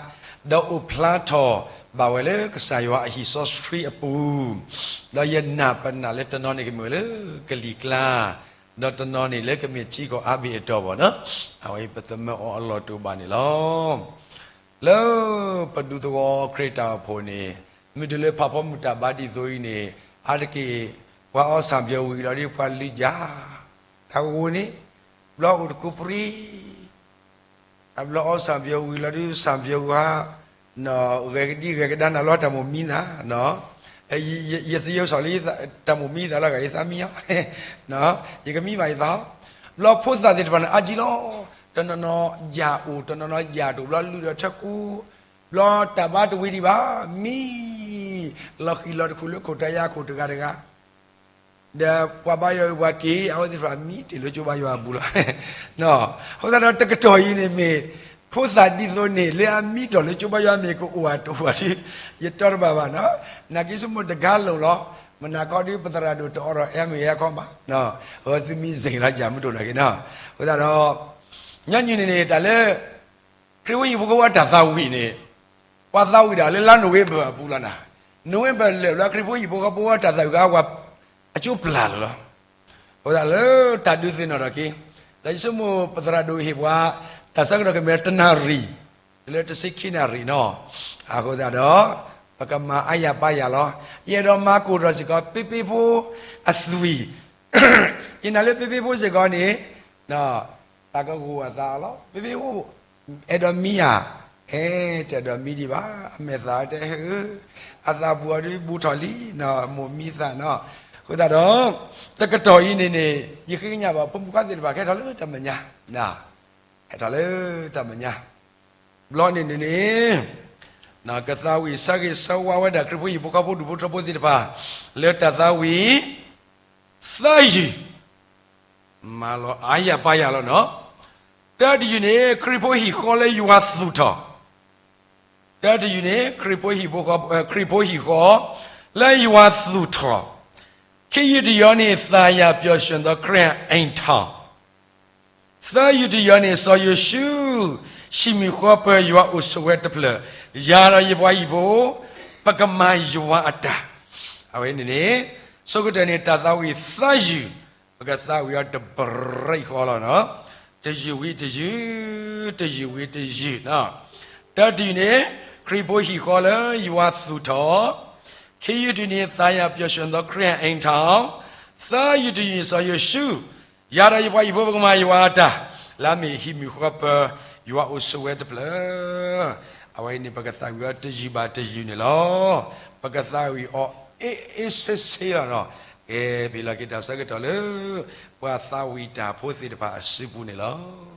ဒီးအိၣ်ဖျါထီၣ်ဘၣ်ဝဲလၢကစၢ်ယွၤအဟံၣ်စီဆှံအပူၤ, ဒီးယနာ်ပနာ်လၢတနီၤန့ၣ်ကမ့ၢ်ဝဲလၢကလံၤကျါ, ဒီးတနီၤန့ၣ်လၢကမ့ၢ်ထံကီၢ်အါဘ့ၣ်အတီၢ်ဘၣ်နီၤ, အဝဲပသမၢအီၤအလီၢ်တအိၣ်ဘၣ်န့ၣ်လီၤ. လၢပဒူသဝီခရံာ်တၢ်အိၣ်ဖှိၣ်န့ၣ်, မ့ၢ်တုၤလၢဖးဖီမုၢ်တၢ်ဘါဒ်သိးအံၤန့ၣ်, အါတက့ၢ် ပှၤအီၣ်ဆၣ်ဘျီဝံၤလီၤဒီး ပှၤလုၢ်ယၤ တၢ်ကဝီၤန့ၣ်, ဘျီအိၣ်တကိးပြံ အဘျီအီၣ်ဆၣ်ဘျီဝံၤလီၤဒုး ဆၣ်ဘျီဝါ, ဂဲၤကဒံဂဲၤကဒါနၤလီၤ တၢ်မိၣ်မံသး, ယသယုၢ်စီၤလံ တၢ်မိၣ်မံသးလီၤဂာ် ယသးမံအီၤ, ယကမံဘၣ်ယသး, ဘျီဖိသၣ်သ့ၣ်တဖၣ်န့ၣ် အါကံလီၤ, တနီၤနီၤယၢ်အိၣ် တနီၤနီၤယၢ်တအိၣ် ဘျီလုၢ်ဒီးထၢကူ, ဘျီတၢ်ဘါတဝံၤဒံးဘၣ်, မံ လီၤဃံၤလီၤတခူၣ်လၢခိၣ်တယါခိၣ်တဂၤတဂၤ ဒီးပှၤဘါယွၤအံၤပှၤက့ၤ အဝဲသ့ၣ်တဖၣ်မံတ့ၢ်လၢကၠိဘါယွၤအပူၤလီၤ. အဃိသတးဒီးတကတီၢ်အံၤန့ၣ်မ့ၢ် ဖိသၣ်ဒ်သိးန့ၣ် လၢအမံတီၢ်လၢကၠိဘါယွၤမ့ၢ်ကအိၣ်ဧါတအိၣ်ဧါဒုး ယတီတဘၣ်ဘၣ်နီၤ, နာ်က့ဆိကမိၣ်တဂၤလိာ်လီၤ, မနၤခီဒုး ပသရၣ်ဒိၣ်တအိးထီၣ်အဲမ့ၢ်ဟဲခီမး, အဝဲသုမံစ့ၢ်ကီးလီၤ ယမုၢ်ဒိၣ်နာ်က့နီၤ, အဃိသတးဒီး ညီနုၢ်န့ၣ်န့ၣ် တၢ်လၢ ခရံာ်ဖိဟံၣ်ဖိဃီဖိအတၢ်သးဝံၣ်န့ၣ်, ပှၤသးဝံၣ်ဒၣ်လၢလါနိၣ်ဝ့ဘၢၣ်အပူၤလီၤနၤ, နိၣ်ဝ့ဘၢၣ်လၢာ်ဘျီ ခရံာ်ဖိဟံၣ်ဖိဃီဖိအတၢ်သးဝံၣ်ကဝၤ အကၠိပျၢ်လီၤလီၤ. အဃိသတးလၢတၢ်ဒုးသ့ၣ်နီၣ်ထီၣ်က့ၤ, ဒီးယဆိကမိၣ်ပသရၣ်ဒိၣ်ဟ့ၣ်ပှၤ တၢ်ဆၢကတီၢ်ကမ့ၢ်တနၣ်ရံၣ်, လၢတဆံခံနၣ်ရံၣ်နီၤ, အဃိသတးဒီး ပကမၤအါယၤပါယၤလီၤ. ယအဲၣ်ဒိးမၤကိၢ်ထီၣ်စ့ၢ်ကီး ပ့ပ့ဖိအသွံၣ်, ယနာ်လၢပ့ပ့ဖိစ့ၢ်ကီးန့ၣ် တၢ်ကဂိၢ်အသးလီၤ. ပ့ပ့ဖိ အဲၣ်ဒိးမံဧါ, အဲ တအဲၣ်ဒိးမံဒံးဘၣ်, အမဲာ်သၣ်တဲဧၢ, အသးပူၤအီၤဒုးဘူးထီၣ်လံနီၤ, မိၣ်မံသးနီၤ. အဃိသတးဒီး တကတီၢ်အံၤန့ၣ်န့ၣ် ယဃ့ကညးဘၣ် ဖိမုၣ်ခွါသ့ၣ်တဖၣ် ကဲထီၣ်လၢတၢ်မဲာ်ညါ, ဟဲထီၣ်လၢတၢ်မဲာ်ညါ ဘျီန့ၣ်န့ၣ်န့ၣ် ကသးဝံၣ်ဆၢဂ့ၤဆၢဝါဝဲဒၣ် ခရံာ်ဖိဟံၣ်ဖိဃီဖိဒူၣ်ဖိထၢဖိသ့ၣ်တဖၣ် လၢတၢ်သးဝံၣ် သၢယုၢ်, မၤလီၤအါယၤပါယၤလီၤနီၤ. တၢတယုၢ်န့ၣ် ခရံာ်ဖိဟံၣ်ဃီလၢယွၤသူၣ်ထီၣ်, တၢတယုၢ်န့ၣ် ခရံာ်ဖိဟံၣ်ဖိဃီ, ခရံာ်ဖိဟံၣ်ဃီ လၢယွၤသူၣ်ထီၣ်, ခံယုၢ်တယီၤန့ၣ် သာယာပျော်ရွှင်သောခရစ်ယာန်အိမ်ထောင်, သၢယုၢ်တယီၤန့ၣ် စီၤယိၤၡူး ဟံးမုၢ်ဃီပၢၤ ယွၤအိၣ်ဆိးဝဲတဖျၢၣ်, ယၤဒီးယပှၤဟံၣ်ဖိ ပကမၤယွၤအတၢ်. အဝဲန့ၣ်န့ၣ် ဆိကတၢၢ်န့ၣ် တၢ်သးဝံၣ်သၢယုၢ် ပကသးဝံၣ်အီၤတဘျီဃီလီၤနီၤ. တယုၢ်ဝံၤတယုၢ်, တယုၢ်ဝံၤတယုၢ်နီၤ. တၢတယုၢ်န့ၣ် ခရံာ်ဖိဟံၣ်ဃီလၢယွၤသူၣ်ထီၣ်, ခံယုၢ်တနံၤ သၢယၤပျီၢ်ဆၢၣ်နီၣ် ခရံာ်ဟဲအ့ၣ်ထီၣ်, သၢယုၢ်တနံၤ စီၤယိၤၡူး, ယၤဒီးယပှၤဟံၣ်ဖိ ပကမၤယွၤအတၢ်, လၢအမ့ၢ်ဟံၣ်မုၢ်ဃီပၢၤ, ယွၤအိၣ်ဆိးဝဲတဖျၢၣ်. အဝဲအံၤန့ၣ် ပကသးဝံၣ်အီၤတယုၢ်ဘၣ်တယုၢ်န့ၣ်လီၤ. ပကသးဝံၣ်အီၤ အ့ၣ်အ့ၣ်ဆ့ဆ့လီၤနီၤ. ကဲ ပဟ့ၣ်လီၤက့ၤတၢ်ဆၢကတီၢ်လၢ ပှၤသးဝံၣ်တၢ်ဖိသ့ၣ်တဖၣ်အစုပူၤန့ၣ်လီၤ.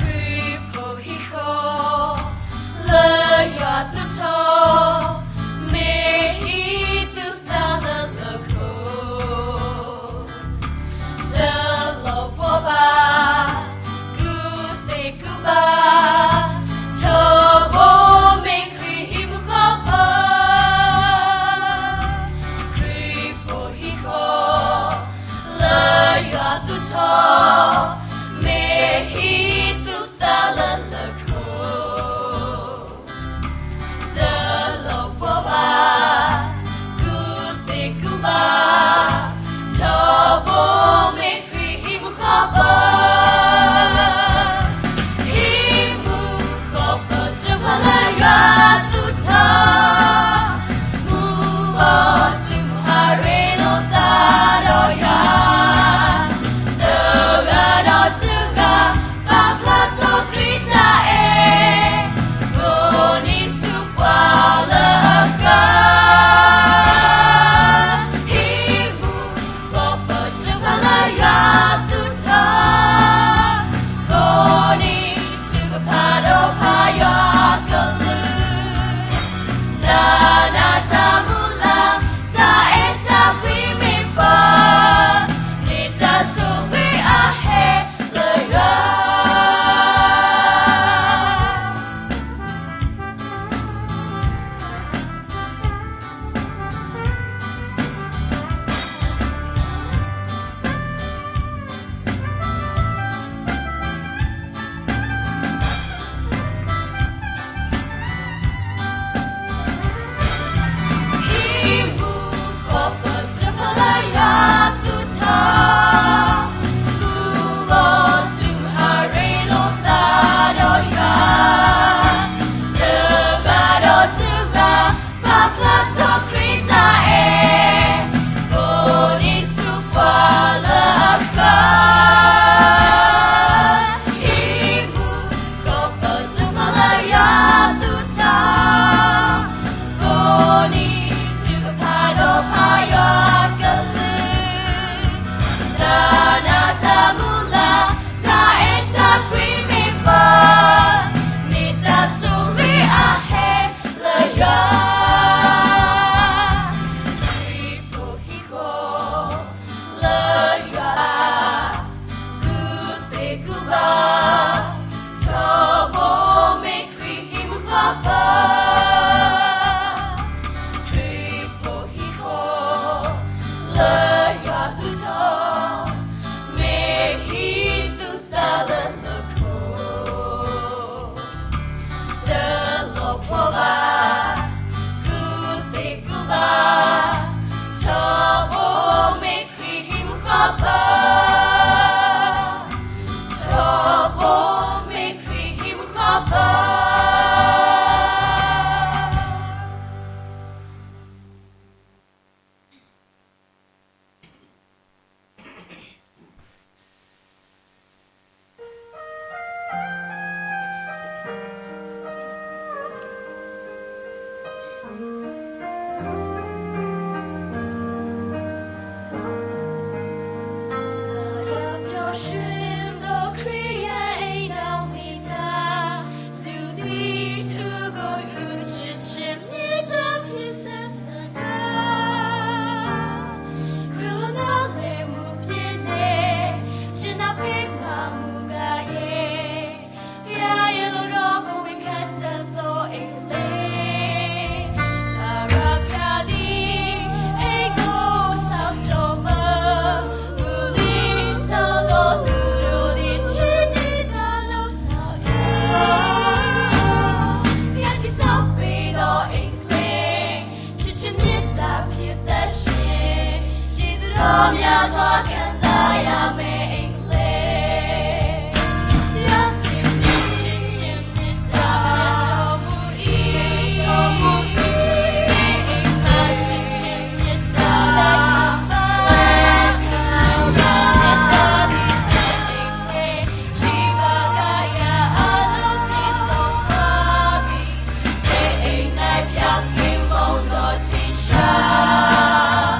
Khriphoo hikhô, လၢယွၤသူၣ်ထီၣ်, မ့ၢ်ဟံၣ်သူၣ်သးလၢလၢခိၣ်, တလီၤပှီၢ်ဘၣ်, ကူၣ်သ့ကူၣ်ဘၣ်, ထီဘိမ့ၢ်ခရံာ်ဟံၣ်မုၢ်ဃီပၢၤ, ခရံာ်ဖိဟံၣ်ဃီ, လၢယွၤသူၣ်ထီၣ်, မ့ၢ်ဟံၣ်သူၣ်သးလၢလၢခိၣ်, တလီၤပှီၢ်ဘၣ်, ကူၣ်သ့ကူၣ်ဘၣ်, ထီဘိမ့ၢ်ခရံာ်ဟံၣ်မုၢ်ဃီပၢၤ, ဟံၣ်မုၢ်ဃီပၢၤတဖၣ်လၢယွၤသူၣ်ထီၣ်, မုၢ်ဂီၤတုၤမုၢ်ဟါရ့လိာ်သးဒီးယၤ, တဂၤဒီးတဂၤ ပာ်ဖျါထီၣ်ခရံာ်တၢ်အဲၣ်, ဘိးန့ၢ်ဆူပှၤလၢအဃၣ်, ဟံၣ်မုၢ်ဃီပၢၤတဖၣ်လၢယွၤသူၣ်ထီၣ် မၤမုၢ်ဂၤယဲ, ပယဲယလိၤဒီးမူဝံခတၢၣ်သီအ့ၣ်လဲ, တၢ်ရၤဖျါဒ်အ့ၣ်ကိၣ်ဆၣ်တီမၢ, မုၢ်လံၤဆၣ်ဒီးသူၣ်ဒိၣ်ဒံးဆ့န့ၣ်တၢ်လိၤဆၣ်အ့ၣ်, ပယဲတံၤစီၤပ့းဒီးအ့ၣ်လဲ ချစ်ခြင်းမေတ္တာဖြင့်သန့်ရှင်း, ကျေးဇူးတော်များစွာခံစားရမယ်အ့ၣ်လဲ, ဘုရားသခင်ချစ်ခြင်းမေတ္တာတော်မူ၏, ချစ်ခြင်းမေတ္တာ, ချစ်ခြင်းမေတ္တာသည် သ့အိမ်၌ဖျါက့ၤမုန်တော်ထင်ရှား,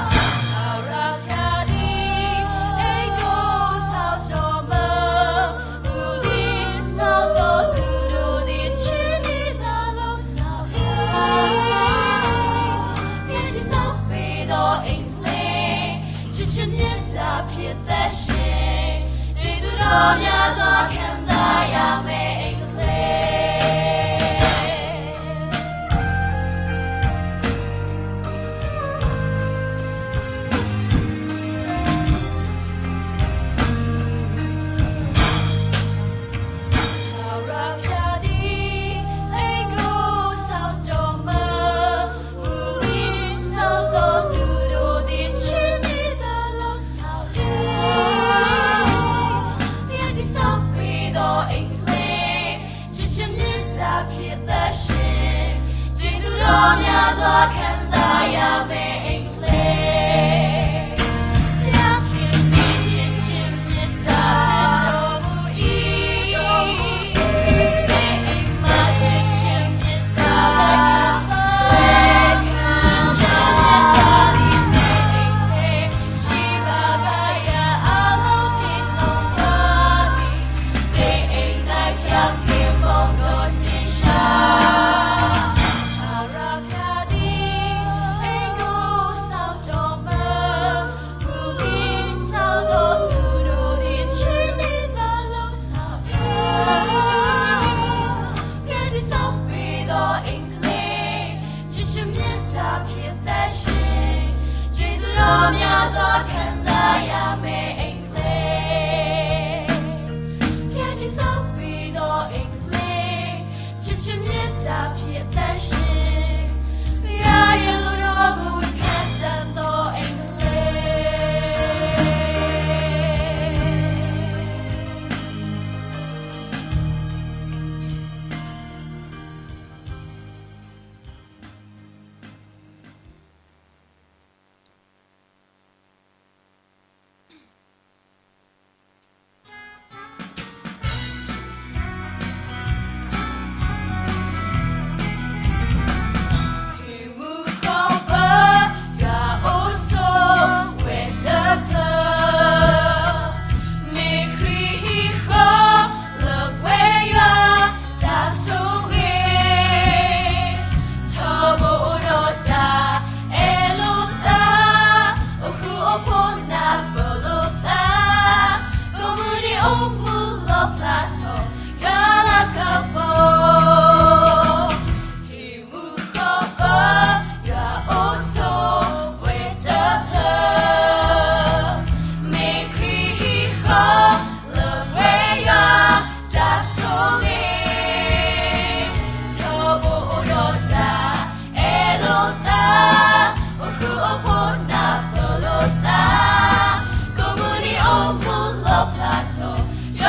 အရာဖျါဒ်အ့ၣ်ကိၣ်ဆၣ်တီမၢ, မုၢ်လံၤဆၣ်ဒီးသူၣ်ဒိၣ်ဒံးဆ့န့ၣ်တၢ်လိၤဆၣ်အ့ၣ်, ဘုရားတံၤစီၤပ့းဒီးအ့ၣ်လဲ ချစ်ခြင်းမေတ္တာဖြင့်သန့်ရှင်း, ကျေးဇူးတော်များစွာခံစားရမယ်အ့ၣ်လဲ. အရာဖျါဒ်အ့ၣ်ကိၣ်ဆၣ်တီမၢ, မုၢ်လံၤဆၣ်ဒီးသူၣ်ဒိၣ်ဒံးဆ့န့ၣ်တၢ်လိၤဆၣ်အ့ၣ်, ဘုရားတံၤစီၤပ့းဒီးအ့ၣ်လဲ ချစ်ခြင်းမေတ္တာဖြင့်သန့်ရှင်း, ကျေးဇူးတော်များစွာခံစားရမယ်အ့ၣ်လဲ. ဘုရားခင်သည်ချစ်ခြင်းမေတ္တာဖြစ်တော်မူ၏, သ့အိမ်မှာချစ်ခြင်းမေတ္တာ သ့အိမ်ထဲ ရှိပါကရာအလိုပြည့်စုံသွားပြီ, သ့အိမ်တိုင်းဖြတ်က့ၤမုန်တော်ထင်ရှား, အရာဖျါဒ်အ့ၣ်ကိၣ်ဆၣ်တီမၢ, မုၢ်လံၤဆၣ်ဒီးသူၣ်ဒိၣ်ဒံးဆ့န့ၣ်တၢ်လိၤဆၣ်အ့ၣ်, ဘုရားတံၤစီၤပ့းဒီးအ့ၣ်လဲ ချစ်ခြင်းမေတ္တာဖြင့်သန့်ရှင်း, ကျေးဇူးတော်များစွာခံစားရမယ်အ့ၣ်လဲ. ဘုရားတံၤစီၤပ့းဒီးအ့ၣ်လဲ ချစ်ခြင်းမေတ္တာဖြင့်သန့်ရှင်း, ဘုရားရဲ့လူတော်ကို ခံတတ်သောအ့ၣ်လဲ. ဟံၣ်မူဃီပၢ် ယွၤအိၣ်ဆိးဝဲတဖျၢၣ်, မ့ၢ်ခရံာ်ဟံၣ်ဃီလၢပှဲၤယွၤတၢ်ဆိၣ်ဂ့ၤ, ထီဘိအိၣ်ဒီးတၢ်အဲၣ်လိာ်သး, အိၣ်ဃူအိၣ်ဖိးနၢ်ပၢၢ်လိာ်သး, ကိးမုၢ်နံၤအိၣ်မူလီၣ်ဖျါထီၣ် ယွၤလၤကပီၤ. ဟံၣ်မူဃီပၢ် ယွၤအိၣ်ဆိးဝဲတဖျၢၣ်, မ့ၢ်ခရံာ်ဟံၣ်ဃီလၢပှဲၤယွၤတၢ်ဆိၣ်ဂ့ၤ, ထီဘိအိၣ်ဒီးတၢ်အဲၣ်လိာ်သး, အိၣ်ဃူအိၣ်ဖိးနၢ်ပၢၢ်လိာ်သး, ကိးမုၢ်နံၤအိၣ်မူလီၣ်ဖျါထီၣ်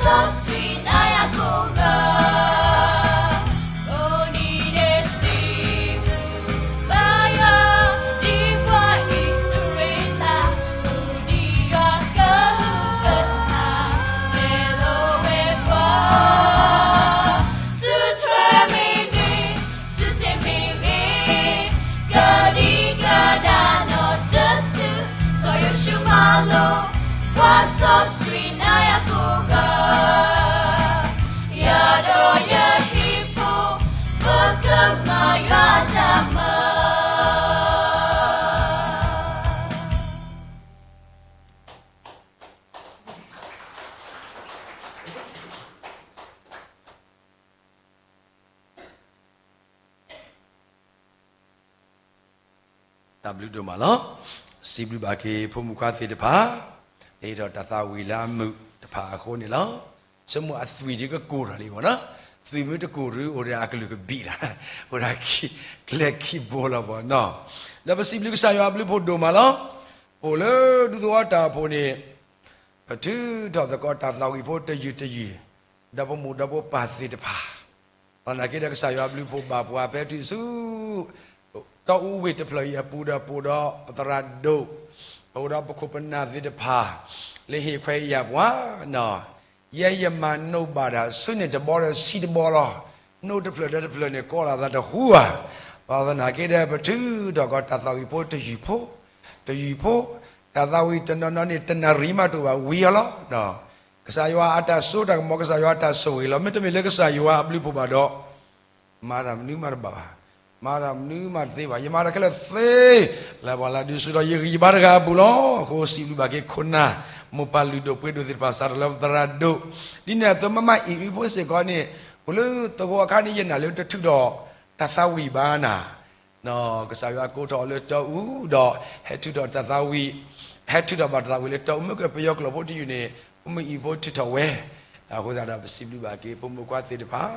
စီဆှံနၤယၤကိးဂၤ, အိၣ်ဒံးန့ၣ်စံးဘျုးဘၣ်ယွၤ, ဒ်ပှၤအံၣ်စရ့လး အိၣ်ဒံးယွၤကလုၢ်ကထါ, မ့ၢ်လိၣ်ဝဲပှၤ ဆူထွဲမ့ၢ်ဂ့ၤ, ဆူဆ့ၣ်မ့ၢ်ဂ့ၤ, ကဒံကဒါနီၢ်တစု, စီၤယိၤၡူမၤလိာ် ပှၤစီဆှံနၤယၤကိးဂၤ, ယၤဒီးယဟံၣ်ဖိ ပကမၤယွၤအတၢ်မၤ တၢ်ဘျုးဒိၣ်မးလီၤ. စံးဘျုးဘၣ်က့ၤဖိမုၣ်ခွါသ့ၣ်တဖၣ် လၢဟ့ၣ်ထီၣ်တၢ်သးဝံၣ်လၢအမုာ်တဖၣ်အဃိန့ၣ်လီၤ. ဆိကမိၣ်အသွံၣ်ဒ်ကကိၢ်ထီၣ်လံမ့ၢ်နီၤ, သွံၣ်မ့ၢ်တကိၢ်ဒုး အိၣ်ဒီးအကလုၢ်ကဘံးတၢ်, အိၣ်ဒီးကျဲခံဘိလီၤမ့ၢ်နီၤ. ဒီးပစံးဘျုးကစၢ်ယွၤအဘျုးဖှိၣ်ဒိၣ်မးလီၤ. အိၣ်လၢဒူသဝီတၢ်အိၣ်ဖှိၣ်န့ၣ် ပထုးထီၣ်သကိးတၢ်သးဝံၣ်ဖိတယုၢ်တယုၢ်, ဒီဖိမိၢ်ဒီဖိပၢ်သ့ၣ်တဖၣ်, သနာ်က့ဒီးကစၢ်ယွၤအဘျုးဖှိၣ်ဘၣ်ပှၤဖဲတုၤဆူ တီအူဝ့ၢ်တဖျၢၣ်အံၤအပူၤဒီး ပအိၣ်ဒီးပသရၣ်ဒိၣ်, ပအိၣ်ဒီးပခိၣ်ပနၢ်သ့ၣ်တဖၣ် လၢဟ့ၣ်ခွဲးယာ်ပှၤနီၤ, ယဲယမၤနိၣ်ဘၣ်တၢ်ဆူန့ၣ်တဘီဒီးဆံးတဘီလီၤ. နိၣ်တဖျၢၣ်ဒီးတဖျၢၣ်န့ၣ် ကိးလီၤသးတဟူဘၣ်. ဘၣ်သနာ်က့ဒီး ပထုးထီၣ်ကီးတၢ်သးဝံၣ်ဖိတယုၢ်ဖိ, တယုၢ်ဖိ, တၢ်သးဝံၣ်တနီၤနီၤန့ၣ် တနၣ်ရံၣ်မးတအိၣ်ဘၣ် ဝံၤအီၤလီၤ. ကစၢ်ယွၤအတၢ်စိတၢ်ကမီၤ ကစၢ်ယွၤအတၢ်ဆိၣ်ဂ့ၤလီၤ. မ့တမ့ၢ်လၢကစၢ်ယွၤအဘျုးဖှိၣ်ဘၣ်ဒီး မၤတၢ်မနုၤမးတဘၣ်ဘၣ်, မၤတၢ်မနုၤမးတသ့ဘၣ်. ယမၤတၢ်ခဲလၢာ်သ့ လၢပှၤလၢအဒုးဆူၣ်ထီၣ်ယဂံၢ်ယဘါတဂၤအပူၤလီၤ. အဃိစံးဘျုးဘၣ်က့ၤခိၣ်နၢ် မိၢ်ပၢ်လုၢ်ဒိၣ်ပှ့ၤဒိၣ်သ့ၣ်တဖၣ် စးထီၣ်လၢပသရၣ်ဒိၣ်, ဒ်န့ၣ်အသိးမ့မ့ၢ်အံၣ်အုဖိစ့ၢ်ကီးန့ၣ် အိၣ်လၢသဝီအခါန့ၣ် ယနာ်လၢတထုးထီၣ်တၢ်သးဝံၣ်ဘၣ်နၤ ကစၢ်ယွၤကိးထီၣ်အီၤလၢတီအူဒီး ဟဲထုးထီၣ်တၢ်သးဝံၣ်, ဟဲထုးထီၣ်ဘၣ်တၢ်သးဝံၣ်လၢတီအူ မ့ၢ်ကပယီၤကျိာ်ဖိတယုၢ်န့ၣ် ဖိမုၣ်အံၣ်ဖိထုးထီၣ်ဝဲ. အဃိသတးဒီး ပစံးဘျုးဘၣ်က့ၤဖိမုၣ်ခွါသ့ၣ်တဖၣ်,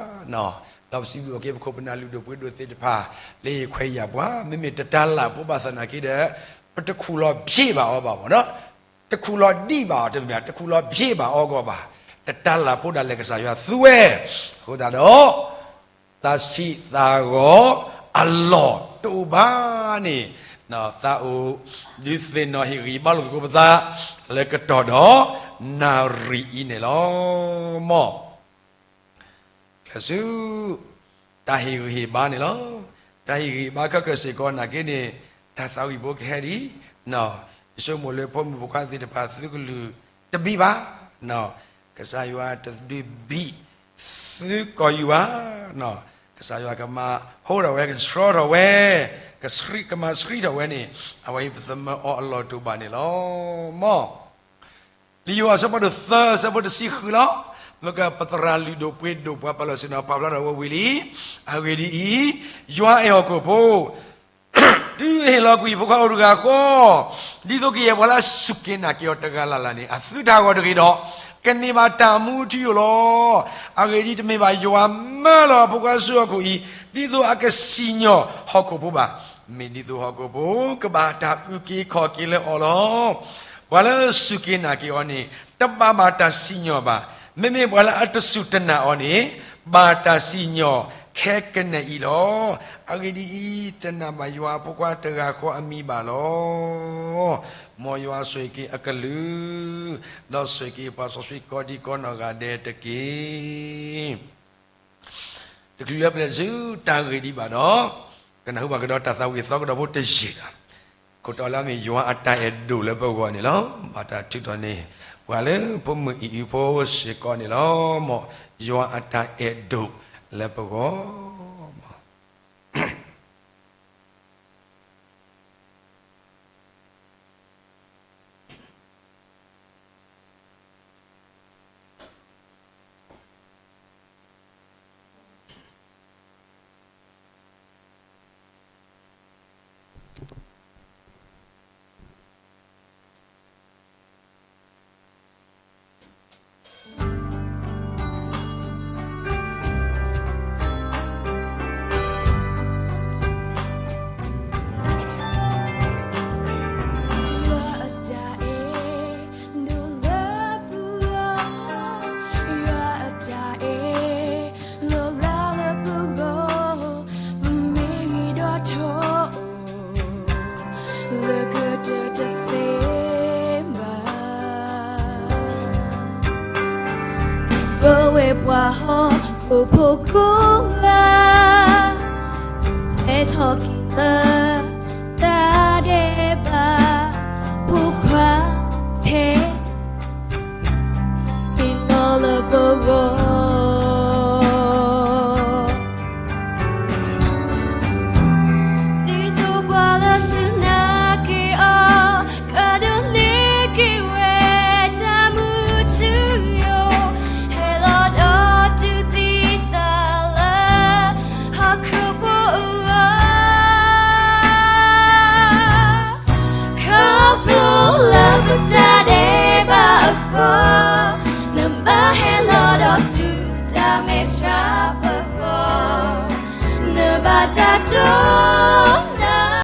ဒီးပစံးဘျုးဘၣ်က့ၤပခိၣ်ပနၢ်လုၢ်ဒိၣ်ပှ့ၤဒိၣ်သ့ၣ်တဖၣ် လၢဟ့ၣ်ခွဲးယာ်ပှၤ မ့မ့ၢ်တတၤလၢ်ဖိဘၣ်သနာ်က့ဒီး ပတခူၣ်လီၤဘျ့းဘၣ်အီၤဘၣ်မ့ၢ်နီၤ, တခူၣ်လီၤဒံးဘၣ်အီၤတမ့ၢ် တခူၣ်လီၤဘျ့းဘၣ်အီၤဂီၢ်ဘၣ်, တတၤလၢ်ဖိဒၣ်လဲာ်ကစၢ်ယွၤသူဝဲ. အဃိသတးဒီး သးဆံးသးဂီၤအလီၢ်တအိၣ်ဘၣ်န့ၣ်, သးအိၣ်ဒုးသ့ၣ်နီၣ်ဟ့ၣ်ဂံၢ်ဟ့ၣ်ဘါလိာ်သကိးပသး လၢကတီၢ်ဒီးနၣ်ရံၣ်အံၤန့ၣ်လီၤ. မ့ၢ် ကျဲးစၢး တၢ်ဟ့ၣ်ဂံၢ်ဟ့ၣ်ဘါန့ၣ်လီၤ. တၢ်ဟ့ၣ်ဂံၢ်ဟ့ၣ်ဘါခဲကစ့ၢ်ကီးနာ်က့န့ၣ် တၢ်သးဝံၣ်ဖိကဟဲဒံး, ယဆိကမိၣ်လၢဖိမုၣ်ဖိခွါသ့ၣ်တဖၣ်သုကလုၢ်တဘံၣ်ဘၣ်, ကစၢ်ယွၤတဒုးဘံၣ်သုကီၢ်ယူၢ်ဘၣ်, ကစၢ်ယွၤကမၤဟိထီၣ်ဝဲ ကဆှီထီၣ်ဝဲ, ကမၤဆှံထီၣ်ဝဲန့ၣ် အဝဲအံၤပသမၢအီၤအလီၢ်တအိၣ်ဘၣ်န့ၣ်လီၤ. မ့ၢ် လံာ်ယိၤဟၣ်အဆၢဖးဒိၣ်သၢ အဆၢဖိတဆံဃုလီၤ. မ့ၢ်ကပသရၣ်လုၢ်ဒိၣ်ပှ့ၤဒိၣ်ပှၤပာ်လီၤဆ့ၣ်နီၤပာ်ဖျါထီၣ်ဝဲဝံၤလံ. အဂ့ၢ်ဒ်အံၤ, ယွၤအဲၣ်ဟီၣ်ခိၣ်ဖိ တုၤအဟ့ၣ်လီၤကွံာ်အဖိခွါအိၣ်တဂၤဃီ, ဒ်သိးကယဲၢ်ပှၤလၢအစူၢ်က့ၤနာ်က့ၤအီၤတဂၤလၢ်လၢ်န့ၣ် အသုတၢ်ဂီၤတဂ့ၤဒီး ကန့ၢ်ဘၣ်တၢ်မူထူယိာ်လီၤ. အဂ့ၢ်ဒ်အံၤ, တမ့ၢ်ဘၣ်ယွၤမၢလီၤအဖိခွါဆူဟီၣ်ခိၣ်အံၤ ဒ်သိးအကစံၣ်ညီၣ်ဟီၣ်ခိၣ်ဖိဘၣ်, မ့ၢ်ဒ်သိးဟီၣ်ခိၣ်ဖိကဘၣ်တၢ်အုၣ်က့ၤခီၣ်က့ၤလၢအီၤလီၤ. ပှၤလၢအစူၢ်က့ၤနာ်က့ၤအီၤန့ၣ် တဘၣ်ဘၣ်တၢ်စံၣ်ညီၣ်ဘၣ်. မ့မ့ၢ်ပှၤလၢအတစူၢ်တနာ်အီၤန့ၣ် ဘၣ်တၢ်စံၣ်ညီၣ်ခဲကနံၣ်အံၤလီၤ. အဂ့ၢ်ဒ်အံၤ, တနာ်ဘၣ်ယွၤအဖိခွါတဂၤဃီအမံၤဘၣ်လီၤ. မ်ယွၤဆိၣ်ဂ့ၤက့ၤအကလုၢ်, ဒီးဆိၣ်ဂ့ၤက့ၤပှၤစီဆှံကိးဒံကိးနီၢ်ဂၤဒဲးတက့ၢ်. တချုးလၢပလဲၤဆူတၢ်ဂ့ၢ်ဒံးဘၣ်ဒီး, ကနၢ်ဟူဘၣ်ကဒီးတၢ်သးဝံၣ်သီကဒီးဖိတယုၢ်လီၤ. ခိၣ်တီလၢအမ့ၢ်ယွၤအတၢ်အဲၣ်ဒိၣ်လၢပဂီၢ်န့ၣ်လီၤ. ဘၣ်တၢ်ထုးထီၣ်န့ၢ် ပှၤလၢဖိမုၣ်အံၣ်အုဖိစ့ၢ်ကီးန့ၣ်လီၤ. မ်ယွၤအတၢ်အဲၣ်ဒိၣ်လၢပဂီၢ် ဟီၣ်ခိၣ်ဖိကိးဂၤ, ဟဲထီၣ်က့ၤလၢ တၢ်ဒဲးဘး ဖိခွါထဲ ဟ့ၣ်လီၤလၢပဂီၢ်. ဒ်သိးပှၤလၢစူၢ်နာ်က့ၤအီၤ ကဒိးန့ၢ်က့ၤဝဲ တၢ်မူထူယိာ်, ဟဲလီၤဒီးတူၢ်သံသးလၢ ဟီၣ်ခိၣ်ဖိအဂီၢ်. ခီဖျိလၢပတၢ်ဒဲးဘးအဃိ, နဘၣ်ဟဲလီၤဒီးတူၢ်တၢ်မဲာ်ဆှးပဂီၢ်, နဘၣ်တၢ်တိၢ်